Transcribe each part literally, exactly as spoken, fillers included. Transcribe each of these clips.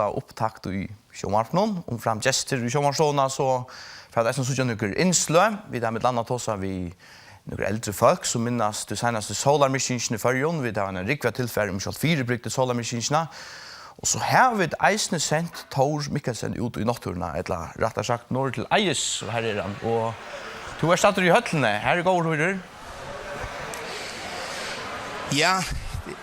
upptakt í sjónvarpinum, umframt gestir í sjónvarpsstovuna, so fara vit eisini at síggja nøkur innsløg. Vit hava millum annað tosað við nøkur eldri fólk, sum minnast tey seinastu sólarmyrkingini í Føroyum. Vit hava eina rúgvu av tilfari um sjálvt fyribrigdi sólarmyrkingina. Og so hava vit eisini sent Tór Mikkelsen út í náttúruna, ella rættari sagt norður til Eiðis, og her er hann. Og tú ert staddur í høllini, her eru góðar hýrur. Ja,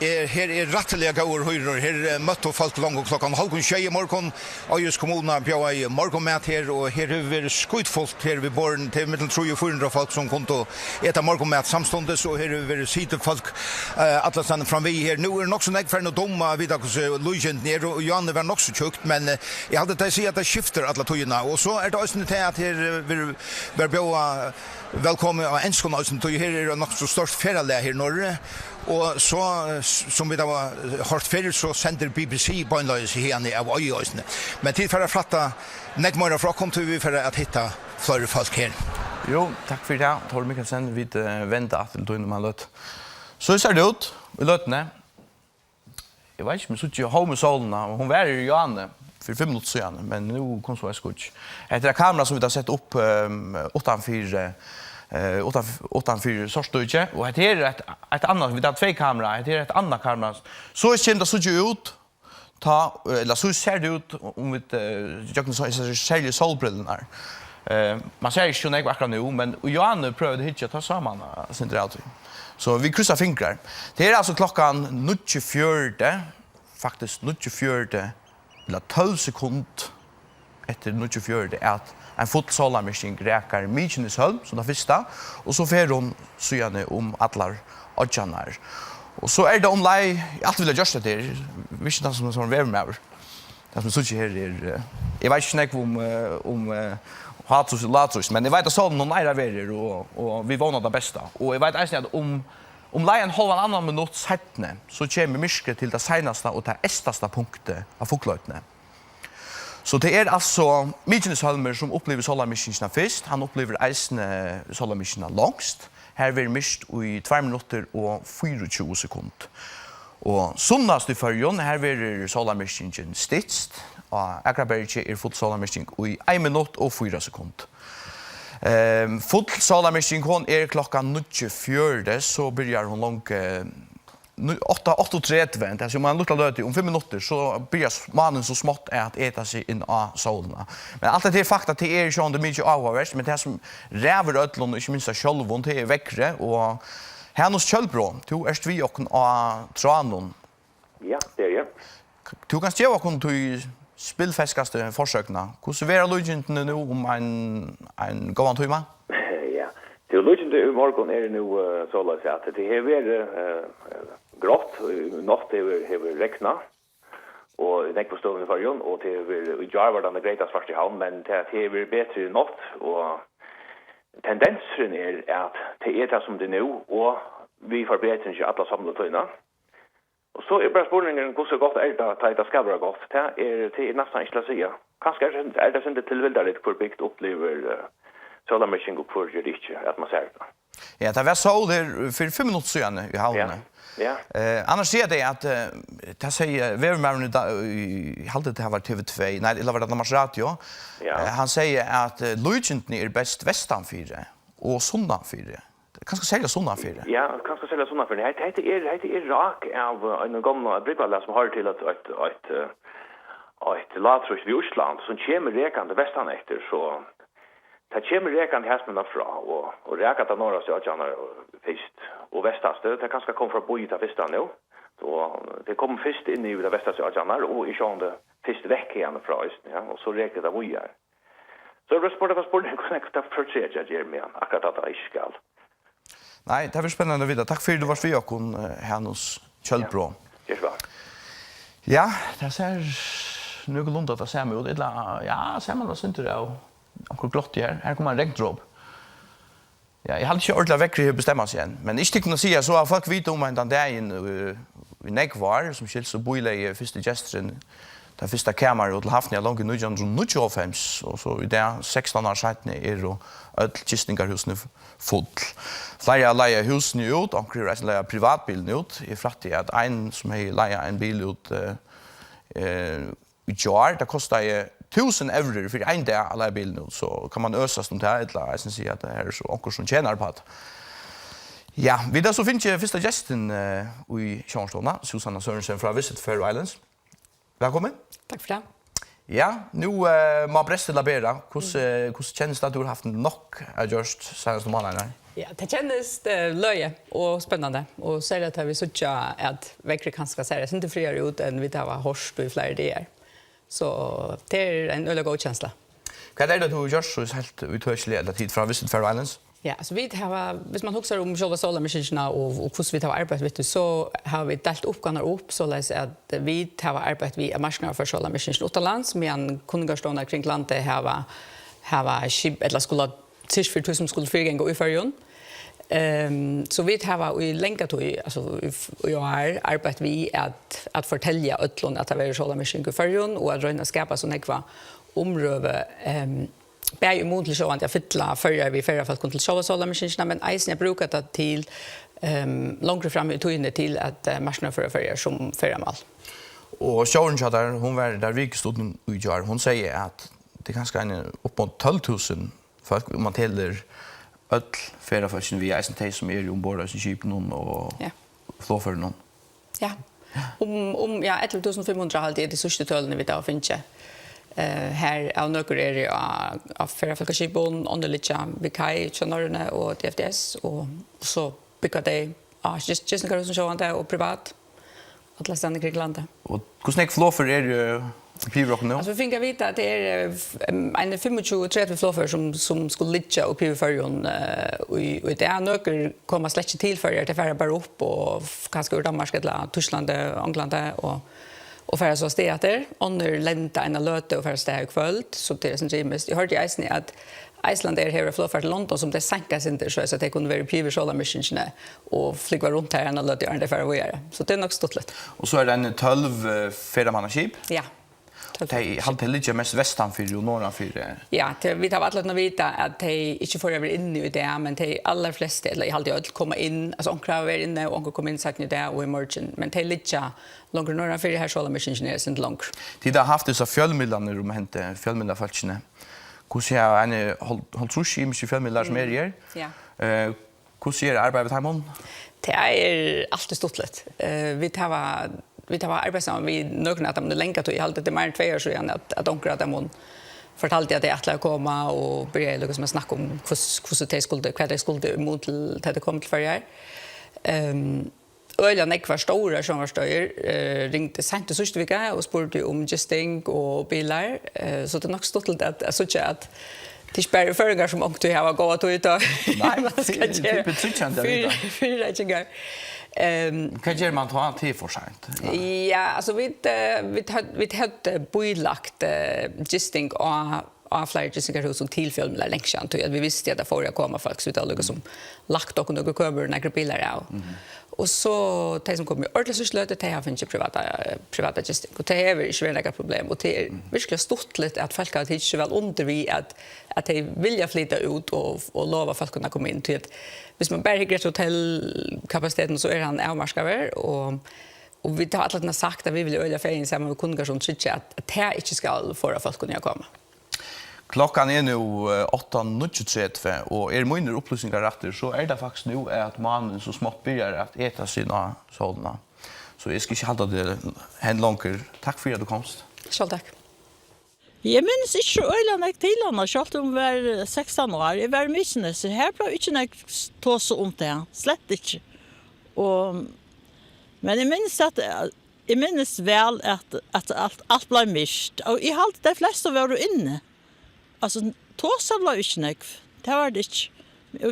er, her eru rættiliga góðar hýrur. Her, eh, møttu fólk longu klokkan hálvgum sjey í morgun. Eiðis kommuna bjóðaði morgunmat her, og her hevur verið skítfult her við borðini. Tað eru millum trý og fýra hundrað fólk, sum kundu eta morgunmat samstundis, og her hevur verið sitið fólk, eh, allastaðni framvið her. Nú eru nokk so nógv farin at døma, vita hvussu líkindini eru, og hjørnið var nokk so tjúkt, men, eh, eg haldi, tey siga, at tað skiftir alla tíðina. Og so er tað eisini tað, at her, eh, verður, verður bjóðað vælkomið á enskum eisini, tí her er nokk so stórt ferðalag her norðuri. Og so, eh, s-, sum vit hava hoyrt fyrr, so sendir B B C beinleiðis hiðani av Eiði eisini. Men tit fara at frætta nógv meira frá okkum, tí vit fara at hitta fleiri fólk her. Jú, takk fyri tað, Tór Mikkelsen. Vit, eh, venda aftur til tín um eina løtu. So sær tað út í løtuni. Eg veit ikki, um tit síggja, hóma sólina, hon var her í áðni, fyri fimm minuttir síðani, men nú kom so eitt skýggj. Hetta er eitt kamera, sum vit hava sett upp, ehm, uttanfyri, eh, uttan-, uttanfyri Sørstøðið, og hetta her er eitt, eitt annað, vit hava tvey kamera, hetta her er eitt annað kamera. So kemur tað at síggja út, tá, ella so sær tað út, um vit, eh, gjøgnum so, hesar serligu sólbrillurnar. Eh, man sær ikki so nógv akkurát nú, men í áðni prøvaði at hyggja, tá sá man, eh, eitt sindur av tí. So vit krossa fingrar. Tað er altso klokkan níggju fjøruti, faktiskt níggju fjøruti, ella tólv sekund eftir níggju fjøruti, at ein full sólarmyrking rakar Mykineshólm sum tað fyrsta, og so fer hon síðani um allar oyggjarnar. Og so er tað umleið, eg altíð vilja gjørt hetta her, virkið sum ein veðurmaður. Tað sum eg síggi her er, eh, eg veit ikki nógv um, eh, um, eh, hátrýst og lágtrýst, men eg veit, at sólin, hon eigur at vera her, og, og vit vóna tað besta. Og eg veit eisini, at um, umleið ein hálvan annan minutt seinni, so kemur myrkrið til tað seinasta og tað eystasta punktið av fugloynni. So tað er altso Mykineshólmur, sum upplivir sólarmyrkingina fyrst. Hann upplivir eisini sólarmyrkingina longst. Har verður myrkt í tveir minuttir og fýraogtjúgu sekund. Og sunnast í Føroyum, har verður sólarmyrkingin stytst. Á Akrabergi er full sólarmyrking í ein minutt og fýra sekund. Ehm, full sólarmyrking, hon er klokkan níggju fjøruti, so byrjar hon longu, eh, nú, átta, átta og tretivu, tað er sum ein lítla løtu, um fimm minuttir, so byrjar s-, mánin so smátt at eta seg inn á sólina. Men alt hetta her fakta, tað er sjálvandi mikið áhugavert, men tað sum ræður øllum, og ikki minst av sjálvum, tað er veðrið, og Hanus Kjølbro, tú ert við okkum á tráðnum. Ja, tað eri eg. K-, tú kanst geva okkum tí spilferskastu forsøgnina. Hvussu verða líkindini nú um ein, ein góðan tíma? Ja, tí líkindini í morgun eru nú, eh, soleiðis, at tað hevur verið, eh, grátt, í nátt hevur, hevur regnað, og í nógvum støðum í Føroyum, og tað hevur verið, í gjár var tað greitasvart í Havn, men tað, tað hevur verið betri í nátt, og tendensurin er, at tað er tað, sum tað er nú, og við forbetring alla samlaðu tíðina. Og so er bara spurningurin, hvussu gott er tað, tá ið tað skal vera gott? Tað er, tað er næstan ikki til at siga. Kanska er, er tað sindur tilvildarligt, hvør bygd upplivir, eh, sólarmyrking og hvør ger ikki, at man sær tað. Ja, tað var sól her fyri fimm minuttir síðani í Havnini. Ja. Ja. Eh, annars siga tey at, eh, tað segði veðurmaðurin í dag, í, eg haldi, tað var T V tvey, nei, ella var tað Danmarks Radio? Ja. Eh, hann segði at, eh, líkindini eru best vestanfyri og sunnanfyri. Kanska serliga sunnanfyri. Ja, kanska serliga sunnanfyri. Hetta, hetta er, hetta er rak av, eh, einum gomlum brúgvarlag, sum hoyrir til eitt, eitt, eitt, eh, eitt lágtrýst við Ísland, sum kemur rekandi vestaneftir, so tað kemur rekandi her, sum frá, og, og rakar tað norðastu oyggjarnar fyrst, og vestastu, tað kanska kom forbi tað fyrsta nú, og tað kom fyrst inn í tað vestastu oyggjarnar, og í sjálvandi fyrst vekk hiðani frá eisini, ja, og so rekur tað víðari. So er bara spurt, tað var spurning, hvussu nógv tað fortretur at gera meðan, akkurát at tað ikki skal. Nei, tað verður spennandi at vita. Takk fyri, tú varst við okkum, eh, Hanus Kjølbro. Ja, ger so væl. Ja, tað sær nøkulunda tað sama út. Ella, ja, sær man tað sindur av onkrum glotti her. Her kemur ein regndropi. Ja, eg haldi ikki ordiliga, veðrið hevur bestemmað seg enn. Men ikki tykkum at siga, so hava fólk vitað um hendan dagin, eh, í nógv ár, sum skilst, so bílegði fyrsti gesturin tað fyrsta kamarið út til Hafnia longu í nítjan hundrað og níggjuoghálvfems, og so í dag, sekstan ár seinni, eru øll gistingarhúsini f-, full. Fleiri hava leigað húsini út, onkur hevur eisini leigað privatbilin út. Eg frætti, at ein, sum hevði leigað ein bil út, eh, eh, í gjár, tað kostaði túsund evrur fyri ein dag at leiga bilin út, so kann man øsast um tað, ella eisini siga, at tað er so onkur sum tjenar uppá tað. Ja, vit hava so fingið fyrsta gestin, eh, í sjónvarpsstovuna, Susanna Sørensen frá Visit Faroe Islands. Vælkomin. Takk fyri tað. Ja, nú, eh, má brestur til at bera. Hvussu, eh, hvussu kennist tað, at tú hevur havt nokk at gjørt seinastu mánaðirnar? Ja, tað kennist, eh, løgið og spennandi, og serliga tá vit síggja, at veðrið kanska sær eitt sindur fríari út, enn vit hava hoyrt í fleiri dagar. So tað er ein øgiliga góð kensla. Hvat er tað, tú hevur gjørt so heilt ítøkiligt, ella tit frá Visit Faroe Islands? Ja, altso, vit hava, viss man hugsar um sjálva sólarmyrkingina og, og hvussu vit hava arbeitt við tí, so hava vit deilt uppgávurnar upp, soleiðis at vit hava arbeitt við at marknaðarføra sólarmyrkingina uttanlands, meðan kunningarstovnar kring landið hava, hava skip-, ella skula syrgt fyri tí, sum skulu fyriganga í Føroyum. Ehm, so vit hava í langa tíð, altso í f-, í ár, arbeitt við at, at fortelja øllum, at tað verður sólarmyrking í Føroyum, og at royna at skapa so nógva umrøðu, ehm, bæði í mun til sjálvandi at fylla Føroyar við ferðafólkum til sjálva sólarmyrkingina, men eisini at brúka tað til, ehm, longri fram í tíðini til at, eh, marknaðarføra Føroyar sum ferðamál. Og stjórin hjá tær, hon var tær vikuskiftinum í gjár, hon segði, at tað er kanska ein upp móti tólv túsund fólk, um man telur øll ferðafólkini við, eisini tey, sum eru umborð á hesum skipinum og Ja. flogførunum. Ja. Um, um, ja, ellivu túsund fimm hundrað haldi eg, tey síðstu tølini, vit hava fingið. Eh, har av nøkur eru á, á ferðafólkaskipum, onnur liggja við kai hjá Norrønu og D F D S, og, og so búgva tey á gist-, gistingarhúsum sjálvandi og privat, allastaðni kring landið. Og hvussu nógv flogfør eru, eh, uppi yvir okkum nú? Altso, vit fingu at vita, at tað er, eh, f-, em, ein fimmogtjúgu, tretivu flogfør, sum, sum skulu liggja uppi yvir Føroyum, eh, í, í dag. Nøkur koma slett ikki til Føroyar, tey fara bara upp og f-, kanska úr Danmark ella Týsklandi, Onglandi og, og fara so avstað aftur. Onnur lenda eina løtu og fara avstað í kvøld, so tað er eitt sindur ymiskt. Eg hoyrdi eisini, at Icelandair hevur eitt flogfar til London, sum tey seinka eitt sindur, so at tey kunnu vera uppi yvir sólarmyrkingini og flúgva runt har eina løtu, áðrenn tey fara víðari. So tað er nokk stuttligt. Og so er tað eini tólv, eh, ferðamannaskip. Ja. Tey, haldi tey liggja mest vestanfyri og norðanfyri. Ja, tey, vit hava alla tíðina vitað, at tey ikki fóru at vera inni í dag, men tey allarflestu, ella eg haldi øll, koma inn, altso, onkur hava verið inni, og onkur kom inn seinni í dag og í morgin, men tey liggja longur norðanfyri, har sólarmyrkingin er eitt sindur longri. Tit hava havt hesar fjølmiðlarnar um hendi, fjølmiðlafólkini. Hvussu er, eini hálv-, hálvtrýss ymiskir fjølmiðlar, sum eru her? Ja. Eh, hvussu er arbeiðið við teimum? Tað er altíð stuttligt. Eh, vit hava, vit hava arbeitt saman við nøkrum av teimum í langa tíð. Eg haldi, tað er meira enn tvey ár síðan, at, at onkur av teimum fortaldi, at tey ætlaðu at koma, og byrjaðu líkasum at snakka um, hvus-, hvussu tey skuldu, hvat tey skuldu í mun til, tá tey komu til Føroyar. Ehm, øgiliga nógvar stórar sjónvarpsstøðir, eh, ringdu seint í síðstu viku og spurdu um gisting og bilar. Eh, so tað er nokk stuttligt at, at síggja, at tað er ikki bara føroyingar, sum onkuntíð hava góða tíð, tá Nei, man skal tað er, gera tað er betryggandi at vita. fyri-, fyrireikingar. Ehm, Hvat ger man tá? Tað er for seint. Ja. Ja, altso, vit, eh, vit høvdu, vit høvdu bílagt, eh, gisting á á fleiri gistingarhúsum til fjølmiðlar langt síðan, tí at vit vistu, at tað fóru at koma fólk, so vit hava líkasum lagt okkum nøkur kømur og nakrar bilar av. Mhm. Og so tey, sum komu í ordiliga síðstu løtu, tey hava fingið privata, privata gisting, og tað hevur ikki verið nakað problem, og tað er Mhm. virkuliga stuttligt, at fólk hava tikið seg væl undir við, at, at tey vilja flyta út og, og lova fólkum at koma inn, tí at viss man bara hyggur eftir hotellkapasitetinum, so er hann avmarkaður, og, og vit hava alla tíðina sagt, at vit vilja øgiliga fegin saman við kunningar, sum tryggja, at, at tað ikki skal forða fólkum í at koma. Klokkan er nú, eh, átta níggjuogtretivu, og eru mínir upplýsingar rættir, so er tað faktiskt nú, at mánin so smátt byrjar at eta seg inn á sólina. So eg skal ikki halda teg hen longur. Takk fyri, at tú komst. Sjálv takk. Eg minnist ikki so øgiliga nógv til hana, sjálvt um eg var, eh, sekstan ár. Eg var í Mykinesi. Her bleiv ikki nógv s-, tosað um tað. Slett ikki. Og, men eg minnist at, eh, Eg minnist væl, at, at alt, alt bleiv myrkt. Og eg haldi, tey flestu vóru inni. Altso, tosað bleiv ikki nógv. Tað var tað ikki.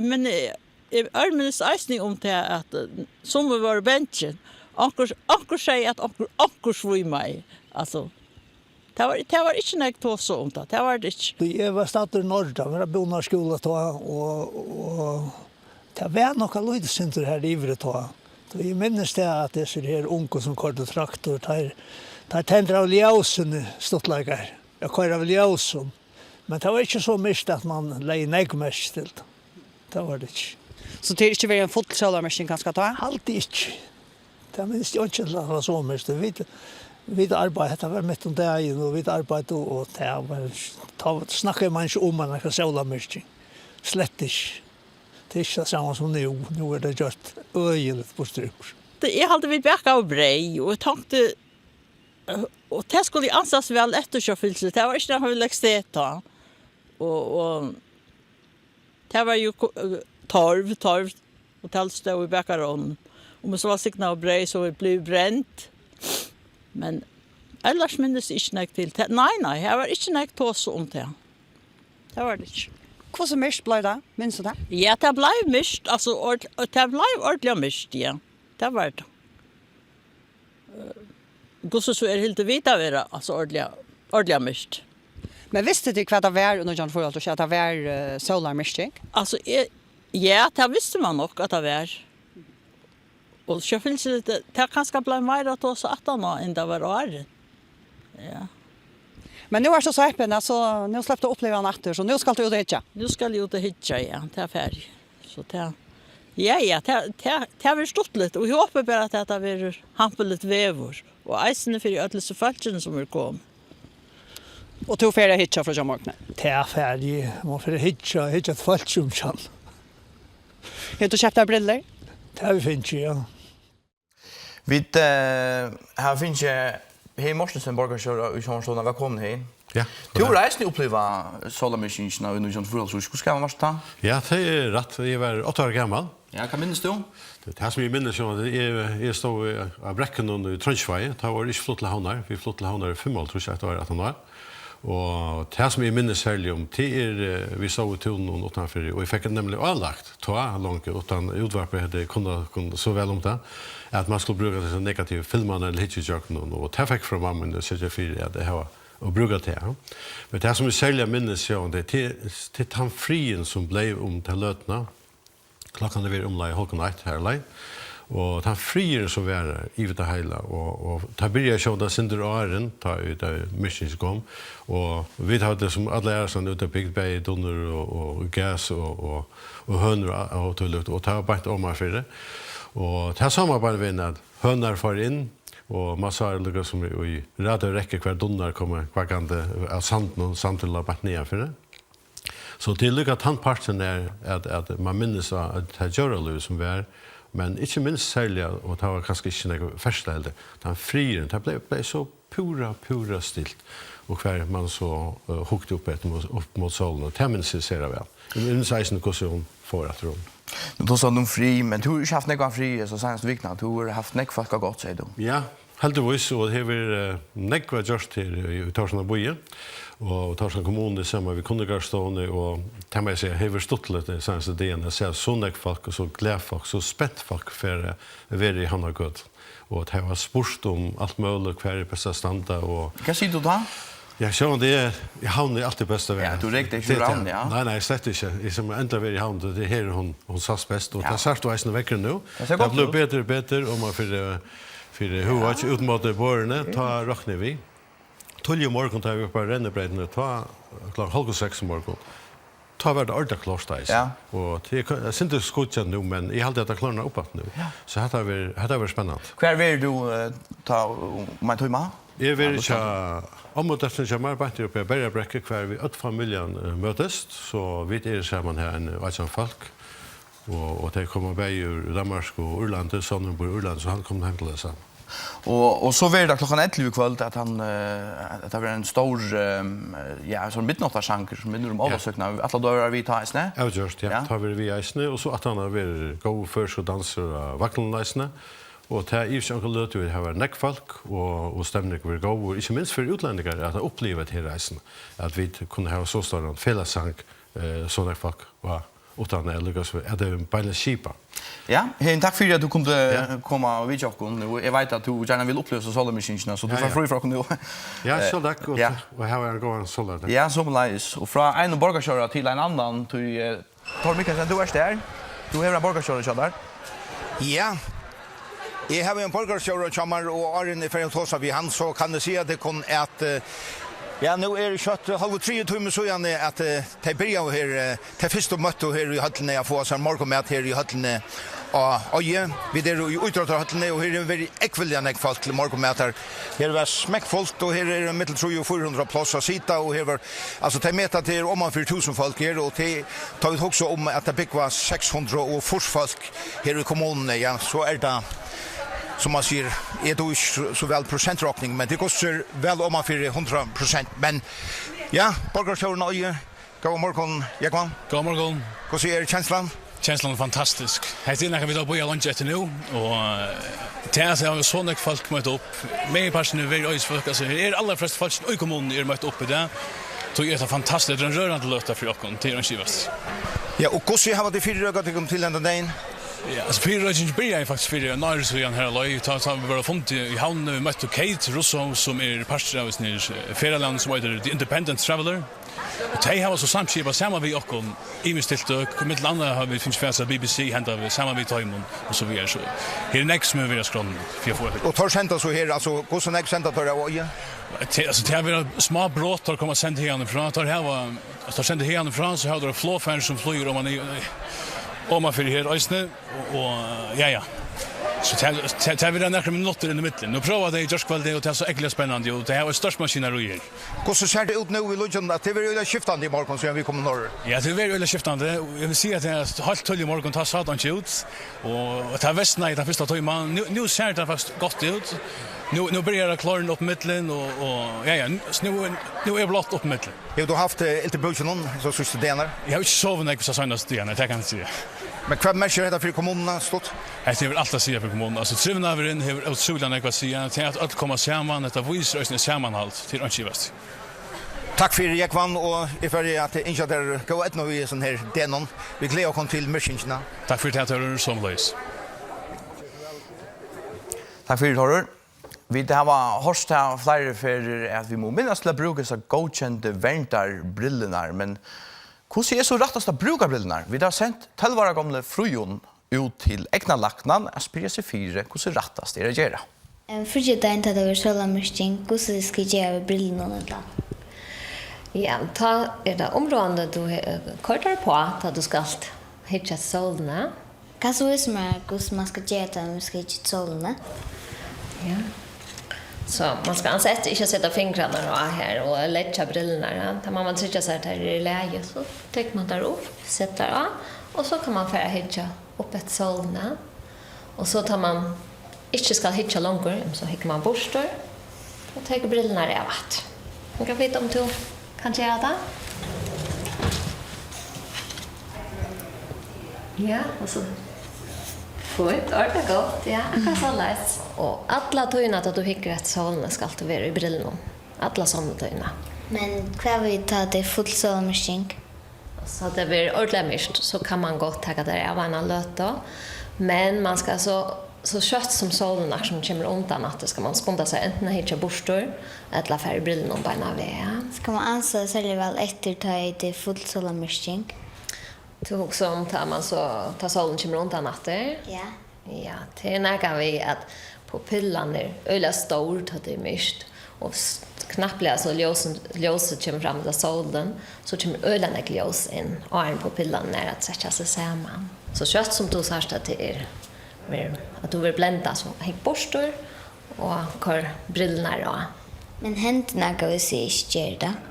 Men eg, eg ørminnist eisini um tað, at, eh, summi vóru bangin. Onkur, onkur segði, at onkur, onkur svímaði. Altso, tað var, tað var ikki nógv tosað um tað. Tað var tað ikki. Eg var staddur í Noregi, var á búnaðarskúla tá, og, og Tað var nokk eitt lítið sindur har yviri tá. Tí eg minnist tað, at hesir her ungu, sum koyrdu traktor, teir, teir tendraðu ljósini stuttleikar. At koyra við ljósum. Men tað var ikki so myrkt, at mann legði nógv merki til tað. Tað var tað ikki. So tað er ikki verið ein full sólarmyrking kanska tá? Haldi ikki. Tað minnist eg ikki til at tað var so myrkt. Vit, Vit arbeiddu, hetta var mitt um dagin, og vit arbeiddu, og tað var, tá snakkaði man ikki um at nakað sólarmyrking. Slett ikki. Tað er ikki tað sama sum nú. Nú er tað gjørt øgiligt burturúr. Eg haldi, vit bakaðu breyð, og eg tonkti, og tað skuldi ansast væl eftir hjá fylkini. Tað var ikki nakað, vit legg stet á. Og, og tað var jo ko-, eh, torv, torv, og tað stóð í bakarovninum. Og men so var signað og breyð, so vit blivu brend. Men ellers minnist eg ikki nógv til. Tað, nei, nei, her var ikki nógv tosa um tað. Tað var tað ikki. Hvussu myrkt bleiv tað? Minnist tú tað? Ja, tað bleiv myrkt, altso, ord-, tað bleiv ordiliga myrkt, ja. Tað var tað. Eh, hvussu so er hildið vit at vera, altso, ordiliga, ordiliga myrkt. Men vistu tit, hvat tað var í nítjan hundrað og fýraoghálvtrýss, at tað var, eh, sólarmyrking? Altso, eg, ja, tað visti man nokk, at tað var. Og sjálvfylgiliga, tað, tað kanska bleiv meira tosað aftaná, enn tað var áðrenn. Ja. Men nú ert tú so heppin, at so, nú sleppur tú uppliva hann aftur, so nú skalt tú út og hyggja. Nú skal eg út og hyggja, ja, tað fari eg. So tað, ja, ja, tað, tað, tað verður stuttligt, og eg hopi bara, at tað verður hampiligt veður, og eisini fyri øll hesi fólkini, sum eru komin. Og tú fer at hyggja frá í morgni? Tað fari eg. Man fer at hyggja, hyggja til fólk, sum kann. Hevur tú keypt tær brillur? Tað havi eg fingið, ja. Vit, eh, hava fingið Heðin Mortensen, borgarstjóra í Sjónvarpsstovuna. Vælkomin, Heðin. Ja, tú hevur eisini upplivað sólarmyrkingina í nítjan hundrað og fýraoghálvtrýss. Hvussu gamal vart tú tá? Ja, tað er rætt. Eg var átta ára gamal. Ja, hvat minnist tú? Tað, tað sum eg minnist, sjálvandi, eg, eg stóð á brekkunum í Trongisvági. Tá vóru vit ikki flutt til Havnar. Vit fluttu til Havnar í fimmoghálvtrýss, eitt ár aftaná. Og tað sum eg minnist serliga um, tað er, eh, vit sóu í túninum uttanfyri, og eg fekk nemliga álagt, tá longu, uttan útvarpið hevði kunnað, kunnað so væl um tað, at man skuldi brúka hesar negativu filmarnar til at hyggja ígjøgnum, og tað fekk frá mamma mín at syrgja fyri, at eg havi at brúka tað. Men tað sum eg serliga minnist, sjálvandi, tað, tað er tann friðin, sum bleiv um ta løtuna. Klokkan er verið umleið hálvgum eitt her leið, og tann friðurin, sum var har yvir tað heila, og, og tað byrjaði sjálvandi eitt sindur áðrenn, tá ið, tá ið myrkingin kom, og vit høvdu sum allir aðrir staðni úti á bygd, bæði dunnur og, og gæs og, og, og hønur og, og tílíkt, og tað var beint omanfyri, og tað sá man bara við, at hønurnar fóru inn, og man sá líka sum í, í rad og rekku, hvar dunnurnar komu kvaggandi av sandinum, sandurin lá beint niðanfyri. So tað er líka tann parturin er, at, at man minnist á, at tað djóralívið sum var, men ikki minst serliga, og tað var kanska ikki nakað ferðsla heldur, tann friðurin, tað bleiv, bleiv so púra, púra stilt, og hvar man so, eh, hugdi upp eftir mot, upp móti sólini, og tað minnist eg sera væl. Eg minnist eisini, hvussu hon fór aftur um. Nú tosar tú um frið, men tú hevur ikki havt nógvan frið, so seinastu vikuna, tú hevur havt nógv fólk á gátt, sigur tú. Ja, heldigvís, og hevur, eh, nógv at gjørt her í, í Tórshavnar býi, og Tórshavnar kommunu, saman við kunningarstovuni, og tað má eg siga, hevur stuttligt, eh, seinastu dagarnar, at síggja so nógv fólk, og so glað fólk, so spent fólk fyri at vera í Havnargøtu. Og tey hava spurt um alt møguligt, hvar er best at standa, og Hvat sigur tú tá? Ja, sjálvandi er, í Havn er altíð best at vera. Ja, tú rekur teg ikki úr Havn, ja? Nei, nei, slett ikki. Eg sum endiliga var í Havn, tað er her hon, hon sæst best, og Ja. tað sært tú eisini veðrið nú. Tað sær gott út. Tað blívur betri og betri, og man fer, eh, fer Ja. høgt út móti borðini, tá rokni eg við. Tíðliga í morgun, tá vit vóru á rennibreytini, tá klokkan hálvgum seks í morgun, tá var tað ordiliga klárt, eisini. Ja. Og tað er, eg sýndi skýggjað nú, men eg haldi, at tað klárnar upp aftur nú. Ja. So hetta verður, hetta verður spennandi. Hvar verður tú, eh, tá, um ein tíma? Eg verði Ja, hjá ommudóttrini hjá mær, beint uppi á Berjabrekku, hvar vit øll familjan, eh, møtist. So vit eru saman her, ein átjan fólk. Og, og tey koma bæði úr Danmark og Írlandi, sonurin býr í Írlandi, so hann kom heim til tey saman. Og, og so verður tað klokkan ellivu í kvøld, at hann, eh, at tað verður ein stór, eh, ja, ein sånn midnáttarsangur, sum minnir um Ja. ólavsøkuna. Ætlar tú at vera við tá eisini? Avgjørt, ja. Ja. Tá verði eg við eisini, og so aftaná verður góður føroyskur dansur á vaglinum eisini. Og tað er ikki onkur løtu, har var nógv fólk, og, og stemning verður góð, og ikki minst fyri útlendingar, at uppliva hetta her eisini, at vit kunnu hava so stóran felagssang, eh, so nógv fólk, og uttan at líka so, at tað er beinleiðis skipað. Ja, Heðin, takk fyri, at tú kundi Ja. koma og vitja okkum. Og eg veit, at tú gjarna vil uppliva so sólarmyrkingina, so tú Ja, fært ja. frí frá okkum nú. Ja, Eh, sjálv takk, og, ja. og hava ein góðan sólardag. Ja, somuleiðis. Og frá einum borgarstjóra til ein annan, tí, eh, Tór Mikkelsen, tú ert her. Tú hevur ein borgarstjóra hjá tær. Ja. Eg havi ein borgarstjóra hjá mær, og áðrenn eg fari at tosa við hann, so kann eg siga tykkum, at, eh, Ja, nú er skjótt hálvur triði tími síðani, at eh, tey byrjaðu her, eh, tey fyrstu møttu her í høllini at fáa sær morgunmat her í høllini á Eiði. Vit eru í ítróttarhøllini, og her hevur verið ógvuliga nógv fólk til morgunmatar. Her var smekkfult, og her eru millum trý og fýra hundrað pláss at sita, og her var, altso, tey meta, tað er oman fyri túsund fólk her, og tey, tá vit hugsa um, at tað búgva seks hundrað og fýrs fólk her í kommununi, ja, so er tað, sum man sigur, eg dugi ikki so, so væl prosentrokning, men tað kostar væl oman fyri hundrað prosent. Men ja, borgarstjórin á Eiði, góðan morgun, Jógvan. Góðan morgun. Hvussu er kenslan? Kenslan er fantastisk. Hetta er nakað, vit hava bíðað leingi eftir nú, og eh, tað at hava so nógv fólk møtt upp, meginparturin er verið Eiðisfólk, altso, her er allarflest fólk í kommununi er møtt upp í dag. Tí er tað fantastiskt, tað er ein rørandi løta fyri okkum, tað er einki ivast. Ja, og hvussu hava tit fyrireikað tykkum til hendan dagin? Ja, altso, fyrireikingin byrjaði faktiskt fyri ein ári síðan her á Leið, tá, tá vit vóru á fundi í Havn, vit møttu Kate Russo, sum er partur av hesum her, eh, ferðalagnum, sum eitur The Independent Traveller. Og tey hava so samskipað saman við okkum ymisk tiltøk, millum annað hava vit fingið fatur á B B C, henda við, saman við teimum, og so víðari. So her er nógv, sum hevur verið á skránni fyri at fáa. Og teir senda so her, altso, hvussu nógv senda teir av Eiði? Te-, altso, tað hava verið smá brot, teir koma at senda hiðani frá. Teir hava, altso, teir senda hiðani frá, so hava teir flogfar, sum flýgur oman í, oman fyri her eisini, og, og, ja, ja. So tað, tað, tað verða nakrar minuttir inn í millum. Nú próva tey í gjárkvøldið, og tað er so ógvuliga spennandi, og tey hava eitt stórt maskinarí her. Hvussu sær tað út nú við líkindum, at tað verður øgiliga skiftandi í morgun, síðan vit komu norður? Ja, tað verður øgiliga skiftandi. Eg vil siga, at tað er heilt tíðliga í morgun, tá sá tað ikki út, og tað versnaði tann fyrsta tíman. Nú, nú sær tað faktiskt gott út. Nú, nú byrjar at klárna upp millum, og, og, ja, ja, nú, nú er blátt upp millum. Hevur tú havt, eh, ilt í búkinum, so síðstu dagarnar? Eg havi ikki sovið nógv, so seinastu dagarnar, tað kann eg siga. Men hvat merkir hetta fyri kommununa, stutt? Hetta hevur alt at siga fyri kommununa. Altso, trivnaðurin hevur ótrúliga nógv at siga. Tað at øll koma saman, hetta vísir eisini samanhald, tað er einki ivast. Takk fyri, Jógvan, og eg fari at ynskja tær góða eydnu við hesum her degnum. Vit gleða okkum til myrkingina. Takk fyri tað, Tórður, somuleiðis. Takk fyri, Tórður. Vit hava hoyrt tað fleiri ferðir, at vit mugu minnast til at brúka hesar góðkendu verndarbrillurnar, men hvussu er so rættast at brúka brillurnar? Vit hava sent tólv ára gomlu Fríðun út til eygnalæknan at spyrja seg fyri, hvussu rættast er at gera. Em, fríggjadagin, tá tað verður sólarmyrking, hvussu skal eg gera við brillunum ella? Ja, tá er tað umráðandi, at tú he-, koyrir tær uppá, tá tú skalt hyggja eftir sólini. Kanst tú vísa mær, hvussu mann skal gera tað, um eg skal hyggja eftir sólini? Ja. So, mann skal ansa eftir ikki at seta fingrarnar á her og leggja brillurnar, ja. Tá má mann tryggja sær, at tær eru í lagi. So tekur mann tær upp, setir tær á, og so kann mann fara at hyggja upp eftir sólini. Og so tá mann ikki skal hyggja longur, so hyggur mann burtur og tekur brillurnar av aftur. Mann kann vita, um tú kanst gera tað. Ja, og so. Fínt, ordiliga gott, ja, akkurát soleiðis. Og alla tíðina, tá tú hyggur eftir sólini, skalt tú vera í brillunum. Alla sunnutíðina. Men hvat við, tá tað er full sólarmyrking? So tað verður ordiliga myrkt, so kann mann gott taka tær av eina løtu. Men mann skal so, so skjótt sum sólin akkurát kemur undan aftur, skal mann skunda sær antin at hyggja burtur, ella fara í brillunum beinan veg. Skal mann ansa serliga væl eftir, tá ið tað er full sólarmyrking? Tú hugsar um, tá mann so, tá sólin kemur undan aftur? Ja. Ja, tað er nakað við, at pupillan er øgiliga stór, tá tað er myrkt, og s-, knappliga so ljósin, ljósið kemur fram, ella sólin, so kemur øgiliga nógv ljós inn, áðrenn pupillan er at trekkja seg saman. So skjótt sum tú sært, at tað er, ver-, at tú verður blendað, so hygg burtur og koyr brillurnar á. Men hendir nakað, hvis eg ikki geri tað?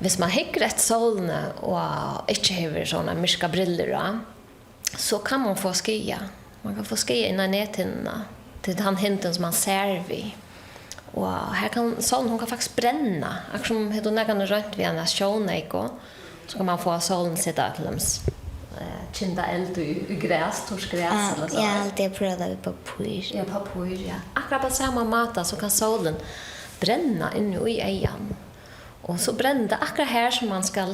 Hvis mann hyggur eftir sólini og ikki hevur sovorðnar myrkar brillur á, so kann mann fáa skaða. Mann kann fáa skaða inn á nethinnuna. Tað er tann hindin, sum mann sær við. Og her kann sólin, hon kann faktiskt brenna. Akkurát sum hevur tú nakrantíð roynt við eina sjóneyku, so kann mann fáa sólina at seta til dømis, eh, kynda eld í, í gras, turt gras. Ah, ella so. Eg haldi, eg prøvaði tað við pappír. Ja, pappír, ja. Akkurát á sama máta, so kann sólin brenna inni í eyganum. Og so brennur tað akkurát har, sum mann skal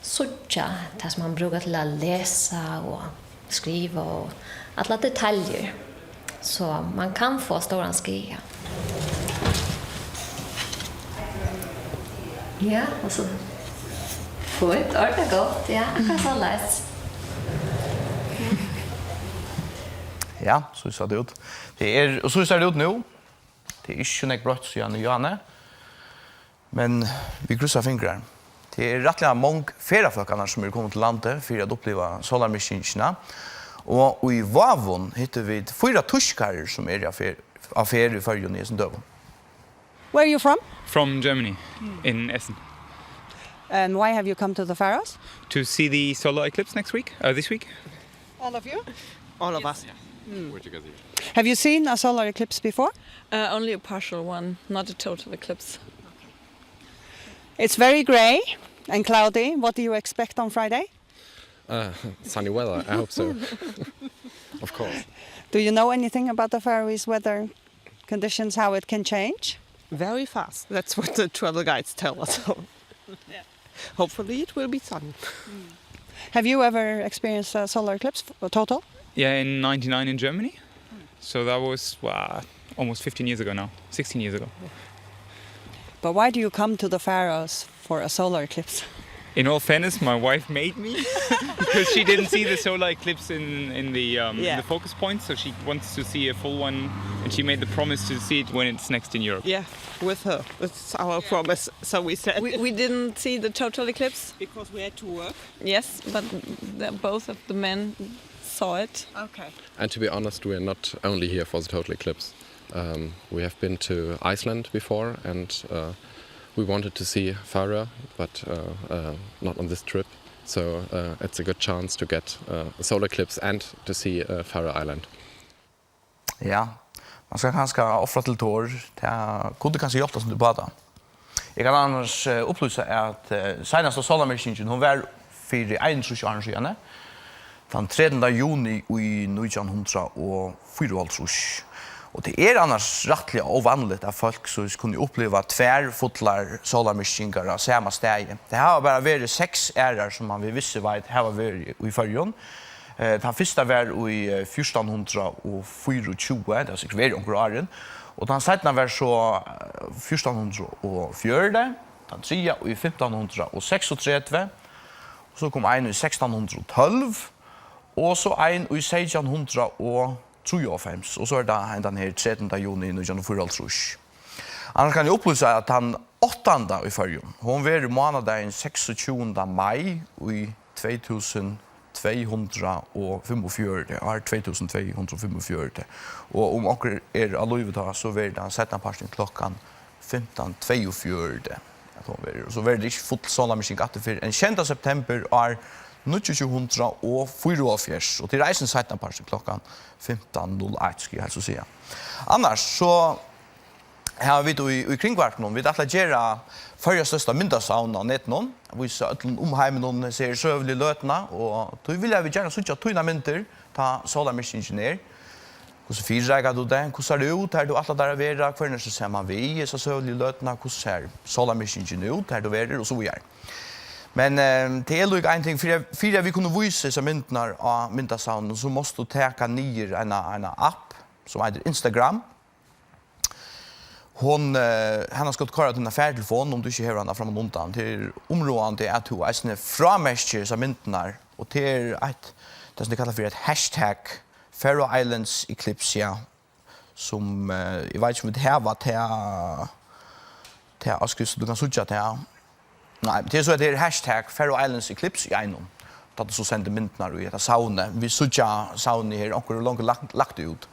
síggja tað, sum mann brúkar til at lesa og skriva og allar detaljur. So mann kann fáa stóran skaða. Ja, og so. Fínt, ordiliga gott. Ja, akkurát soleiðis. Ja, so sær tað út. Tað er, og so sær tað út nú. Tað er ikki so nógv broytt síðan í Johanne. Men vit krússa fingrar. Tað eru rættiliga mong ferðafólk annars, sum eru komin til landið fyri at uppliva sólarmyrkingina. Og í Vágum hittu vit fýra týskarar, sum eru á ferð, á ferð í Føroyum í hesum døgum. Where are you from? From Germany, in Essen. And why have you come to the Faroes? To see the solar eclipse next week, uh, this week. All of you? All of us. Have you seen a solar eclipse before? Uh, only a partial one, not a total eclipse. It's very grey and cloudy. What do you expect on Friday? Uh, sunny weather, I hope so. Of course. Do you know anything about the Faroese weather conditions, how it can change? Very fast. That's what the travel guides tell us. Hopefully it will be sunny. Have you ever experienced a solar eclipse, a total? Yeah, in ninety-nine in Germany. So that was uh, almost fifteen years ago now, sixteen years ago. But why do you come to the Faroes for a solar eclipse? In all fairness, my wife made me because she didn't see the solar eclipse in in the um, Yeah. in the focus point, so she wants to see a full one, and she made the promise to see it when it's next in Europe. Yeah, with her. It's our promise. So we said. We, we didn't see the total eclipse. Because we had to work. Yes, but the, both of the men saw it. Okay. And to be honest, we are not only here for the total eclipse. Um, we have been to Iceland before, and uh, we wanted to see Faroe, but uh, uh, not on this trip. So uh, it's a good chance to get uh, a solar eclipse and to see uh, Faroe Island. Ja, man skal kanska ofra til Thor. Tað kundi kanska hjálpt okkum til bata. Eg kann annars eh, upplýsa, at eh, seinasta sólarmyrkingin, hon var fyri einogtrýss árum síðani, tann trettanda juni í nítjan hundrað og fýraoghálvtrýss. Og tað er annars rættiliga óvanligt, at fólk so kunnu uppliva tvær fullar sólarmyrkingar á sama staði. Tað hava bara verið seks aðrar, sum man við vissu veit hava verið í Føroyum. Eh, tann fyrsta var í eh, fjúrtan hundrað og fýraogtjúgu, tað hevur sikkurt verið onkur árin, og tann seinna var so eh, fjúrtan hundrað og fjøruti, tann triðja í fimtan hundrað og seksogtretivu, og so kom ein í sekstan hundrað og tólv, og so ein í seytjan hundrað og trýoghálvfems, og so er tað hendan her trettanda juni nítjan hundrað og fýraoghálvtrýss. Annars kann eg upplýsa, at tann áttanda í Føroyum, hon verður mánadagin seksogtjúgunda mai í tvey túsund tvey hundrað og fimmogfjøruti, ár tvey túsund tvey hundrað og fimmogfjøruti. Og um onkur er á lívi tá, so verður tað seinnapartin klokkan fimtan tveyogfjøruti, at hon verður. Og so verður tað ikki full sólarmyrking aftur fyrr enn sjeynda september ár níggjuogtjúgu hundrað og fýraoghálvfjerðs, og tað er eisini seinnapartin klokkan fimtan null eitt, skal eg helst siga. Annars so hava vit í, í Kringvarpinum, vit ætla at gera Føroya størsta myndasavn á netinum, vísa øllum um heiminum hesa her søguligu løtuna, og tí vilja vit gjarna síggja tínar myndir, tá sólarmyrkingin er. Hvussu fyrireikar tú teg? Hvussu sær tú út, har tú ætlar tær at vera? Hvørjum ert tú saman við hesa søguligu løtuna? Hvussu sær sólarmyrkingin út, har tú verður, og so víðari. Men eh, tað er líka ein ting, fyri, fyri at vit kunnu vísa hesar myndirnar á myndasavninum, so mást tú taka niður eina, eina app, sum eitur Instagram. Hon, eh, hana skalt tú koyra á tína fartelefon, um tú ikki hevur hana frammanundan. Tað er umráðandi, at tú eisini frámerkir hesar myndirnar, og tað er eitt, tað sum tey kalla fyri eitt hashtag, Faroe Islands Eclipse, ja, sum, eh, eg veit ikki, um vit hava tað, tað á skrift, so tú kanst síggja tað. Nei, tað er so, at tað er hashtag Faroe Islands Eclipse í einum, tá tú so sendir myndirnar í hetta savnið. Vit síggja savnið her, onkur hevur longu lagt, lagt tað út.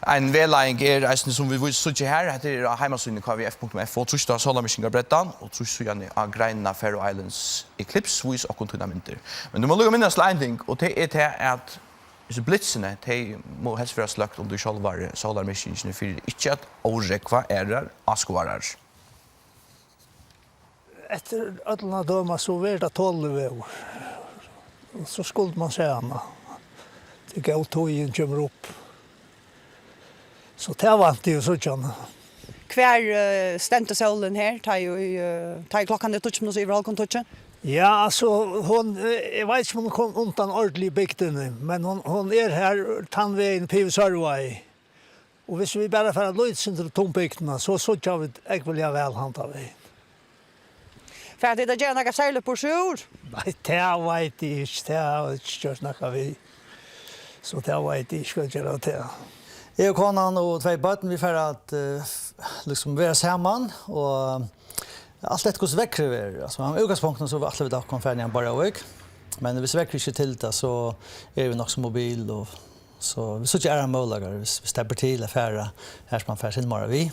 Ein vegleiðing er eisini, sum vit vísa, síggja her, hetta er á heimasíðuni K V F punktum F O, trýst á sólarmyrkingarbrettan og trýst síðani á greinina Faroe Islands Eclipse, vís okkum tínar myndir. Men tú mást líka minnast til ein ting, og tað er tað, at hesi blitzini, tey mugu helst vera sløkt, um tú sjálvari sólarmyrkingini, fyri ikki at órógva aðrar áskoðarar. Eftir øllum at døma, so verður tað toluligur veður. Og so skuldi mann sæð hana. Tí góð tíðin kemur upp. So tað vænti eg at síggja hana. Hvar eh, stendur sólin her? Tá ið eh, tá ið klokkan er tíggju minuttir yvir hálvgum tíggju. Ja, altso, hon, eh, eg veit ikki um hon kom undan ordiligu bygdini, men hon, hon er her, tann vegin, Pivsørvei. Og viss vit bara fara lítið sindur til Tumbygdina, so síggja vit ógvuliga væl handan vegin. Fara tit at gera nakað serligt burturúr? Nei, tað veit eg ikki, tað hava vit ikki gjørt nakað við. So tað veit eg ikki, hvat gera tað. Eg og konan og tvey børn, vit fara at eh, liksom vera saman, og Alt eftir hvussu veðrið verður. Altso, í útgangspunktinum so ætla vit okkum at fara niðan á Borðoyarvík. Men viss veðrið ikki er til tað, so eru vit nokk so mobil, og so vit síggja aðrar møguleikar, viss, viss tað ber til at fara har sum man fær sinn meira við.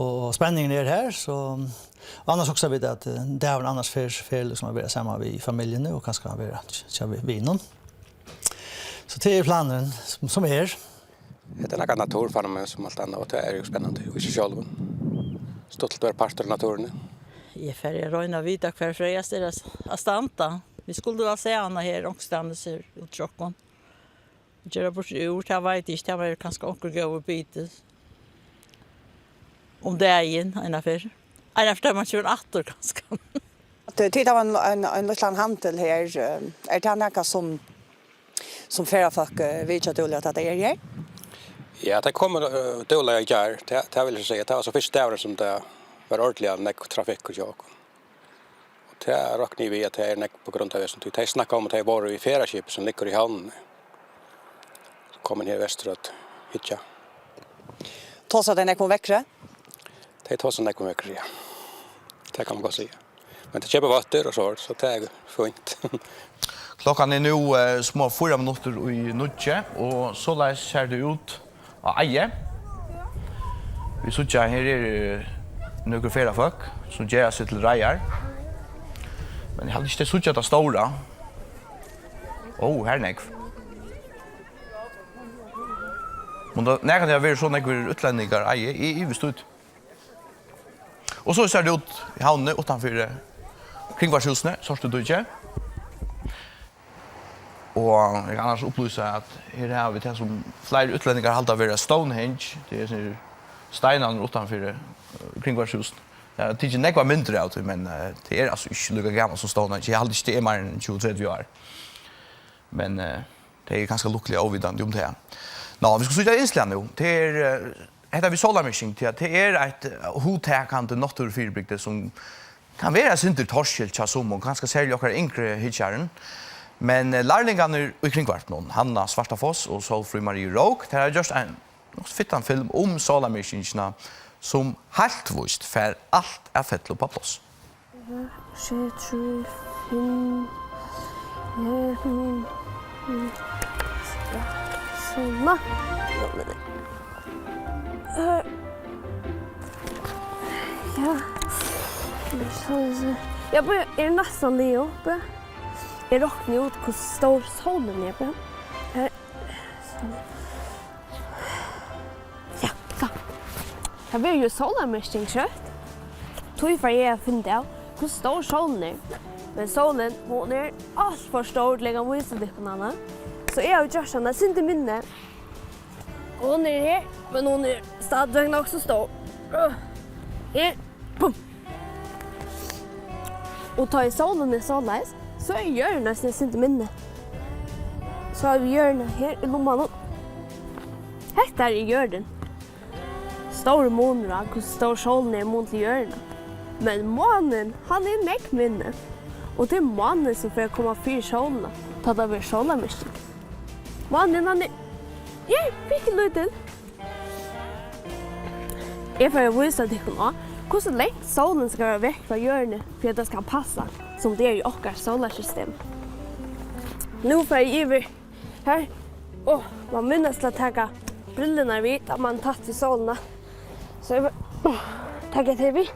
Og spenningurin er har, so, og annars hugsa vit at, eh, dagurin annars fer, fer líkasum at vera saman við familjuni og kanska at vera hjá vi-, vinum. So tað er planurin sum, sum er. Hetta er nakað náttúrfenomen sum alt annað, og tað er jú spennandi í seg sjálvum. Stuttligt at vera partur av náttúruni. Eg fari at royna at vita, hvar frægast er at, at standa. Vit skuldu væl sæð hana her onkustaðnis her út hjá okkum. Gera burtur úr, tað veit eg ikki, tað var kanska onkur góður biti. Um dagin, eina ferð. Eina ferð, tá man kemur aftur, kanska. Tit, tit hava ein, ein, ein lítlan handil her. Eh, er tað nakað sum, sum ferðafólk, eh, vitja dúgliga, at tað er her? Ja, tað komu, eh, dúgliga í gjár. Tað, tað vil eg siga. Tað var so fyrsti dagurin, sum tað var ordiliga nógv trafikkur hjá okkum. Og tað rokni eg við, at tað er nógv á grund av hesum, tí tey snakka um, at tey vóru í ferðaskipi, sum liggur í havnini. Komin her vestur at hyggja. Tosa tey nógv um veðrið? Tey tosa nógv um veðrið, ja. Tað kann man gott siga. Men tey keypa vøttir og so, so tað er fínt. Klokkan er nú, eh, smá fýra minuttir í níggju, og soleiðis sær tað út á Eiði. Vit síggja, her eru nøkur ferðafólk, sum gera seg til reiðar. Men eg haldi ikki, tey síggja tað stóra. Ó, her er nógv. Men tað, nakrantíð hava verið so nógvir útlendingar, Eiði, eg ivist út. Og so sær tað út í havnini, uttanfyri, eh, kringvarpshúsini, Sortudíkið. Og eg kann annars upplýsa, at her hava vit tað, sum fleiri útlendingar halda vera Stonehenge. Tað er hesir steinarnir uttanfyri, eh, kringvarpshúsini. Eg havi tikið nógvar myndir av tí, men, eh, tað er altso ikki líka gamalt sum Stonehenge. Eg haldi ikki, tað er meira enn tjúgu, tretivu ár. Men, eh, tey eru kanska lukkuliga óvitandi um tað. Ná, vit skulu síggja eitt innslag nú. Tað er, eh, hetta við sólarmyrking, tí at tað er eitt, eh, hugtakandi náttúrufyribrigdi, sum kann vera eitt sindur torskilt hjá summum, kanska serliga okkara yngri hyggjarum. Men, eh, lærlingarnir í Kringvarpinum, Hanna Svartafoss og Sólfríð Marie Rook, tær hava gjørt ein nokk so fittan film um sólarmyrkingina, sum heilt víst fær alt at fella upp á pláss. Sjey, trý, fimm. Ja, mm, mm. Ja, sovorðið. Ja, men, eh, ja. Ja, men eg eri næstan liðugur uppi. Eg rokni út, hvussu stór sólin er, bara. Her. Ja, so. Tað verður jú sólarmyrking skjótt. Tí fari eg at finna av, hvussu stór sólin er. Men sólin, hon er alt for stór til, eg kann vísa tykkum hana. So eg havi gjørt hana eitt sindur minni. Og hon er her, men hon er stadigvæk nokk so stór. Her. Bum. Og tá ið sólin er soleiðis, so er jørðin eisini eitt sindur minni. So hava vit jørðina her í lummanum. Hetta er jørðin. Stórur munur á, hvussu stór sólin er í mun til jørðina. Men mánin, hann er nógv minni. Og tað er mánin, sum fer at koma fyri sólina, tá tað verður sólarmyrking. Mánin, hann er, er pikkulítil. Eg fari at vísa tykkum á, hvussu langt sólin skal vera vekk frá jørðini, fyri at tað skal passa, sum tað er í okkara sólarsystem. Nú fari eg yvir her. Áh, man minnast til at taka brillurnar við, tá man er tætt við sólina. So eg fari, áh, taka tey við.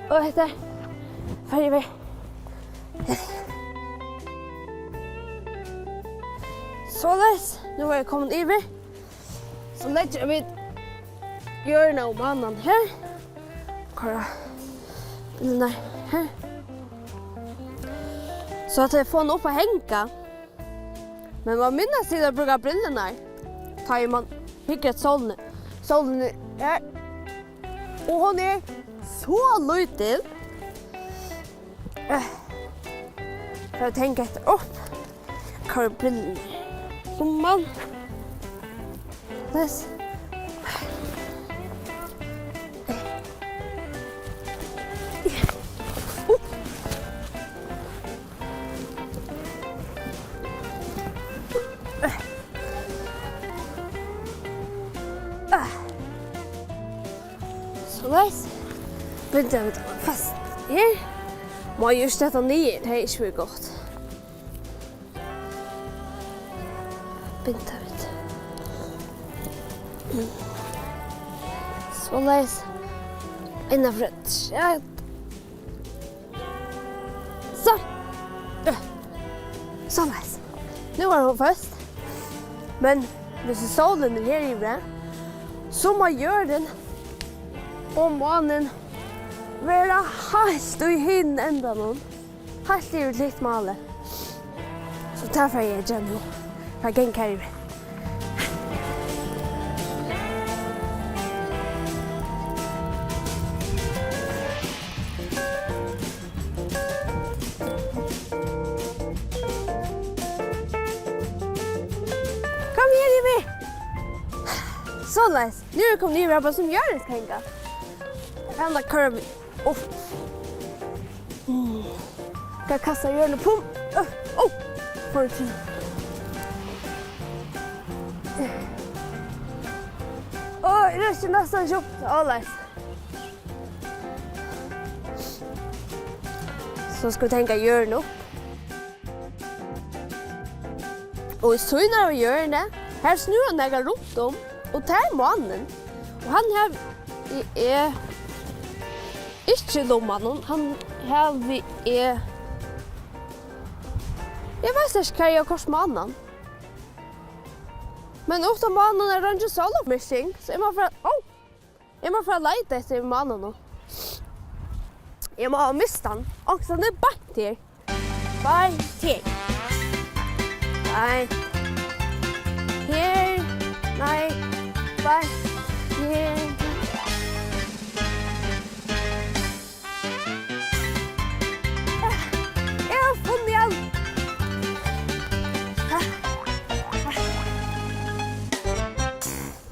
Og hetta fari eg við. Soleiðis, nú er eg komin yvir. So leggja vit jørðina og mánan her. Koyra brillurnar her. So at tey fáa hana upp at hanga. Men man minnast til at brúka brillurnar, tá ið man hyggur at sólini. Sólin er her. Og hon er so lítil. Eh, for at hanga hetta upp. Koyra brillurnar. Sum man. Les. Soleiðis. Binda vit fast her. Má eg ikki detta niður, tað er ikki fyri gott. Binda vit. Soleiðis. Innanfyri. Ja. So. Ja. Soleiðis. Nú er hon føst. Men hvis sólin er her yvir, so má jørðin og mánin vera heilt í hinum endanum. Heilt yvir til hitt málið. So tað fari eg at gera nú. Fari at ganga her yvir. Kom her, Ivi. Soleiðis. Nú er eg komin yvir, bara sum jørðin skal hanga. Henda koyra vit upp. Mm. Skal kasta jørðina. Pum. Ø, ó. Fór til. Ó, eg røkki næstan ikki upp. Soleiðis. So skal vit hanga jørðina upp. Og í síðuna av jørðini, har snúr hann nakað runt um, og tað er mánin. Og hann havi eg ikki í lummanum, hann havi eg, eg veit ikki, hvar eg havi koyrt mánan. Men uttan mánan er eingin sólarmyrking, so eg má fara, ó, eg má fara at leita eftir mánanum. Eg má hava mist hann. Onkustaðni beint her. Beint her. Beint her. Nei, beint her. Eg havi funnið hann.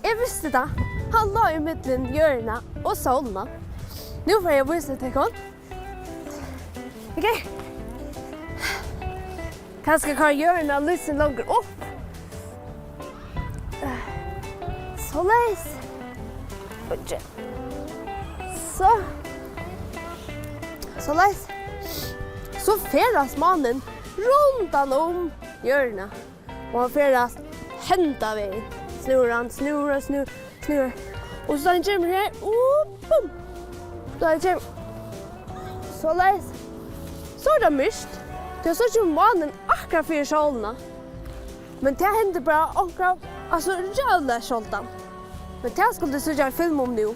Eg visti tað. Hann lá ímillum jørðina og sólina. Nú fari eg at vísa tykkum. Ok. Kanska kann jørðin líta sindur longur upp. Soleiðis. Ok. So. Soleiðis. So ferðast mánin rundan um jørðina. Og hann ferðast henda vegin. Snúr hann, snúr og snúr, snúr. Og so hann kemur her, og bum! So hann kemur soleiðis. So er tað myrkt. Tí so kemur mánin akkurát fyri sólina. Men tað hendir bara onkra, altso, ræðuliga sjáldan. Men tað skuldi tú síggja ein film um nú.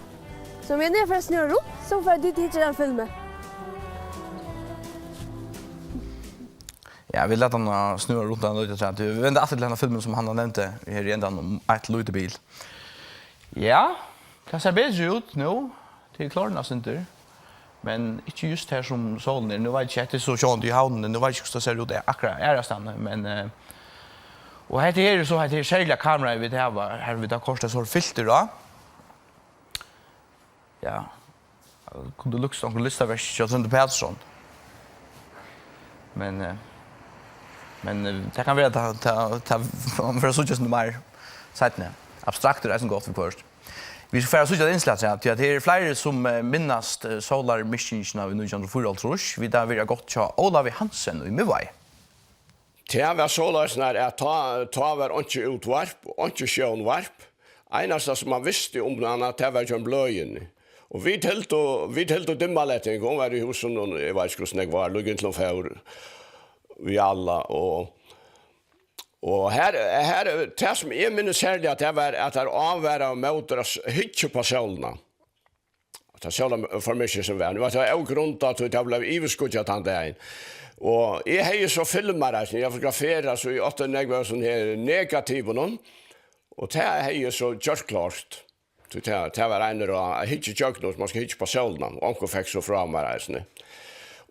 So meðan eg fari at snúra runt, so fara tit at hyggja at filmi. Ja, vit lata hann, uh, snúra runt hann lítið afturat. Vit venda aftur til henda filmin, sum hann nevndi her í endan, um eitt lítið bil. Ja, tað sær betri út nú. Tað er klárnað eitt sindur. Men ikki júst har, sum sólin er. Nú veit eg ikki, hetta er so sjálvandi í Havnini. Nú veit eg ikki, hvussu tað sær út akkurát aðrastaðni. Men, eh, og hetta her er so, hetta her serliga kameraið, vit hava, har vit hava koyrt eitt so filtur á. Ja. Kundi líkst onkrum listaverki hjá Tróndi Patursson. Men, eh, men, eh, tað kann vera, tað, tað, tað, man fer at síggja eitt sindur meir seinni. Abstrakt er eisini gott viðhvørt. Vit fara at síggja eitt innslag, ja, tí at her eru fleiri, sum, eh, minnast, eh, sólarmyrkingina í nítjan hundrað og fýraoghálvtrýss. Vit hava verið gott hjá Ólavi Hansen í Miðvági. Tað var soleiðis, nær at tá, tá var einki útvarp og einki sjónvarp. Einasta, sum man visti um hana, tað var gjøgnum bløðini. Og vit hildu, vit hildu Dimmalætting, hon var í húsinum, eg veit ikki, hvussu nógv ár, líka inntil hon fór við alla. Og, og her, her, tað, sum eg minnist serliga, tað var, at tær ávaraðu móti at s-, hyggja upp á sólina. Tað sólmyrkið sum var. Nú var tað ógrundað, tí tað bleiv yvirskýggjað tann dagin. Og eg hevði so filmar eisini, eg fotograferað, so eg átti nógv av sovorðnum her negativum, og tað hevði eg so gjørt klárt. Tí tað, tað var ein ráð at hyggja ígjøgnum, man skal hyggja upp á sólina, og onkur fekk so frá mær eisini.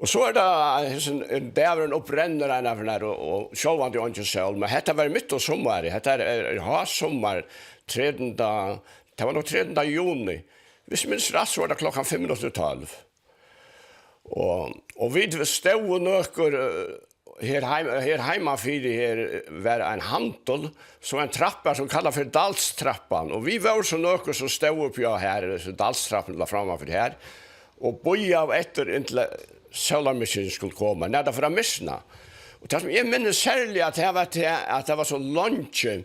Og so er tað, hesin dagurin upprennur einaferð, og, og sjálvandi eingin sól, men hetta var mitt á summarið, hetta er, er, er hásummar, trettanda, tað var nokk trettanda juni. Viss eg minnist rætt, so var tað klokkan fimm minuttir í tólv. Og, og vit stóðu nøkur, eh, her heim-, her heimafyri, her var ein handil, so ein trappa sum kallað fyri Dalstrappan. Og vit vóru so nøkur sum stóðu uppi á her, so Dalstrappan la frammanfyri her. og bíðaðu eftir, inntil sólarmyrkingin skuldi koma. Nei, tað fór at myrkna. Og tað, sum eg minnist serliga, tað var tað, at tað var so leingi,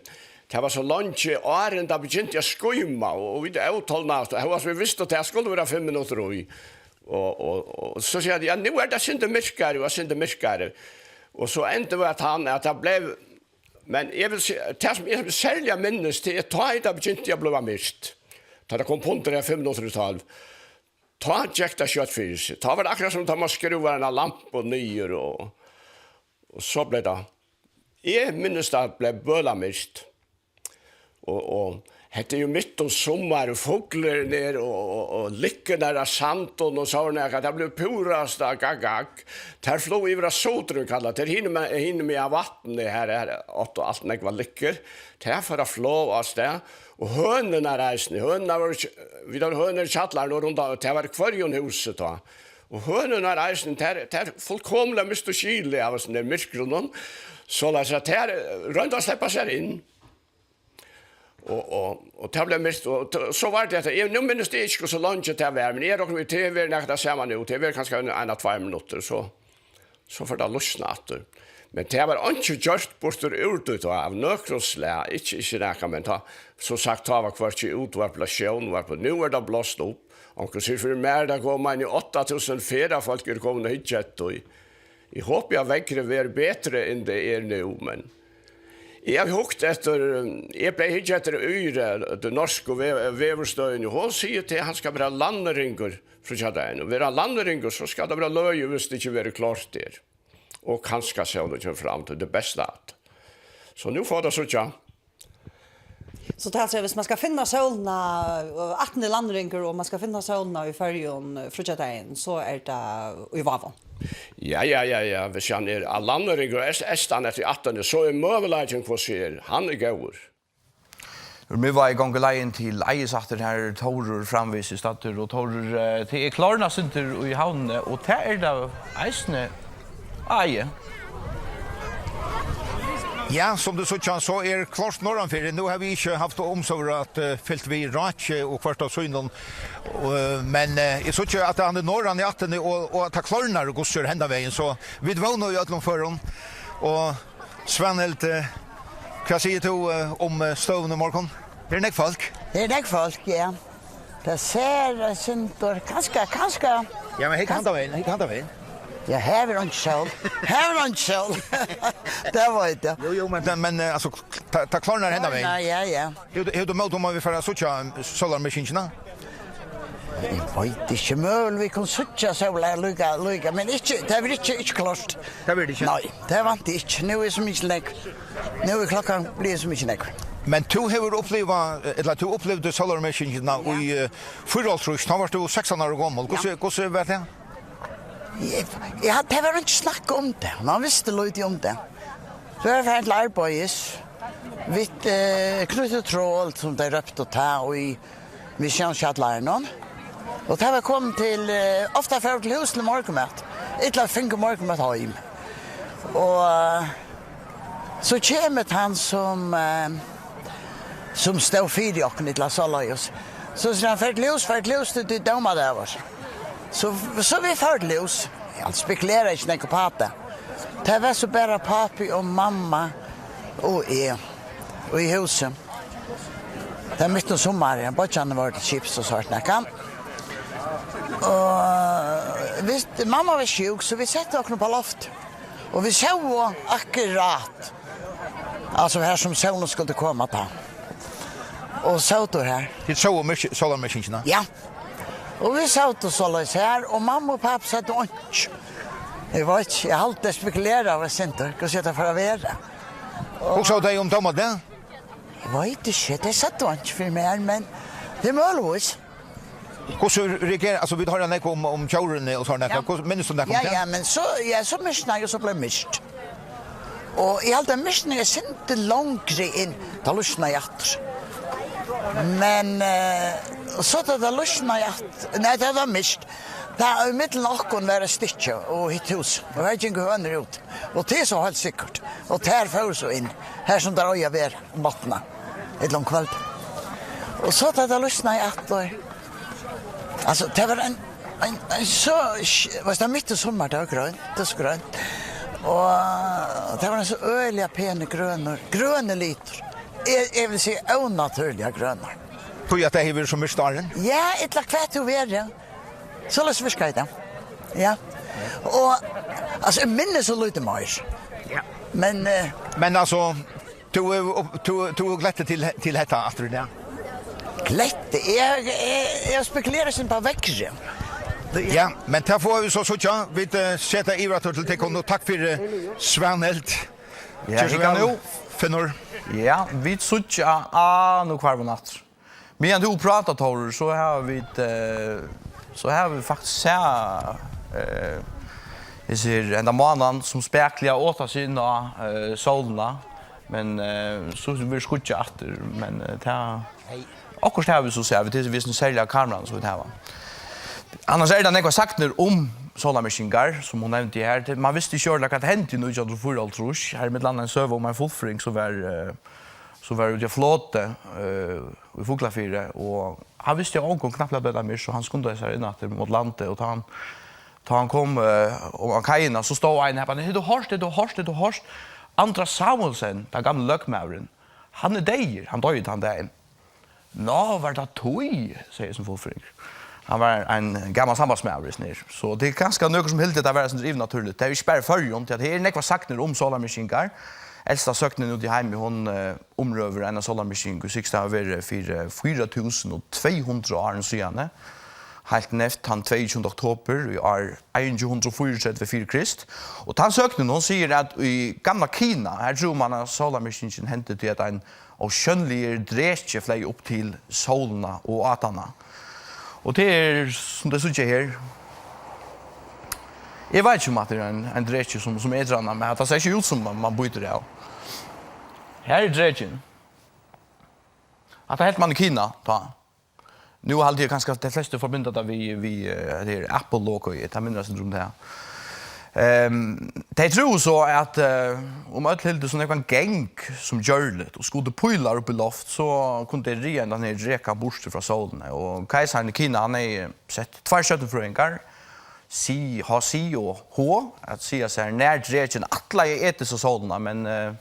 tað var so leingi áðrenn tað begynti at skýma, og, og vit ótolnaðust, og hóast vit vistu, at tað skuldi vera fimm minuttir í. Og, og, og so siga eg, ja, nú er tað eitt sindur myrkari, og eitt sindur myrkari. Og so endar við, at hann, at tað bleiv, men eg vil siga, tað, sum eg serliga minnist, tað er, tá ið tað begynti at blíva myrkt. Tá tað kom pundur her fimm minuttir í tólv. Tá gekk tað skjótt fyri seg. Tá var tað akkurát, sum tá man skrúvar eina lampu niður, og, og so bleiv tað. Eg minnist, at tað bleiv bølamyrkt. Og, og hetta er jú mitt um summar, og fuglurin er, og, og, og likkurnar av sandinum, og so er nakað, tað blívur púrasta gagg, gagg. Tær flugu yvir av Sutrum, kalla tær, hinum me-, hinum megin av vatnið, har, har áttu alt nógvar likkur. Tær fóru at fáa avstað, og hønurnar eisini. Hønurnar vóru, vit hava hønur í kjallaranum og rundan, tað var í hvørjum húsi tá. Og hønurnar eisini, tær, tær fullkomiliga mistu skilið av hesum der myrkrunum, soleiðis at tær, eh, royndu at sleppa sær inn. Og, og, og tað bleiv myrkt, og t-, so var tað, at eg, nú minnist eg ikki, hvussu leingi tað var, men eg rokni við, tað hevur verið nakað tað sama nú, tað hevur verið kanska ein, ein, tveir minuttir, so, so fór tað at lýsna aftur. Men tað var einki gjørt burtur úr tí tá, av nøkrum slag, ikki, ikki nakað, men tá, sum sagt, tá var hvørki útvarp ella sjónvarp, og nú er tað blást upp. Onkur sigur fyri mær, tað koma eini átta túsund ferðafólk eru komin at hyggja eftir tí. Eg hopi, at veðrið verður betri, enn tað er nú, men eg havi hugt eftir, eg bleiv hyggja eftir Ýri, tí norsku ve-, veðurstøðini, hon sigur, at hann skal vera landringur fríggjadagin, og verður hann landringur, so skal tað vera løgið, viss tað ikki verður klárt her. Og kanska sólin kemur fram, tað er tað besta at. So nú fáa vit at síggja. So tað er altso, viss man skal finna sólina, eh, aftan í landringur, og man skal finna sólina í Føroyum, eh, fríggjadagin, so er tað í Vágum. Ja, ja, ja, ja. Viss hann er á landringur, eist-, eystan eftir ættini, so er møguleikin, hvussu er, hann er góður. Nú er Miðvági gongur leiðin til Eiðis aftur, har er Tórur framvegis staddur, og Tórur, eh, tað er klárnað sindur í Havnini, og tað er tað eisini á Eiði. Ja, sum tú síggja, so er klárt norðanfyri. Nú hava vit ikki havt umstøður at, eh, fylgt við ráki og hvørt av sínum, eh, men, eh, eg síggi, at hann er norðan í ættini, og, og at tað klárnar og gustur hendan vegin, so vit vóna í øllum førum. Og Svanhild, eh, hvat sigur tú, eh, um, eh, støðuna í morgun? Her er nógv fólk. Her er nógv fólk, ja. Tað sær eitt sindur, kanska, kanska. Ja, men hygg handan vegin, hygg handan vegin. Ja, her er einki sól. Her er einki sól. Tað veit eg. Jú, jú, men, men, men, eh, altso, tað, tað klárnar hendan vegin. Ja, ja, ja. Hevur tú, hevur tú mót um, at vit fara at síggja sólarmyrkingina? Eg veit ikki, møguliga vit kunnu síggja sólina líka, líka, men ikki, tað verður ikki, ikki klárt. Tað verður ikki? Nei, tað vænti eg ikki. Nú er so mikið nógv. Nú er klokkan blivin so mikið nógv. Men tú hevur upplivað, ella tú upplivdi sólarmyrkingina í, eh, fýraoghálvtrýss, tá vart tú sekstan ára gomul. Hvussu, hvussu var tað? Eg, eg, tað var ikki snakk um tað. Man visti lítið um tað. So eg var farin til arbeiðis. Vit, eh, knýttu trol, sum tey róptu tá, í Missiónskjallaranum. Og tá var komið til, eh, ofta fór til hús til morgunmat. Ella fingu morgunmat heim. Og, eh, so kemur hann sum, eh, sum stóð fyri okkum, ella soleiðis. So sigur hann, "Far til hús, far til hús, tí tað er dómadagur." So, so vit fóru til hús. Eg spekuleraði ikki nógv uppá tað. Tað var so bara pápi og mamma og eg í húsi. Tað var mitt um summarið, beiggjarnir vóru til skips og sovorðið nakað. Og vit, mamma var sjúk, so vit settu okkum upp á loft. Og vit sóu akkurát, altso, har sum sólin skuldi koma tá. Og sótu har. Tit sóu myrk-, sólarmyrkingina? Ja. Og vit sótu soleiðis har, og mamma og pápi søgdu einki. Eg veit ikki, eg haldi, tey spekuleraðu eitt sindur, hvussu hetta fer at vera. Og hugsaðu tey um dómadag? Eg veit ikki, tey søgdu einki fyri mær, men tað er møguligvis. Hvussu reagera, altso, vit hoyra nógv um, um djórini og sovorðið. Ja. Hvussu, minnist tú nakað um tað? Ja, ja, men so, ja, so myrknaði, og so bleiv myrkt. Og eg haldi, at myrknaði eitt sindur longri enn, tá lýsnaði aftur. Men, eh, og so tá tað lýsnaði aftur, nei, tað var myrkt. Tá, ímillum okkum var eitt stykki og hitt hús, og har gingu hønur út. Og tað er so heilt sikkurt. Og tær fóru so inn, har sum tær eiga at vera um náttina, ella um kvøldið. Og so tá tað lýsnaði aftur, altso, tað var ein, Ein, ein so, veitst tú, mitt í summar, tað var grønt, tað var so grønt. Og tað var ein so øgiliga penur grønur, grønur litur. Eg, eg vil siga ónatúrliga grønur. Tí at tað hevur verið so myrkt áðrenn? Ja, ella hvat tú verður. Soleiðis virkar tað. Ja. Og, altso, eg minnist so lítið meir. Ja. Men, eh, Men altso, tú, tú, tú gletti til, til hetta aftur, ja? Gletti? Eg, eg, eg spekuleri ikki á veðrið. Ja, men tað fáa vit so síggja. Vit, eh, seta yvir aftur til tykkum, og takk fyri, eh, Svanhild. Ja, ger so hygga væl, nú. Finnur. Ja, vit síggja, ah, nú hvarv hon aftur. Meðan tú prátar, Tórur, so hava vit, eh, so hava vit faktiskt sæð, eh, eg sigi, henda mánan sum spakuliga átar seg inn á, eh, sólina, men, eh, so verður skýggjað aftur, men, eh, tað, okkurt hava vit so sæð, vit, vit sum serliga kameran, sum vit hava. Annars eru tað nógvar sagnir um sólarmyrkingar, sum hon nevndi her. Man visti ikki ordiliga, hvat hendi í nítjan hundrað og fýraoghálvtrýss. Her er millum annað ein søga um ein fuglfrøðing, sum var, eh, sum var úti á floti, eh, í Fuglafirði, og hann visti av ongum, knappliga bleiv tað myrkt, so hann skundaði sær inn aftur móti landi, og tá hann, tá hann kom, eh, um á kaiina, so stóð ein har, "Hevur tú hoyrt, hevur tú hoyrt, hevur tú hoyrt? Andra Samuelsen, tann gamli løgmaðurin, hann er deyður, hann doyði tann dagin." "Nå, var tað tí?" segði hesin fuglfrøðingur. Hann var ein gamal sambandsmaður, hesin her. So tað er kanska nøkur sum hildu, at tað var eitt sindur yvirnatúrligt. Tað er ikki bara í Føroyum, tí at her eru nógvar sagnir um sólarmyrkingar. Elsta søgnin úti í heimi, hon, eh, umrøður eina sólarmyrking, ið sigst at hava verið fyri fýra túsund og tvey hundrað árum síðani. Heilt neyvt tann tveyogtjúgunda oktober í ár einogtjúgu hundrað og fýraogtretivu fyri Krist. Og tann søgnin, hon sigur, at í gamla Kina, har trúði man, at sólarmyrkingin hendi tí, at ein ósjónligur dreki fleyg upp til sólina og át hana. Og tað er, sum tey síggja her, eg veit ikki, um hatta er ein, ein dreki, sum, sum etur hana, men hatta sær ikki út, sum man, man bítur av. Her er drekin. Hatta helt man í Kina, tá. Nú haldi eg kanska, at tey flestu forbinda tað við, við, eh, hetta her Apple-logoið. Tað minnir eitt sindur um tað. Ehm, tey trúðu so, at, eh, um øll hildu so nógvan gang sum gjørligt og skutu pílar upp í loft, so kundu tey ræða hendan her drekan burtur frá sólini. Og keisarin í Kina, hann hevði sett tveir stjørnufrøðingar, Xi, H Xi og Ho, at siga sær, nær drekin ætlaði at eta so sólina, men, eh,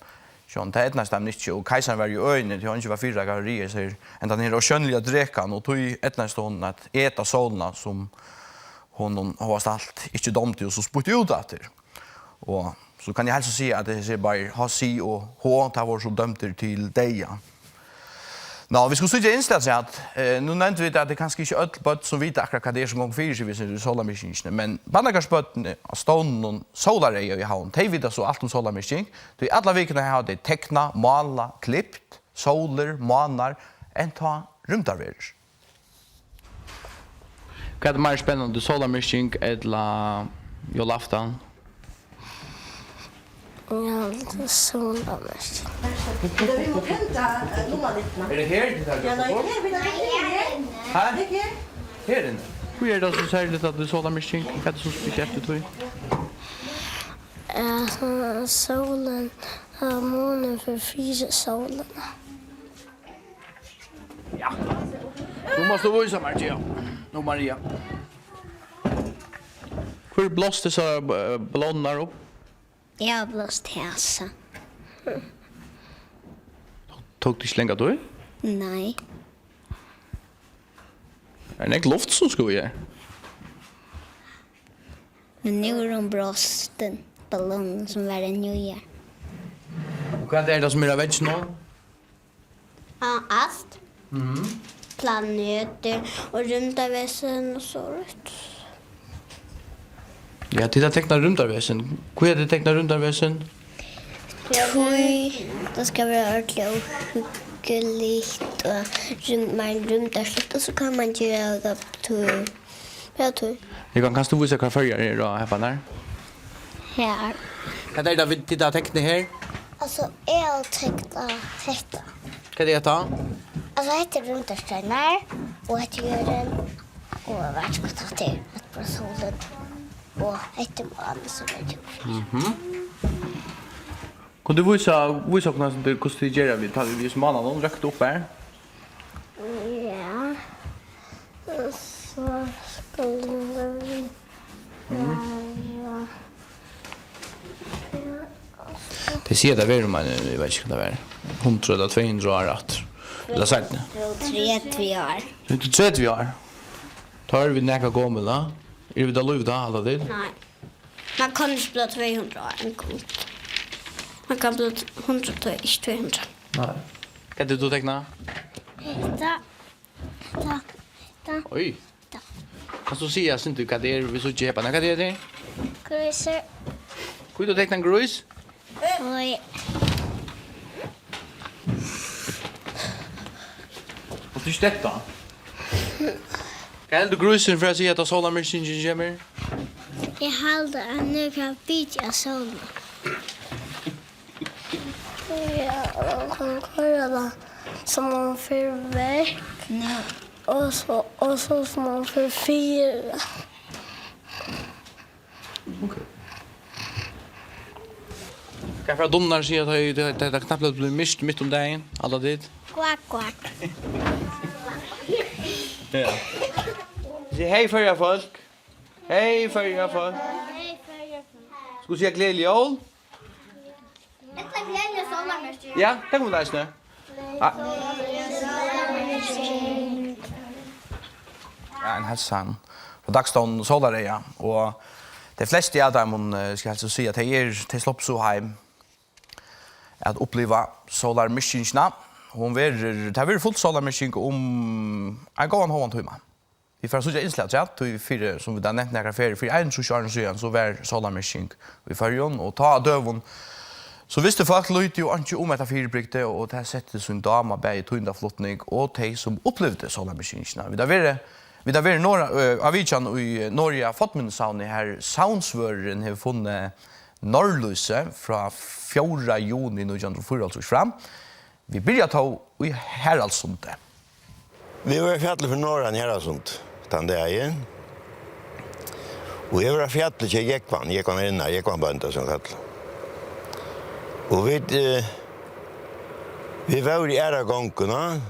sjón, tað eydnaðist teimum ikki, og keisarin var í øðini, tí hann ikki var fyrireikari at ræða sær hendan her ósjónliga drekan, og tí eydnaðist honum at eta sólina, sum honum hóast alt ikki dámdi, og so spýtti út aftur. Og so kann eg heilsa og siga, at hesir báðir, H Xi og Ho, teir vóru so dømdir til deyða. Ná, vit skulu síggja innstætt, at, eh, nú nevndu vit, at tað er kanska ikki øll børn, sum vita akkurát, hvat tað er, sum gongur fyri seg við sólarmyrkingini, men barnagarðsbørnini á stovninum Sólareyga í Havn, tey vita so alt um sólarmyrking, tí alla vikuna hava tey teknað, málað, klipt sólir, mánar, enntá rúmdarverur. Hvat er meira spennandi, sólarmyrking ella jólaaftan? Ja, tað er sólarmyrking. Vit mugu tendra, eh, lummalyktirnar. Er tað her, tit hava gjørt tað? Ja, nei, her, her, her, her. Hæ? Her, her. Her inni. Hví er tað so serligt, at tað er sólarmyrking? Hvat er so spesielt við tí? Eh, so-, sólin, eh, munin fyri, fyri sólina. Ja. Nú mást tú vísa mær, Gia. Nú, Maria. Hvør blásti so, eh, ballónirnar upp? Eg havi blást hasa. Tók tað ikki langa tíð? Nei. Er nógv luft sum skal í her? Men nú er hon brostin, ballónin sum var inni í her. Og hvat er tað sum er á vegginum? Á, alt. Mhm. Planetir og rúmdarvesen og sovorðið. Ja, tit hava teknað rúmdarvesen. Hví hava tit teknað rúmdarvesen? Tí tað skal vera ordiliga hugnaligt og rúm-, meira rúmdarligt, og so kann man gera tað, tí Ja, tú. Jógvan, kanst tú vísa, hvar Føroyar eru á heppan her? Her. Hvat er tað, vit, tit hava teknað her? Altso, eg havi teknað hetta. Hvat er hetta? Altso, hetta er rúmdarsteinar, og hetta er jørðin, og eg veit ikki, hvat hatta er. Hetta er bara sólin, og hetta er mánin, sum er djúpur. Mhm. Kundi tú vísa, vísa okkum, hvussu tit, hvussu tit gera við, tá, við mánan, hon røkkur upp her? Ja. Og so Tey siga, tað verður um ein, eg veit ikki, hvat tað var, hundrað ella tvey hundrað ár aftur. Ella seinni. Tretivu ár. Tretivu ár. Tá eru vit nakað gomul, tá? Eru vit á lívi tá, halda tit? Nei. Man kann ikki blíva tvey hundrað ár eingong. Man kann blíva hundrað, ikki tvey hundrað. Nei. Hvat er tað, tú teknar? Hetta. Hetta. Hetta. Oj. Hetta. Kanst tú siga, Sindri, hvat tað er, vit síggja her? Hvat er tað? Grísur. Hví tú teknar ein grís? Oj. Og tú støttar. Hvat heldur grísurin fer at siga, tá sólarmyrkingin kemur? Eg haldi, at nú fer at bita av sólini. Ja, man kann koyra det som man får vekk. Ja. Og så, og så som man får fire. Ok. Hvat fara dunnar siga, tá ið tað, tað, tað knappliga blívur myrkt mitt um dagin, alla tíð? Kvak, kvak. Ja. Sig hey, Føroya fólk. Hey, Føroya fólk. Hey, Føroya fólk. Skulu siga gleðilig jól? Ella gleðiliga sólarmyrking. Ja, tað kunnu vit eisini. Ah. Ja, ein heilsan frá dagstovn Sólareyga, og tey flestu av teimum, eh, skal eg helst siga, tey er, tey sluppu so heim at uppliva sólarmyrkingina. Hon verður, tað verður full sólarmyrking um ein góðan hálvan tíma. Vit fara at síggja innslag afturat, tí fyri, sum vit hava nevnt nakrar ferðir, fyri einogtrýss árum síðan, so var sólarmyrking í Føroyum, og tá á døgum, so vistu fólk lítið og einki um hetta fyribrigdi, og tað setti sín dám á bæði tíðindaflutning og tey, sum upplivdu sólarmyrkingina. Vit hava verið, vit hava verið norð-, øh, á vitjan í Norðoya Fornminnissavni, har savnsvørðurin hevur funnið norðlýsið frá fjórða juni nítjan hundrað og fýraoghálvtrýss fram. Vit byrja tó í Haraldssundi. Vit vóru á fjalli fyri norðan Haraldssund tann dagin. Og eg var á fjalli hjá Jógvan, Jógvan er innar, Jógvan bónda, sum kalla. Og vit, eh, vit vóru í aðru gongdina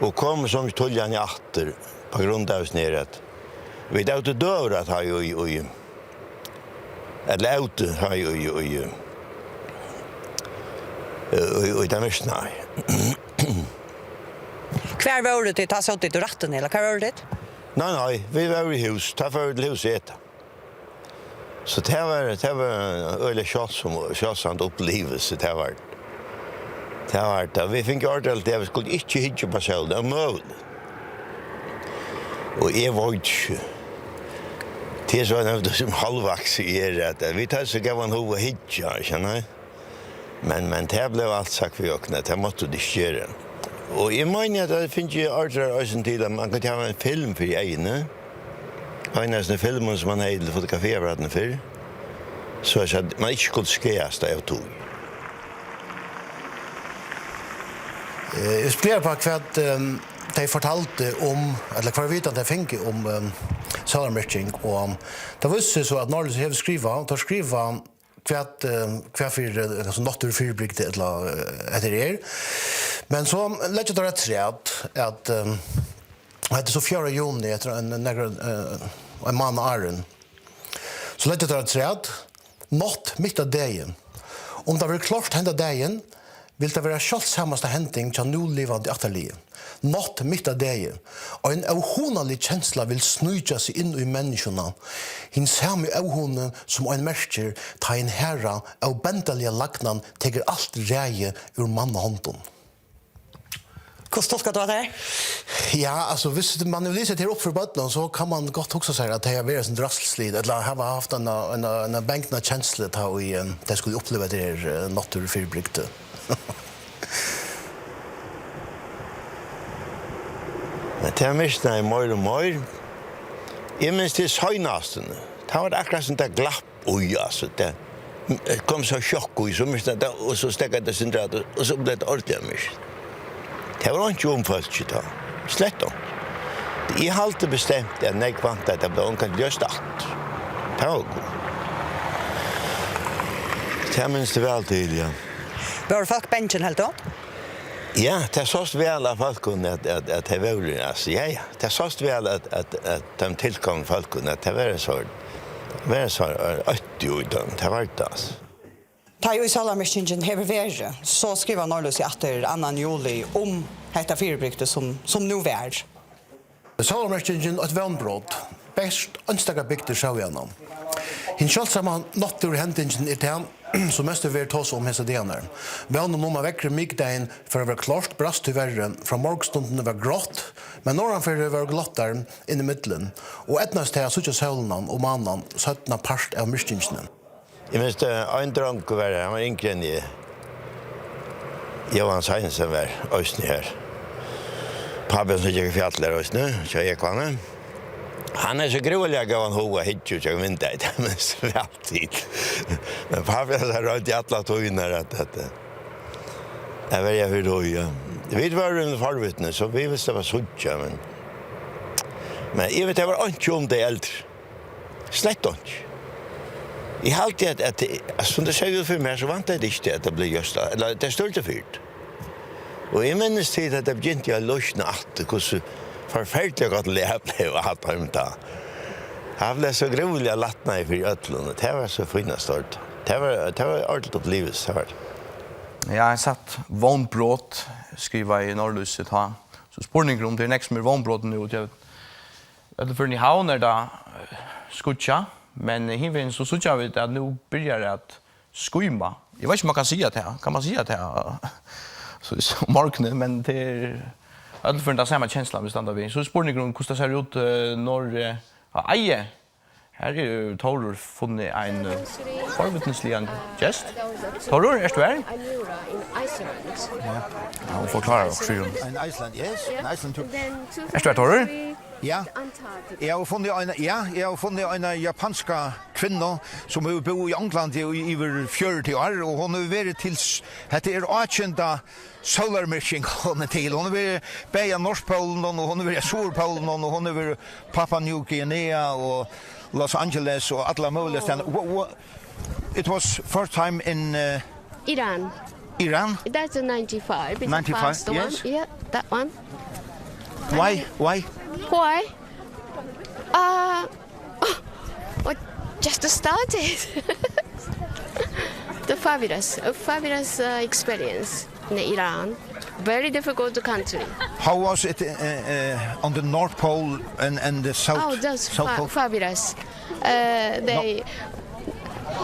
og komu so mikið tíðliga aftur, á grund av sum er at vit ótu døgurða tá í, í, í, ella ótu, tá í, í, í, í, í, í tað myrkna. Hvar vóru tit? Tá sótu tit í rættini, ella hvar vóru tit? Nei, nei, vit vóru í hús. Tá fóru vit til hús at eta. So tað var, tað var ein øgiliga sjáldsom, sjáldsom uppliving, tað var. Tað var tað. Vit fingu ordiligt, at vit skuldu ikki hyggja upp á sólina, tað var møguligt. Og eg veit ikki. Tað er so ein av teimum hálvvaksu eg eri, at vit høvdu so góðan hug at hyggja, skilur tú. Men, men tað bleiv alt sagt við okkum, at tað máttu vit ikki gera. Og eg meini, at tað fingu ordiligt eisini til, at man kundi hava ein film fyri eyguni. Ein av hesum filmum, sum man hevði til fotografiapparatin fyrr. So at man ikki skuldi skaðast av tí. Eh, eg spyrji bara, hvat, ehm, tey fortaldu um, ella hvat vitan tey fingu um, ehm, sólarmyrking, og tað vísti seg so, at Norðlýsið hevur skrivað, og teir skriva hvat, eh, hvat fyri, eh, altso, náttúrufyribrigdi ella, eh, hetta er. Men so leggja teir afturat at, eh, hetta er so fjórða juni, eftir ein, nakrar, eh, ein mánað áðrenn. So leggja teir afturat, nátt mitt á degi. Um tað verður klárt henda dagin, vil tað vera sjálvsamasta hending hjá núlivandi ættarliði. Nátt mitt á degi. Ein óhugnalig kensla vil sníkja seg inn í menniskjuna. Hin sami óhugni, sum ein merkir, tá hin harða, óbendaliga lagnan tekur alt ræði úr mannahondum. Hvussu tulkar tú hatta her? Ja, altso, viss man hevur lisið hetta her upp fyri børnum, so kann man gott hugsa sær, at tey hava verið eitt sindur ræðsluslig, ella hava havt eina, eina, eina bangna kenslu, tá ið, eh, tey skulu uppliva hetta her, eh, náttúrufyribrigdi. Men tað myrknaði meir og meir. Eg minnist til seinast, tá var tað akkurát sum tað glapp í, altso, tað kom so sjokk í, so myrknaði tað, og so steðgaði tað sindur at, og so bleiv tað ordiliga myrkt. Tað var einki um fólkið tá. Slett einki. Eg haldi bestemt, at nógv væntaðu, at tað bleiv ongantíð ljóst aftur. Tað var gott. Tað minnist eg væl til, ja. Vóru fólk bangin, heldur tú? Ja, tað sást væl á fólkum, at, at, at tey vóru, altso, ja, ja. Tað sást væl, at, at, at teimum tilkomnu fólkum, at tað var so, var so, eh, ótti í teimum, tað var tað, altso. Tá ið sólarmyrkingin hevur verið, so skrivar Norðlýsið aftur annan juli um hetta fyribrigdið, sum, sum nú var. Sólarmyrkingin, eitt vónbrot. Bert einstaka bygdir sóu hana. Hin sjáldsamma náttúruhendingin er tað, sum mest er verið tosað um hesar dagarnar. Vónin um, at veðrið mikudagin fór at vera klárt, brast tíverri. Frá morgunstundini var grátt, men norðanfyri vóru glottar inn ímillum, og eydnaðist tað at síggja sólina og mánan seinna part av myrkingini. Eg minnist, eh, ein drongur var her, hann var yngri enn eg. Jóhan Seinsen var eisini her. Pápi, sum gekk í fjall her eisini, hjá Jógvani. Hann hevði so grúiliga góðan hug at hyggja út gjøgnum vindeygað, tað minnist eg væl til. Men pápi hansara royndi alla tíðina at, at, eh, at verja fyri tí, ja. Vit vóru forvitnir, so vit vistu, tað var at síggja, men, men eg veit, tað var einki um tey eldru. Slett einki. Eg haldi, at, at, at, sum tey søgdu fyri mær, so væntaðu tey ikki, at tað bleiv gjørt, ella tað stóð til fyrr. Og eg minnist til, at tað begynti at lýsna aftur, hvussu forferdiliga gott lag bleiv á teimum tá. Hann bleiv so grúiliga lætnaður fyri øllum, og tað var so fínt at síggja. Tað var, tað var ordentligt upplivelse, tað var tað. Ja, eg sá vónbrot, skrivaði Norðlýsið tá. So spurningur um tað er nógv sum er vónbrotin nú, tí at Øllum førum í Havn er tað, eh, skýggjað, men hinvegin so síggja vit, at nú byrjar at skýma. Eg veit ikki, um man kann siga tað. Kann man siga tað? So, so um morgunin, men tað er øllum førum tann sama kenslan, vit standa við. So er spurningurin, hvussu tað sær út, eh, norður, eh, á Eiði. Her hevur Tórur funnið ein, eh, forvitnisligan gest. Tórur, ert tú her? Ja, hon forklarar okkum fyri honum. In Iceland, yes. In Iceland too. Ert tú her, Tórur? Ja. Eg havi funnið eina, ja, eg havi funnið eina japanska kvinnu, sum hevur búð í Onglandi í yvir fjøruti ár, og hon hevur verið til s-, hetta er átjanda sólarmyrking, hon er til. Hon hevur verið bæði á Norðpólinum, og hon hevur verið á Suðurpólinum, og hon hevur verið Papua New Guinea og Los Angeles og allar møguligar staðir. Wha-, wha-, it was first time in, uh, Iran. Iran? That's a ninety-five. It's a ninety-five, past one. Yes. Yeah, that one. Why? Why? Why? Uh, oh, oh, just started. The fabulous, a fabulous, uh, experience in Iran. Very difficult country. How was it, uh, uh, on the North Pole and, and the South, Oh, that's South fa-, Pole? Fabulous. Uh, they,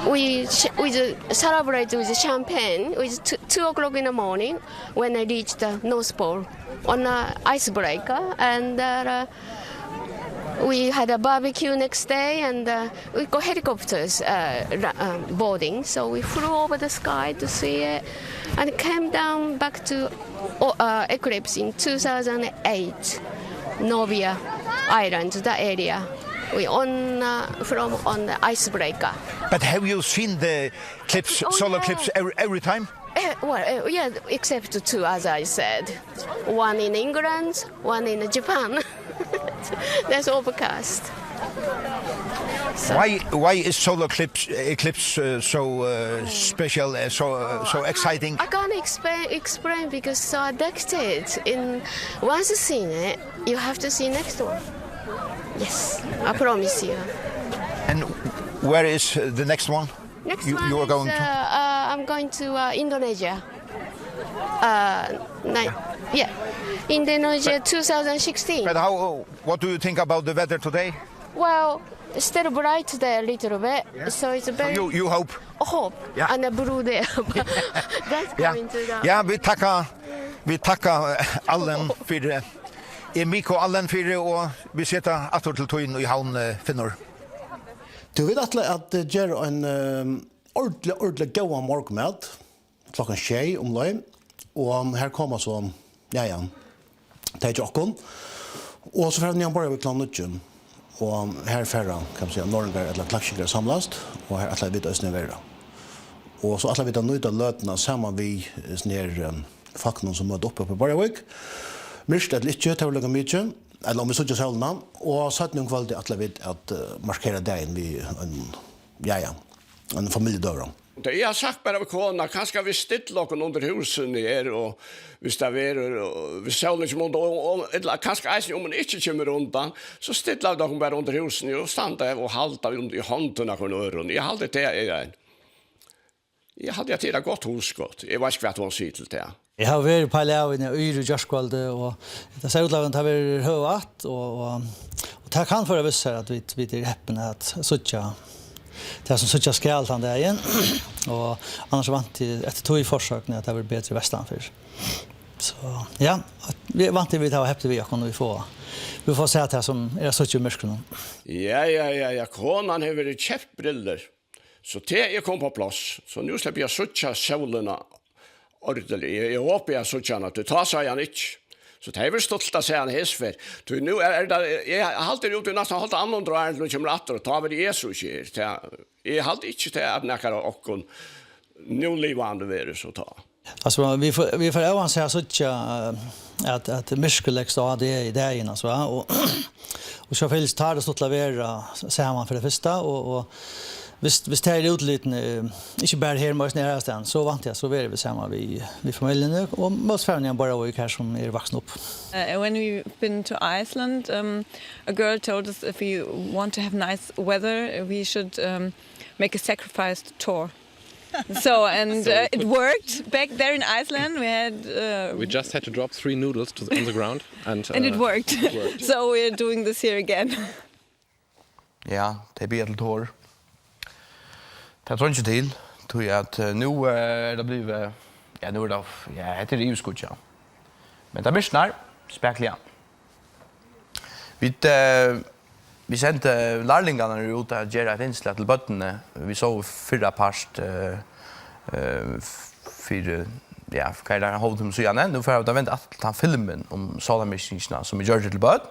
we ch-, we ju-, celebrate with champagne. It's two, two o'clock in the morning when I reached the North Pole on an icebreaker, and, uh, we had a barbecue next day, and, uh, we got helicopters, uh, ra-, um, boarding. So we flew over the sky to see it, and came down back to, uh, Eclipse in two thousand eight, Novia Island, that area. We on, uh, from on the icebreaker. But have you seen the eclipse, Oh, solar yeah. eclipse every, every time? Eh, well, eh, yeah, except two, as I said. One in England, one in Japan. That's overcast. So Why, why is solar eclipse, eclipse, uh, so, uh, special, uh, so, uh, so exciting? I can't explain, explain because so addicted. In once you seen it, you have to see next one. Yes, I promise you. And where is, uh, the next one? Next You, one you are is, going to? uh, uh, I'm going to, uh, Indonesia. Uh, ni-, yeah, Indonesia But two thousand sixteen. But how, what do you think about the weather today? Well, it's still bright there a little bit, Yeah? so it's So very you, you hope? Hope Yeah. and a blue there. That's Ja. coming to the Ja, vit takka, vit takka, eh, Allen fyri, eh, Emiko Allen fyri, og vit seta aftur til tín í Havn, eh, Finnur. Tú, vit ætla at, eh, gera ein, eh, ordiliga, ordiliga góðan morgunmat klokkan sjey umleið, og her koma so, ja, ja, tey hjá okkum. Og so fara vit niðan á Borðoyarvík klokkan níggju, og her fara, kann man siga, norðoyingar ella klaksvíkingar at samlast, og her ætla vit eisini at vera. Og so ætla vit at nýta løtuna saman við, eh, sånn her, eh, fólkunum, sum møta upp uppi í Borðoyarvík. Myrkt ella ikki, tað verður líka mikið, ella um vit síggja sólina. Og seinni um kvøldið ætla vit at, eh, markera dagin við ein, ja, ja, ein familjudøgurða. Tað eg havi sagt bara við konuna, kanska vit stilla okkum undir húsini her, og viss tað verður, og viss sólin kemur undan, og, og, ella kanska eisini um hon ikki kemur undan, so stilla vit okkum bara undir húsini og standa her og halda um í hondina hvørjum øðrum. Eg haldi, tað er ein, eg haldi, at tað er eitt gott hugskot. Eg veit ikki, hvat hon sigur til tað. Eg havi verið á Pálíðini í Íri í gjárkvøldið, og tað sær út til, at tað verður høg ætt, og, og, og tað kann føra við sær, at vit, vit eru hepnir at síggja tað, sum síggjast skal tann dagin, og annars vænti eg eftir tí forsøkuni, at tað verður betri vestanfyri. So, ja, vit vænta, vit hava hepnir við okkum, og vit fáa, vit fáa sæð tað, sum er at síggja í myrkrinum. Ja, ja, ja, ja, konan hevur verið keypt brillur. So tað er komið á pláss. So nú sleppi eg at síggja sólina ordiliga. Eg, eg hopi, eg síggi hana, tí tá sá eg hana ikki. So tað hevur verið stuttligt at síggja hana hesa ferð. Tí nú er, er tað, eg haldi, eg eri úti í næstan hálvt annað hundrað ár, til hon kemur aftur, og tá verði eg so ikki her. Tað, eg haldi ikki, tað, at nakar av okkum nú livandi verður so tá. Altso, vit fáa, vit fáa óvænta at síggja, eh, at, at myrkur legst á, tað er í dagin, altso, va? Og, og sjálvfylgis, tá er tað stuttligt at vera saman fyri tað fyrsta, og, og viss, viss tað er útlitini, eh, ikki bara her, men eisini aðrastaðni, so vænti eg, so verða vit saman við, við familjuni, og møtast framvegis bara í, har sum eg eri vaksin upp. Uh, when we've been to Iceland, um, a girl told us if we want to have nice weather, we should, um, make a sacrifice to Thor. So, and, so uh, it worked. Back there in Iceland, we had, uh, we just had to drop three noodles to the, on the ground, and, and it, uh, worked. It worked. So we're doing this here again. Ja, tey biðja til Thor. Tað treingir til, tí at, eh, nú, eh, er tað blivið, ja, nú er tað, ja, hetta er yvirskýggjað. Men tað myrknar spakuliga. Vit, eh, vit sendu lærlingarnar út at gera eitt innslag til børnini. Vit sóu fyrra part, eh, eh, f-, fyri, ja, hvat er tað, ein hálvan tíma síðani. Nú fara vit at venda aftur til tann filmin um sólarmyrkingina, sum vit gjørdu til børn.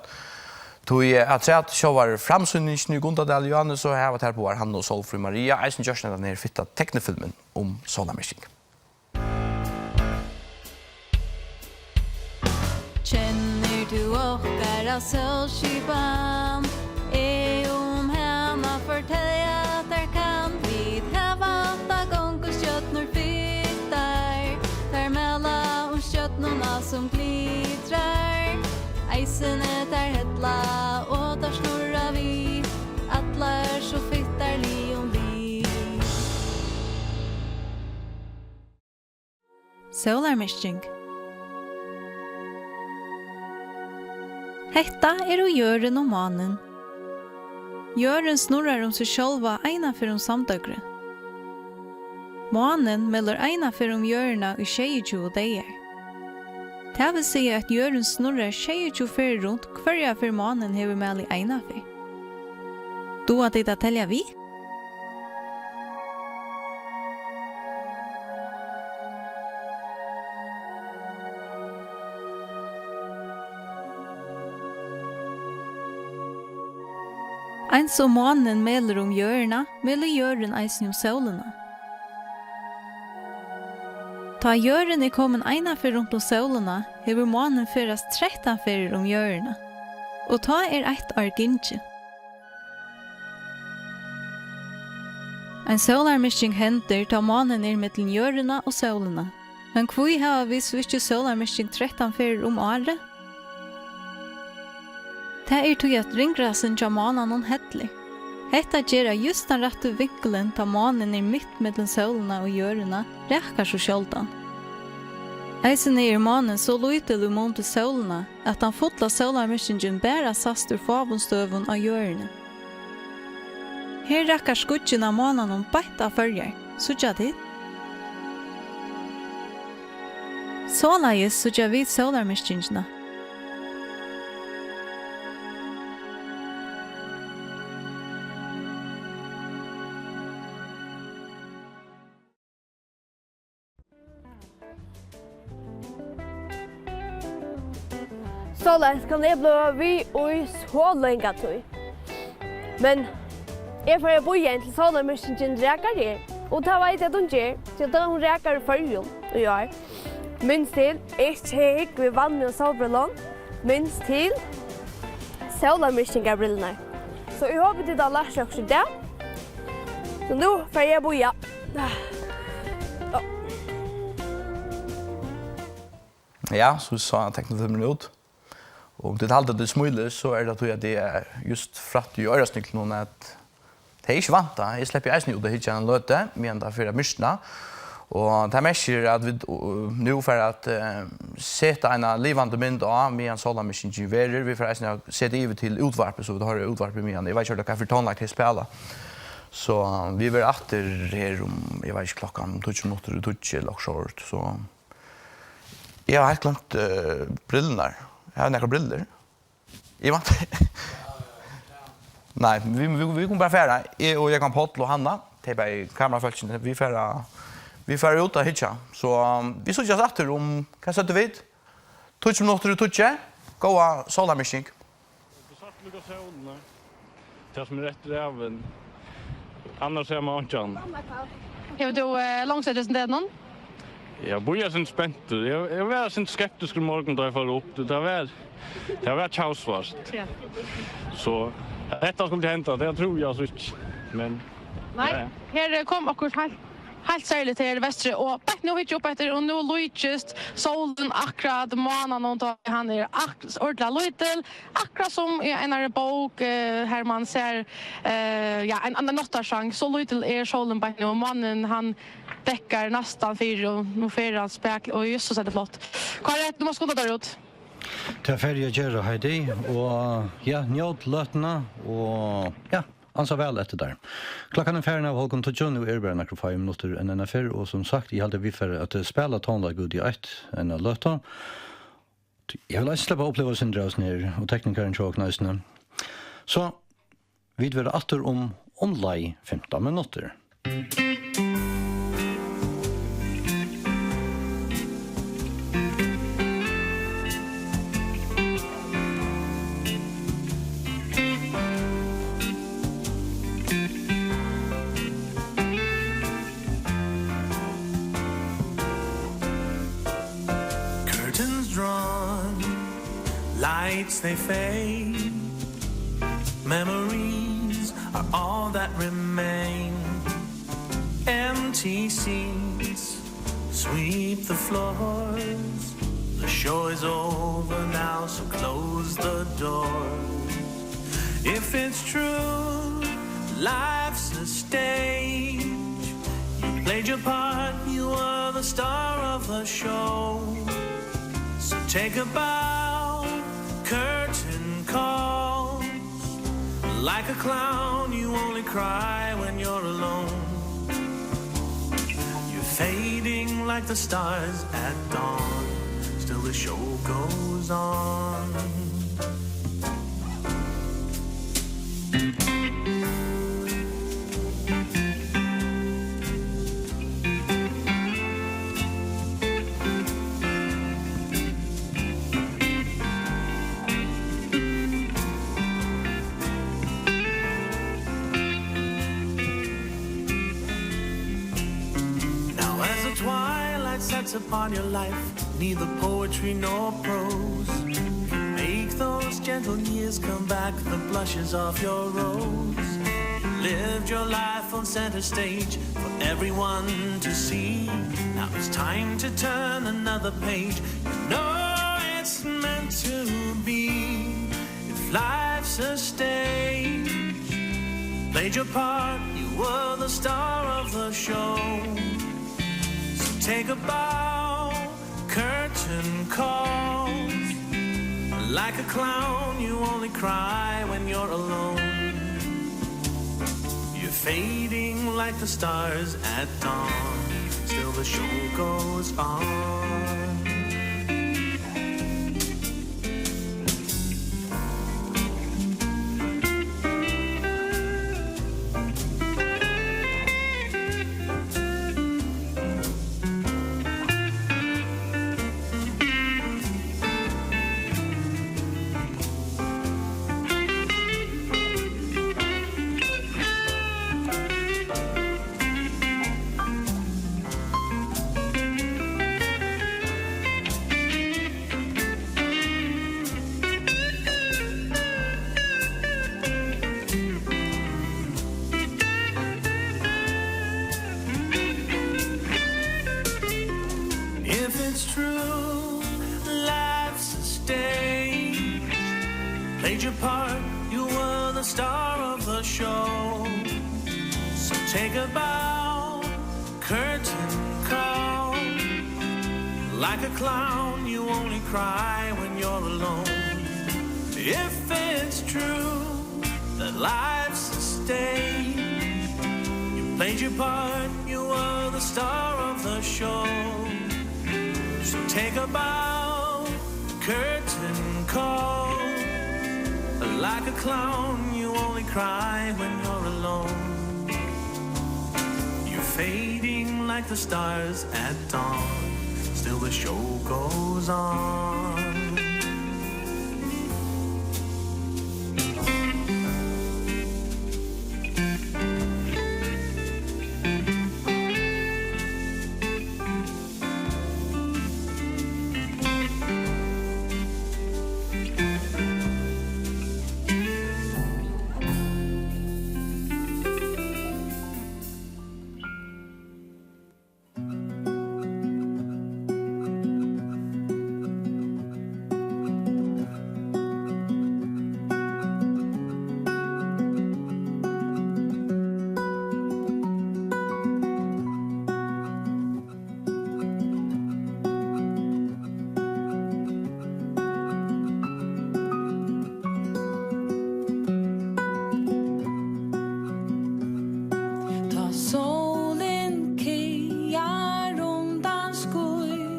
Tí, eh, afturat sjálvari framsýningini í Gundadali, Jóhannes, so hava tær báðar, Hanna og Sólfríð Maria, eisini gjørt hendan her fitta teknifilmin um sólarmyrking. Kennir tú okkara sólskipan? Eg um hana fortelja tær kann. Vit hava átta gongustjørnur fittar. Tær mala um stjørnuna sum glitrar. Eisini tær hella og tær snurra við. Allar so fittar ligum við. Sólarmyrking. Hetta eru jørðin og mánin. Jørðin snurrar um seg sjálva eina ferð um samdøgrið. Mánin melur eina ferð um jørðina í sjeyogtjúgu dagar. Tað vil siga, at jørðin snurrar sjeyogtjúgu ferðir runt, hvørja ferð mánin hevur malið eina ferð. Duga tit at telja við? Eins og mánin melur um jørðina, melur jørðin eisini um sólina. Tá jørðin er komin eina ferð runt um sólina, hevur mánin ferðast trettan ferðir um jørðina, og tá er eitt ár gingið. Ein sólarmyrking hendir, tá mánin er millum jørðina og sólina. Men hví hava vit so ikki sólarmyrking trettan ferðir um árið? Tað er tí, at ringrásin hjá mánanum hellir. Hetta ger, at júst tann rætti vinkulin, tá mánin er mitt millum sólina og jørðina, rakar so sjáldan. Eisini er mánin so lítil í mun til sólina, at tann fulla sólarmyrkingin bara sæst úr fáum støðum á jørðini. Her rakar skuggin av mánanum beint á Føroyar, síggja tit? Soleiðis síggja vit sólarmyrkingina. Soleiðis kann eg blíva við í so langa tíð. Men eg fari at bíða, inntil sólarmyrkingin rakar her. Og tað veit eg, at hon ger, tí at hon rakar í Føroyum í ár. Minst til, ikki hygg við vanligum sólbrillum. Minst til sólarmyrkingarbrillurnar. So eg hopi, tit hava lært okkurt í dag. So nú fari eg at bíða. Ja, so sá teiknifilmurin út. Og um tit halda, at tit smíla, so er tað tí, at eg er júst frætt í oyrasniglinum, at tað er ikki vant, at eg sleppi eisini út at hyggja eina løtu, meðan tað fer at myrkna. Og tað merkir, at vit, uh, nú fara at, eh, seta eina livandi mynd á, meðan sólarmyrkingin verður. Vit fara eisini at seta yvir til útvarpið, so vit hoyra útvarpið meðan. Eg veit ikki, hvat fyri tónleik tey spæla. So, eh, vit verða aftur her um, eg veit ikki, klokkan tíggju minuttir í tíggju ella okkurt sovorðið. So, eg havi heilt gloymt, eh, brillurnar. Eg havi nakrar brillur. Eg vænti. Nei, vit, vit, vit kunnu bara fara. Eg og Jógvan Páll og Hanna, tey bæði kamerafólkini, vit fara, vit fara út at hyggja. So, um, vit síggjast aftur um, hvat søgdu vit? Tíggju minuttir í tíggju. Góða sólarmyrking. Tað sum er eftir av, men annars er man ikki annað. Hevur tú, eh, langsett hesum degnum? Eg bíði sum spentur. Eg, eg var sum skeptiskur í morgun, tá eg fór upp. Tað var, tað var kjaftsvart. Ja. So, hetta skuldi henda, tað trúði eg so ikki. Men, nei, ja, ja. Her, eh, kom okkurt heilt, heilt serligt her vesturi, og beint nú hyggi eg upp eftir, og nú líkist sólin akkurát mánaðinum, tá hann er ak-, ordiliga lítil. Akkurát sum í einari bók, eh, har man sær, eh, ja, ein, ein náttarsang, so lítil er sólin beint nú, og mánin, hann dekkar næstan fyri, og nú fer hann spakliga, og jøsses, er tað flott. Kári, tú mást skunda tær út. Tað fari eg at gera, Heidi, og ja, njót løtuna, og ja, ansa væl eftir tær. Klokkan er farin av hálvgum tíggju, nú eru bara nakrar fáir minuttir enn eina ferð, og sum sagt, eg haldi, vit fara at spæla tónleik út í eitt, eina løtu. Eg vil eisini sleppa at uppliva eitt sindur av hesum her, og teknikarin hjá okkum eisini. So, vit verða aftur um umleið fimtan minuttir. Curtains drawn, lights they fade. Memories are all that remain. Empty seats sweep the floors. The show is over now, so close the doors. If it's true, life's a stage. You played your part, you were the star of the show. So take a bow, curtain calls. Like a clown, you only cry when you're alone. You're fading like the stars at dawn. Still the show goes on. Now as the twilight sets upon your life, neither poetry nor prose can make those gentle years come back, the blushes of your rose. You lived your life on center stage for everyone to see. Now it's time to turn another page. You know it's meant to be. If life's a stage, played your part, you were the star of the show. So take a bow, curtain calls. Like a clown, you only cry when you're alone. You're fading like the stars at dawn. Still the show goes on. your part, you were the star of the show. So take a bow, curtain call. Like a clown, you only cry when you're alone. If it's true that life's a stage, you played your part, you were the star of the show. So take a bow, curtain call. Like a clown, you only cry when you're alone. You're fading like the stars at dawn. Still the show goes on. Tá sólin kagar undan ský,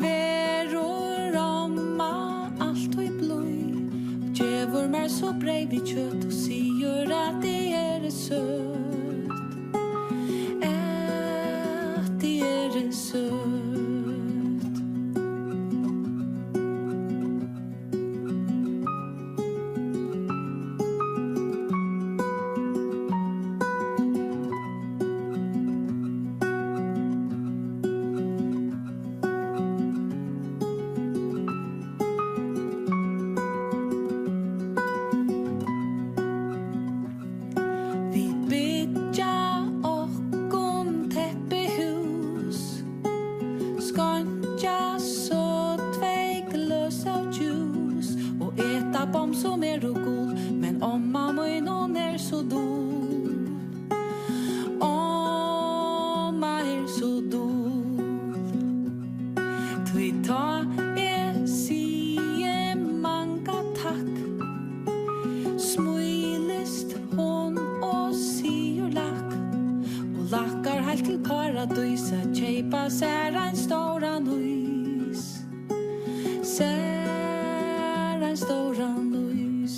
verður omma altíð blíð og gevur mær so breyð við kjøt og sigur, at eg eri søt. At eg eri søt. Vit byggja okkum teppihús, skeinkja so tvey gløs av djús og eta bomm sum eru gul, men omma mín, hon er so dul. Omma er so dul. Tí tá eg sigi manga takk, smílist hon og sigur lakk, og lakkar heilt til paradís at keypa sær ein stóran ís. Sær ein stóran ís.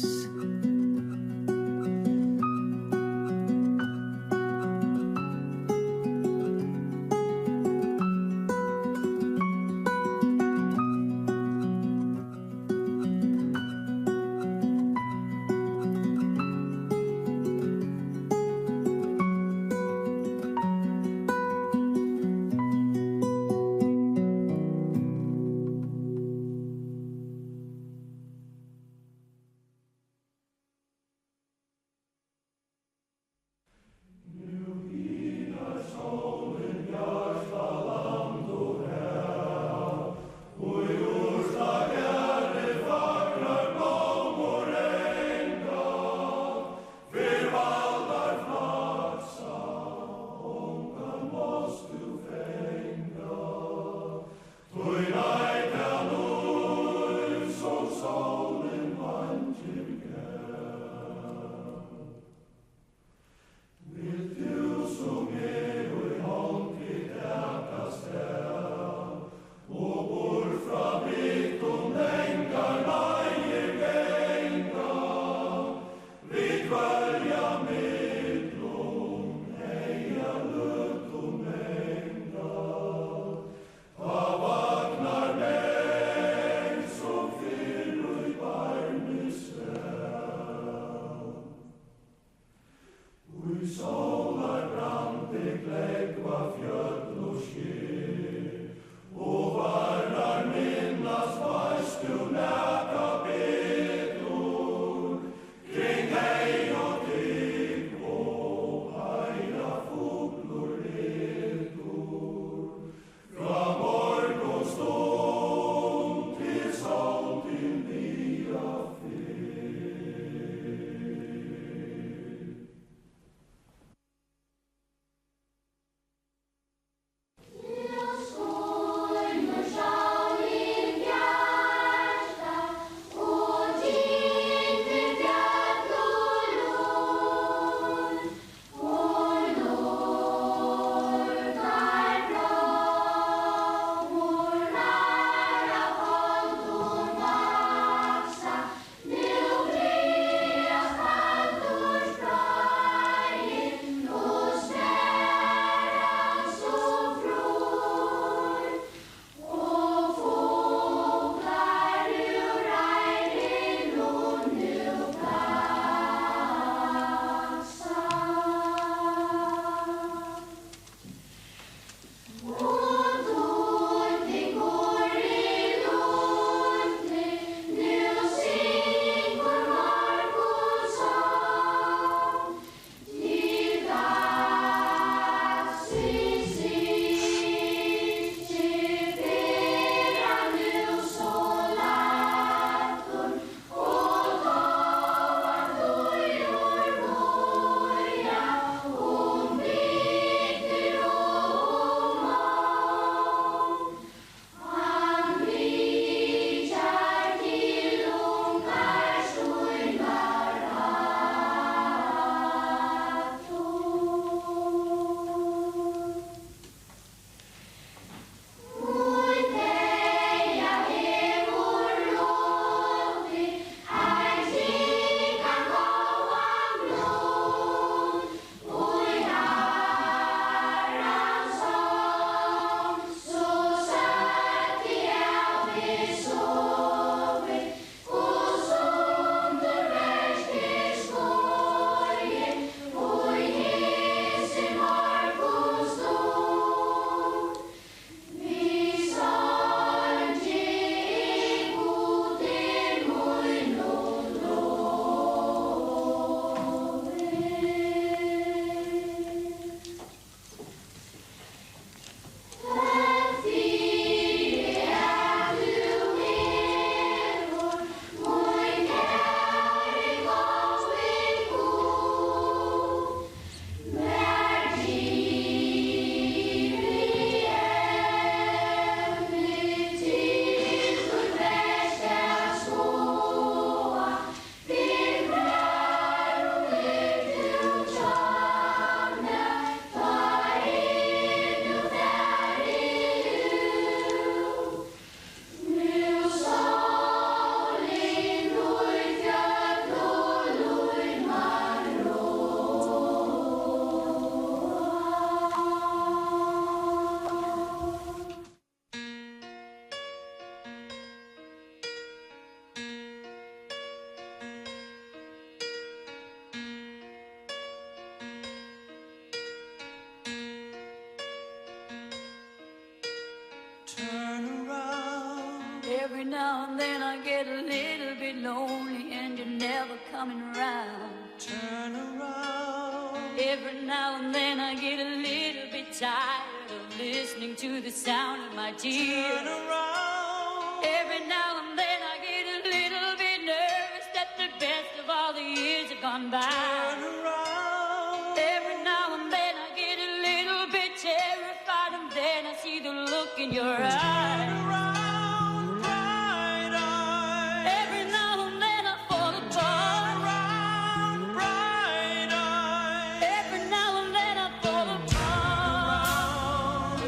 Now and then I get a little bit lonely and you're never coming round. Turn around. Every now and then I get a little bit tired of listening to the sound of my tears. Turn around. Every now and then I get a little bit nervous that the best of all the years have gone by. Turn around. Every now and then I get a little bit terrified, and then I see the look in your eyes. Turn around, bright eyes. Every now and then I fall apart. Turn around, bright eyes. Every now and then I fall apart.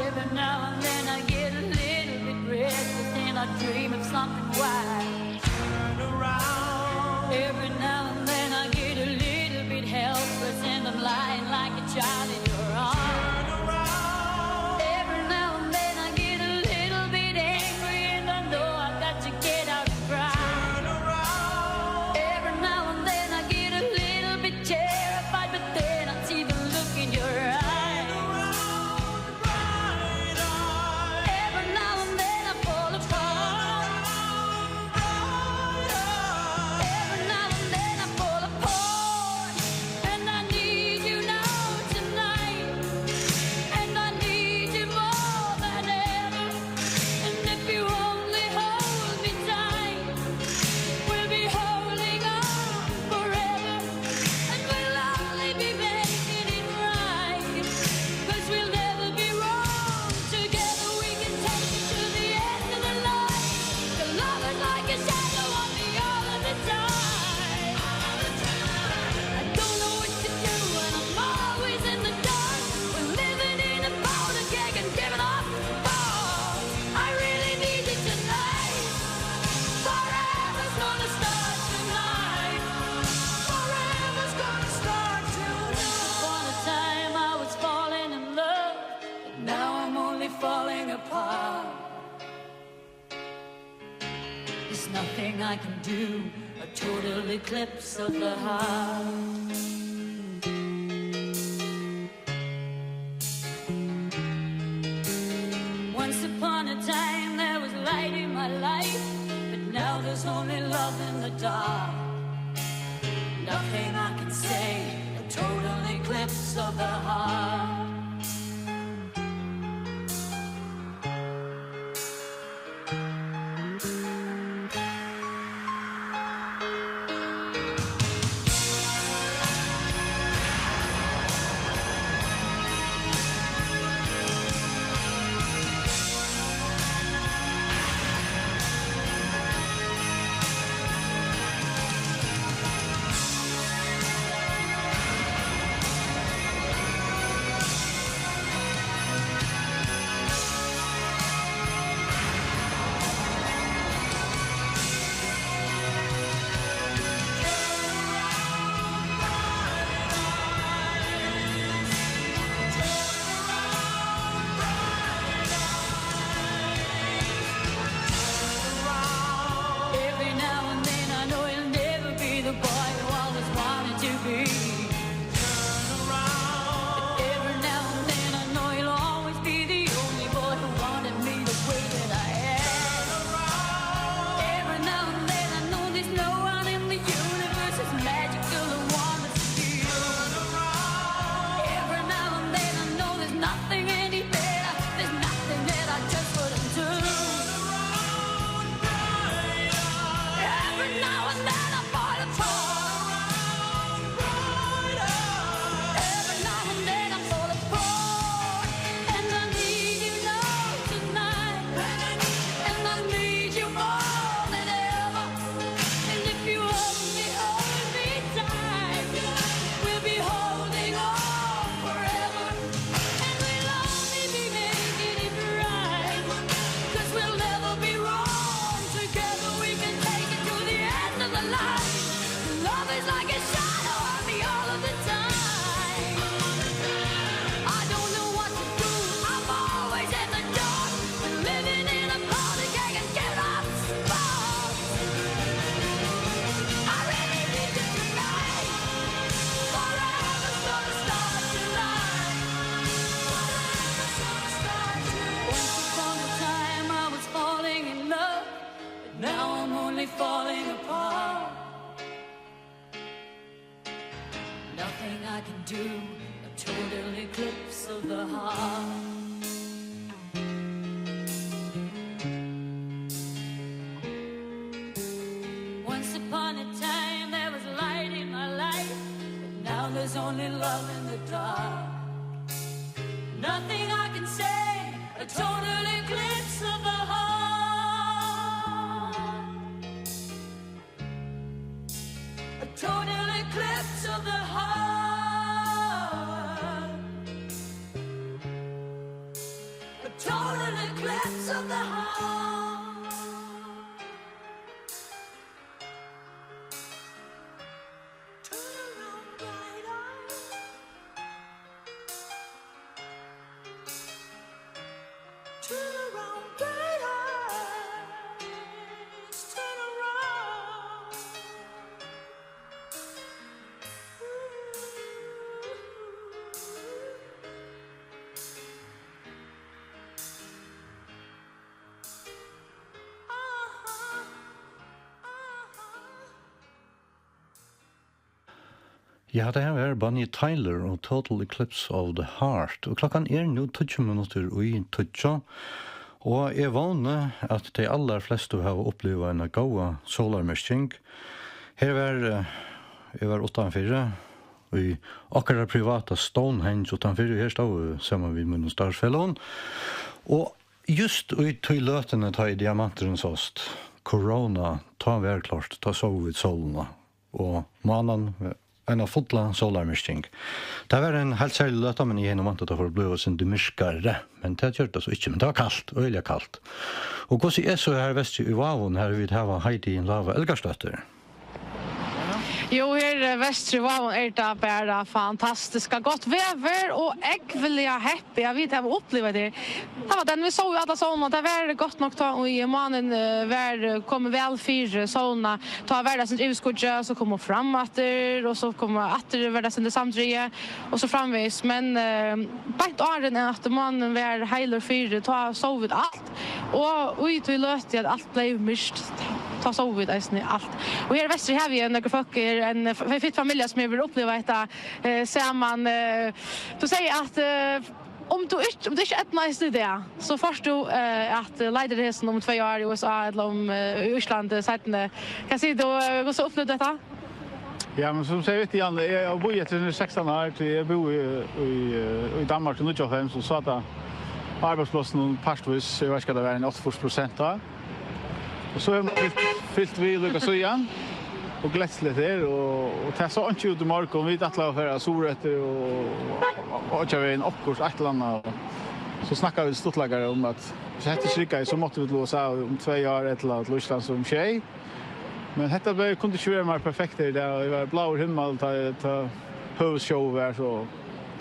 Every now and then I get a little bit restless and I dream of something wild. Turn around. Every now and then I get a little bit helpless and I'm lying like a child in your arms. Turn around. Every now and then I get a little bit angry and I know I've got to get out and cry. Turn around. Every now and then I get a little bit terrified, but then I see the look in your eyes. Turn around. Every now and then I fall apart. Every now and then I fall apart. And I need you now tonight. And I need you more than ever. And if you only hold me tight, we'll be holding on forever, and we'll only be making it right, 'cause we'll never be wrong together. We can take it to the end of the line. The love is like a shadow on me all of the time. I don't know what to do, and I'm always in the dark. We're living in a powder keg and giving off sparks. I really need you tonight. Forever's gonna start tonight. Forever's gonna start tonight. Upon a time I was falling in love, but now I'm only falling apart. There's nothing I can do, a total eclipse of the heart. Once upon a time there was light in my life, but now there's only love in the dark. Nothing I can say, a total eclipse of the heart. Falling apart. Nothing I can do, a total eclipse of the heart. Once upon a time there was light in my life, but now there's only love in the dark. Nothing I can say, a total eclipse of the heart. A total eclipse of the heart. A total eclipse of the heart. Turn around, bright eyes. Turn around, bright eyes. Turn around. Ja, tað her var Bonnie Tyler og Total Eclipse of the Heart. Og klokkan er nú tíggju minuttir í tíggju. Og eg vóni, at tey allarflestu hava upplivað eina góða sólarmyrking. Her var, eh, eg var uttanfyri, í okkara privata Stonehenge uttanfyri, og her stóð eg saman við mínum starvsfelagum. Og júst í tí løtuni, tá ið diamanturin sást, korona, tá var klárt, tá sóu vit sólina. Og mánan, eina fulla sólarmyrking. Tað var ein heilt serlig løta, men eg hevði nú væntað, at tað fór at blíva eitt sindur myrkari. Men tað gjørdi tað so ikki, men tað var kalt, øgiliga kalt. Og hvussu er so her vesturi í Vágum, har vit hava Heidi Lava Elgarsdóttir? Jú, her, eh, vesturi í Vágum er tað bara fantastiskt gott veður og ógvuliga heppið, at vit hava upplivað tað. Tað var tað, vit sóu jú alla sólina, tað var gott nokk tá ið mánin, eh, var, eh, komin væl fyri sólina. Tá var tað eitt sindur yvirskýggjað, so kom hon fram aftur, og so kom hon aftur, var tað eitt sindur samdrigið, og so framvegis. Men, eh, beint áðrenn at mánin var heilur fyri, tá sóu vit alt. Og í tí løtu at alt bleiv myrkt, tá sóu vit eisini alt. Og her vesturi havi eg nøkur fólk, er ein f-, fitt familja sum hevur upplivað hetta, eh, saman. Eh, tú sigur at, eh, um tú ikki, um tú ikki eydnaðist í dag, so fært tú, eh, at leita eftir hesum um tvey ár í U S A ella um, eh, í Íslandi seinni. Hvat sigur tú, eh, hvussu upplivdi tú hetta? Ja, men sum eg segði við teg, Janne, eg havi bíðað eftir hesum í sekstan ár, tí eg búði í, í, í Danmark í níggjuoghálvfems og sat á arbeiðsplássinum partvíst, eg veit ikki, hvat tað var, ein áttaogfýrs prosent tá. Og so hevur man fylgt, fylgt við líka síðan, og gleðst til her, og, og tað sá einki út í morgun, vit ætlaðu at fara suðureftir og, og, og okkurt vegin, okkurt, eitt ella annað. So snakkaðu vit stuttleikar um, at hvis hetta ikki riggaði, so máttu vit til U S A um tvey ár, ella til Íslands um sjey. Men hetta bleiv, kundi ikki verið meira perfekt her í dag. Tað var bláur himmel, tá, tá høvuðssjóvið var, so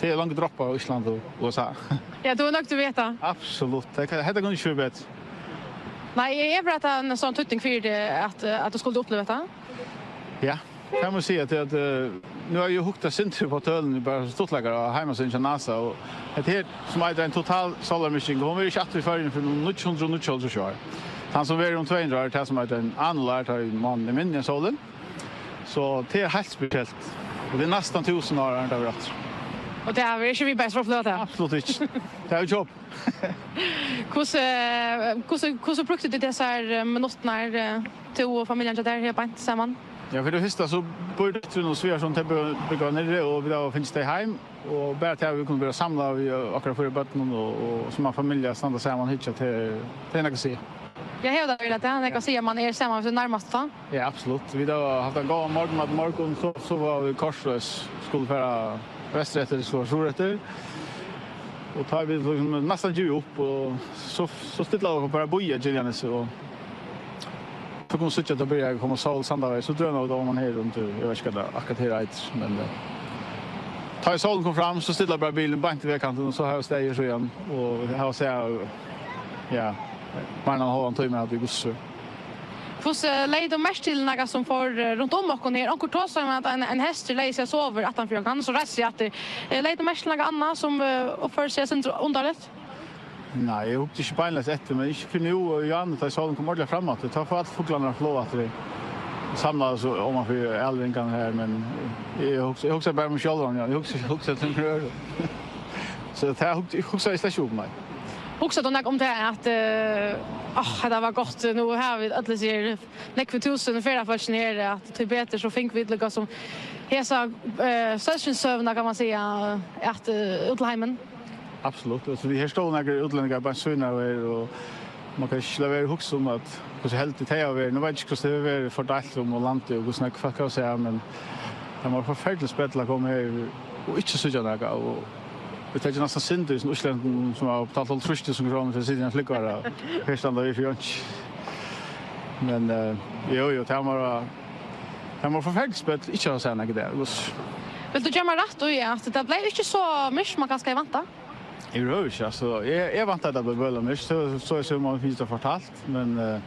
tað er langt droppað á Ísland og U S A. Ja, tú ert nøgdur við hetta? Absolutt. Tað kann, hetta kundi ikki verið betri. Nei, eg, eg bara at tað hevur ein stóran týdning fyri teg at, at tú skuldi uppliva hetta? Ja, tað má eg siga, at, at, eh, nú havi eg hugt eitt sindur upp á tølini, bara stuttleikar á heimasíðuni hjá NASA, og hetta her, sum eitur ein total sólarmyrking, hon verður ikki aftur í Føroyum fyrr enn um níggju hundrað og níggjuoghálvtrýss ár. Tann sum verður um tvey hundrað ár, er tað sum eitur ein annular, tá ið mánin er minni enn sólin. So tað er heilt spesielt. Og tað er næstan túsund ár, har tað verður aftur. Og tað hava vit ikki, vit bara upplivað tað. Absolutt ikki. Tað er jú jobb. Hvussu, hvussu, hvussu brúktu tit hesar, eh, minuttirnar, eh, tú og familjan hjá tær her beint saman? Ja, fyri tað fyrsta so býr dóttirin og svigersonur, tey bú-, búgva niðri, og vit hava fingið tey heim, og bara tað at vit kunnu vera samlað við okkara fýra børnum og, og sum ein familja standa saman og hyggja, tað er, tað er nakað at siga. Ja, hevur tað veruliga tað? Nakað at siga, man er saman við sín nærmastu tá? Ja, absolutt. Vit hava havt ein góðan morgunmat í morgun, so, so var vit kortleys, skuldu fara vestureftir, so suðureftir. Og tá vit líkasum næstan givið upp, og so, so stillaðu vit okkum bara at bíða í Giljanesi, og so kunnu vit síggja, at tað byrjaði at koma sól Sandavági, so drønaðu vit oman her undir, eg veit ikki, hvat tað akkurát her eitur, men, eh, tá ið sólin kom fram, so stillaðu vit bara bilin beint í vegkantin, og so hava vit staðið her síðan, og hava sæð, ja, meira enn ein hálvan tíma, at vit gussu. Hvussu, eh, legði tú merki til nakað sum fór, eh, runt um okkum her? Onkur tosaði um, at ein, ein hestur legði seg og sov aftan fyri okkum, so reisti seg aftur. Eh, legði tú merki til nakað annað sum, eh, uppførdi seg eitt sindur undarligt? Nei, eg hugdi ikki beinleiðis eftir, men ikki fyrr nú, og í janúar, tá ið sólin kom ordiliga fram aftur, tá fóru allir fuglarnir at fáa aftur. Samlaðust so oman fyri ælringarnar her, men eg hugsi, eg hugsi bara um meg sjálvan, ja. Eg hugsi, hugsi eftir nøkrum øðrum. So tað hugdi, eg hugsaði slett ikki um, nei. Hugsar tú nakað um tað at, eh, áh, hetta var gott, nú hava vit øll hesi her nógvu túsund ferðafólkini her, at tíbetur, so fingu vit líka sum hesa, eh, sólskinssøguna, kann man siga, at, eh, út til heimin? Absolutt. Altso, vit, her stóðu nakrir útlendingar beint síðuna av her, og man kann ikki lata vera at hugsa um, at hvussu heldig tey hava verið. Nú veit eg ikki, hvussu tað hevur verið fordeilt um landið, og hvussu nógv fólk hava sæð, men tað var forferdiligt spell at koma her og ikki síggja nakað, og vit taka næstan synd í hesum útlendingum, sum hava betalt hálvtrýss túsund krónur fyri at sita í ein flúgvara. Her standa vit fyri einki. Men, eh, jú, jú, tað var, tað var forferdiligt spell, ikki at hava sæð nakað í dag. Vilt tú geva mær rætt í, at tað bleiv ikki so myrkt, sum man kanska hevði væntað? Yvirhøvur ikki, altso, eg, eg væntaði, at tað bleiv bøla myrkt, so, so, so man fekk tað fortalt, men, eh,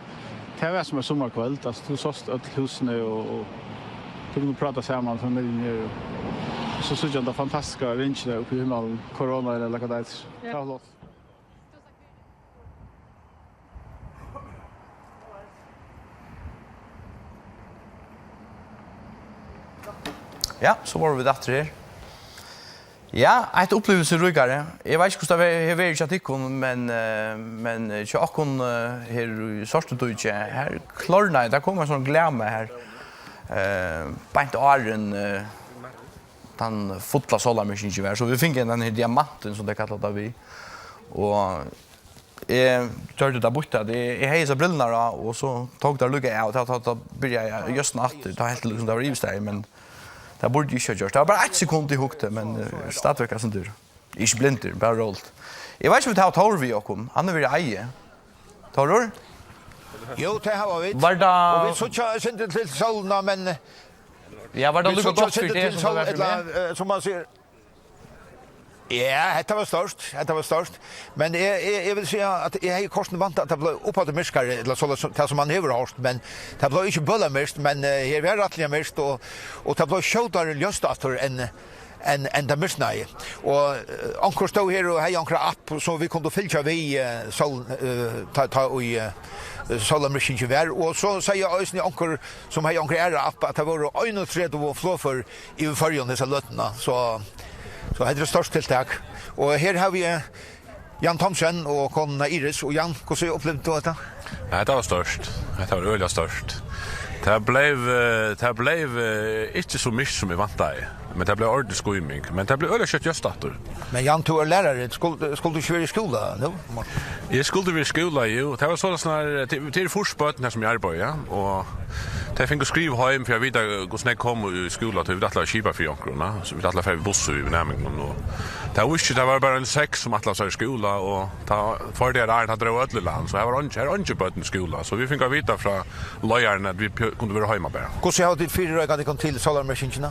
tað var sum eitt summarkvøld, altso, tú sást øll húsini, og, og tú kundi práta saman, familjuni, og so síggja tað fantastiska ringið uppi í himmalin, korona, ella hvat tað eitur. Ja. Tað var flott. Ja, so vóru vit aftur her. Ja, eitt upplivilsiríkari. Eg veit ikki, hvussu tað ver-, hevur verið hjá tykkum, men, eh, men, eh, hjá okkum, eh, her í Sortudíki, her klárnaði, tað kom ein sånn glæmi her, eh, beint áðrenn, eh, tann fulla sólarmyrkingin var, so vit fingu hendan her diamantin, sum tey kalla tað við. Og eg gjørdi tað býtt, at eg, eg hevði hesar brillurnar á, og so tók tær líka av, tá, tá, tá byrjaði eg at ljósna aftur, tá helt eg líkasum, tað var yvirstaðið, men tað burdi eg ikki havt gjørt. Tað var bara eitt sekund, eg hugdi, men, eh, stadigvæk eitt sindur. Ikki blindur, bara róligt. Eg veit ikki, um vit hava Tórð við okkum. Hann hevur verið í Eiði. Tórður? Jú, tað hava vit. Var tað... Og vit síggja eitt sindur til sólina, men... Ja, var tað líka gott fyri teg, sum tað var fyri meg? Ella, eh, sum man sigur, ja, hetta var stórt, hetta var stórt. Men eg, eg, eg vil siga, at eg hevði kortini væntað, at tað bleiv uppaftur myrkari, ella soleiðis, tað sum man hevur hoyrt, men tað bleiv ikki bøla myrkt, men, eh, her var rættiliga myrkt, og, og tað bleiv skjótari ljóst aftur enn, enn, enn tað myrknaði. Og, eh, onkur stóð her og hevði onkra app, so vit kundu fylgja við, eh, sól-, eh, tá, tá í, eh, sólarmyrkingin var. Og so segði eisini onkur, sum hevði onkra aðra app, at tað vóru einogtretivu flogfør yvir Føroyum hesa løtuna, so, so hetta er eitt stórt tiltak. Og her havi eg Jan Thomsen og konuna Iris. Og Jan, hvussu upplivdi tú hetta? Ja, hetta var stórt. Hetta var øgiliga stórt. Tað bleiv, eh, tað bleiv, eh, ikki so myrkt, sum eg væntaði, men tað bleiv ordentlig skýming. Men tað bleiv øgiliga skjótt ljóst aftur. Men Jan, tú ert lærari. Skul-, skuldi tú ikki verið í skúla nú? Eg skuldi verið í skúla, jú. Tað var soleiðis, nær, til, til fýrs børn her, sum eg arbeiði, ja. Og tey fingu skriv heim fyri at vita, hvussu nógv komu í skúla, tí vit ætlaðu at skipa fyri onkrum, ja. So vit ætlaðu at fara við bussi við næmingunum, og tað vísti, tað var bara ein seks, sum ætlaðu sær í skúla, og tá, tveir dagar áðrenn, tá dró øll í land, so her var eingi, her var eingi børn í skúla. So vit fingu at vita frá leiðaranum, at vit pjø-, kundu vera heima bara. Hvussu hava tit fyrireikað tykkum til sólarmyrkingina?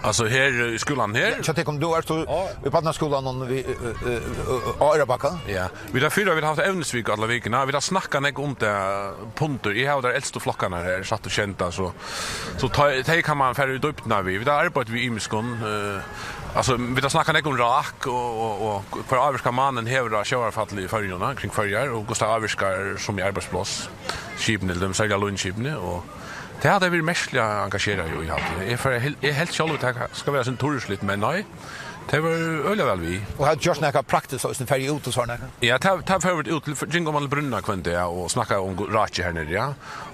Altso, her, eh, í skúlanum her? Ja, hjá tykkum, nú ert tú í barnaskúlanum við, eh, eh, eh, á Oyrarbakka. Ja, vit hava fyri, vit hava havt evnisviku alla vikuna. Vit hava snakkað nógv um tað, pundur. Eg havi tær elstu flokkarnar her, sætta og sjeynda, so, so tey, tey kann man fara í dýpdina við. Vit hava arbeitt við ymiskum, eh, altso, vit hava snakkað nógv um rák og, og, og hvør ávirkan mánin hevur á sjóvarfallið í Føroyum, kring Føroyar, og hvussu tað ávirkar sum í arbeiðspláss, skipini, til dømis, serliga línuskipini, og tey hava verið merkiliga engagerað í, haldi eg. Eg fer-, eg helt sjálvur, tað skal vera sovorðið turistligt, men nei, tey vóru øgiliga væl við. Og hava gjørt nakað praktiskt, og sovorðið, farið út og sovorðið nakað? Ja, tað, tað fóru vit út til, gingu oman til brúnna hvønn dag og snakkaðu um rákið her niðri, ja.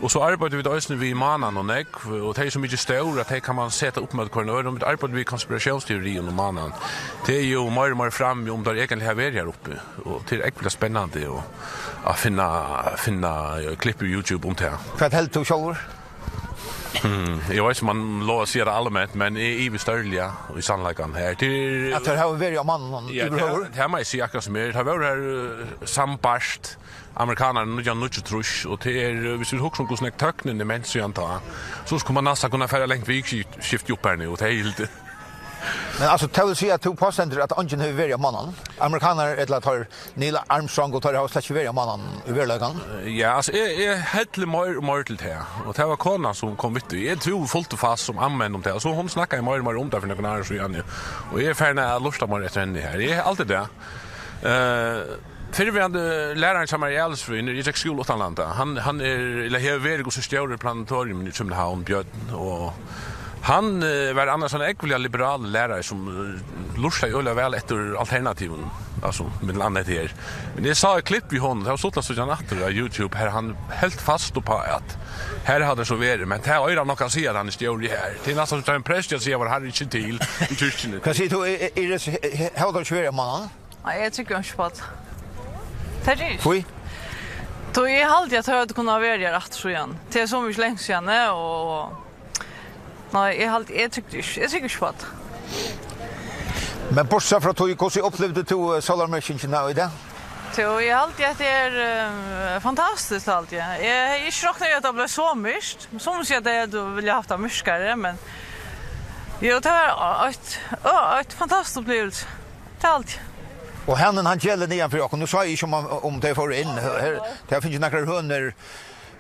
Og so arbeiddu vit eisini við mánanum nógv, og tey eru so mikið stór, at tey kann man seta upp móti hvørjum øðrum. Vit arbeiddu við konspiratiónsteorium um mánan. Tað er jú meir og meir frammi, um teir eigentliga hava verið her uppi. Og tað er ógvuliga spennandi og at finna, finna, eh, klipp í YouTube um tað. Hvat heldur tú sjálvur? Hmm, eg veit ikki, um man lovar at siga tað alment, men eg ivist stórliga í sannleikanum her. Tað er... At teir hava verið á mánan, ja, yvirhøvur? Tað, tað má eg siga akkurát sum er. Teir vóru her, eh, sambært amerikanarnir nítjan hundrað og níggjuogtrýss, og tað er, eh, viss vit hugsa um, hvussu nógv tøknin er ment síðan tá, so skuldi man næstan kunna fara langt vikuskifti upp her nú, og tað er heilt... Men altso, tað vil siga, at tú pástendur, at eingin hevur verið á mánan? Amerikanarar, ella teir Neil Armstrong, og teir hava slett ikki verið á mánan í veruleikanum? Eh, ja, altso, eg, eg helli meir og meir til tað. Og tað var konan, sum kom við tí. Eg trúði fult og fast sum amen um tað. Og so hon snakkaði meir og meir um tað fyri nøkrum árum síðani. Og eg eri farin at lurta meir eftir henni her. Eg haldi tað. Eh, Fyrrverandi lærarin hjá mær í Alisfrøðini, eg gekk skúla uttanlanda, hann, hann er, ella hevur verið, hvussu, stjóri í Planitorium í København, Bjørn, og hann, eh, var annars ein ógvuliga liberalur lærari, sum, eh, lurtaði øgiliga væl eftir alternativum, altso, millum annað hetta her. Men eg sá eitt klipp við honum, tað var stuttligt at síggja hann aftur á YouTube, har hann helt fast upp á, at her hevði tað so verið, men tað eigur hann nokk at siga, at hann er stjóri her. Tað er næstan sum ein prestur at siga, var hann ikki til í kirkjuni. Hvat sigur tú, er, er, er, hevur tað ikki verið, mann? Nei, eg trúgvi ikki upp á tað. Tað er ikki. Hví? Tí eg haldi, at tey høvdu kunnað verið her aftur síðan. Tað er so mikið langt síðan, eh, og, nei, eg haldi, eg trúgvi ikki, eg trúgvi ikki upp á tað. Men bortsett frá tí, hvussu upplivdi tú, eh, sólarmyrkingina í dag? Tí eg haldi, at tað er, eh, fantastiskt, haldi eg. Eg hevði ikki roknað við, at tað bleiv so myrkt. Sum siga, at tey vilja havt tað myrkari, men jú, tað var eitt, ø, eitt fantastiskt upplivelse. Tað er alt. Og hanin, hann gelur niðan fyri okkum. Nú sá eg ikki, um, um tey fóru inn. Her, tey hava fingið nakrar hønur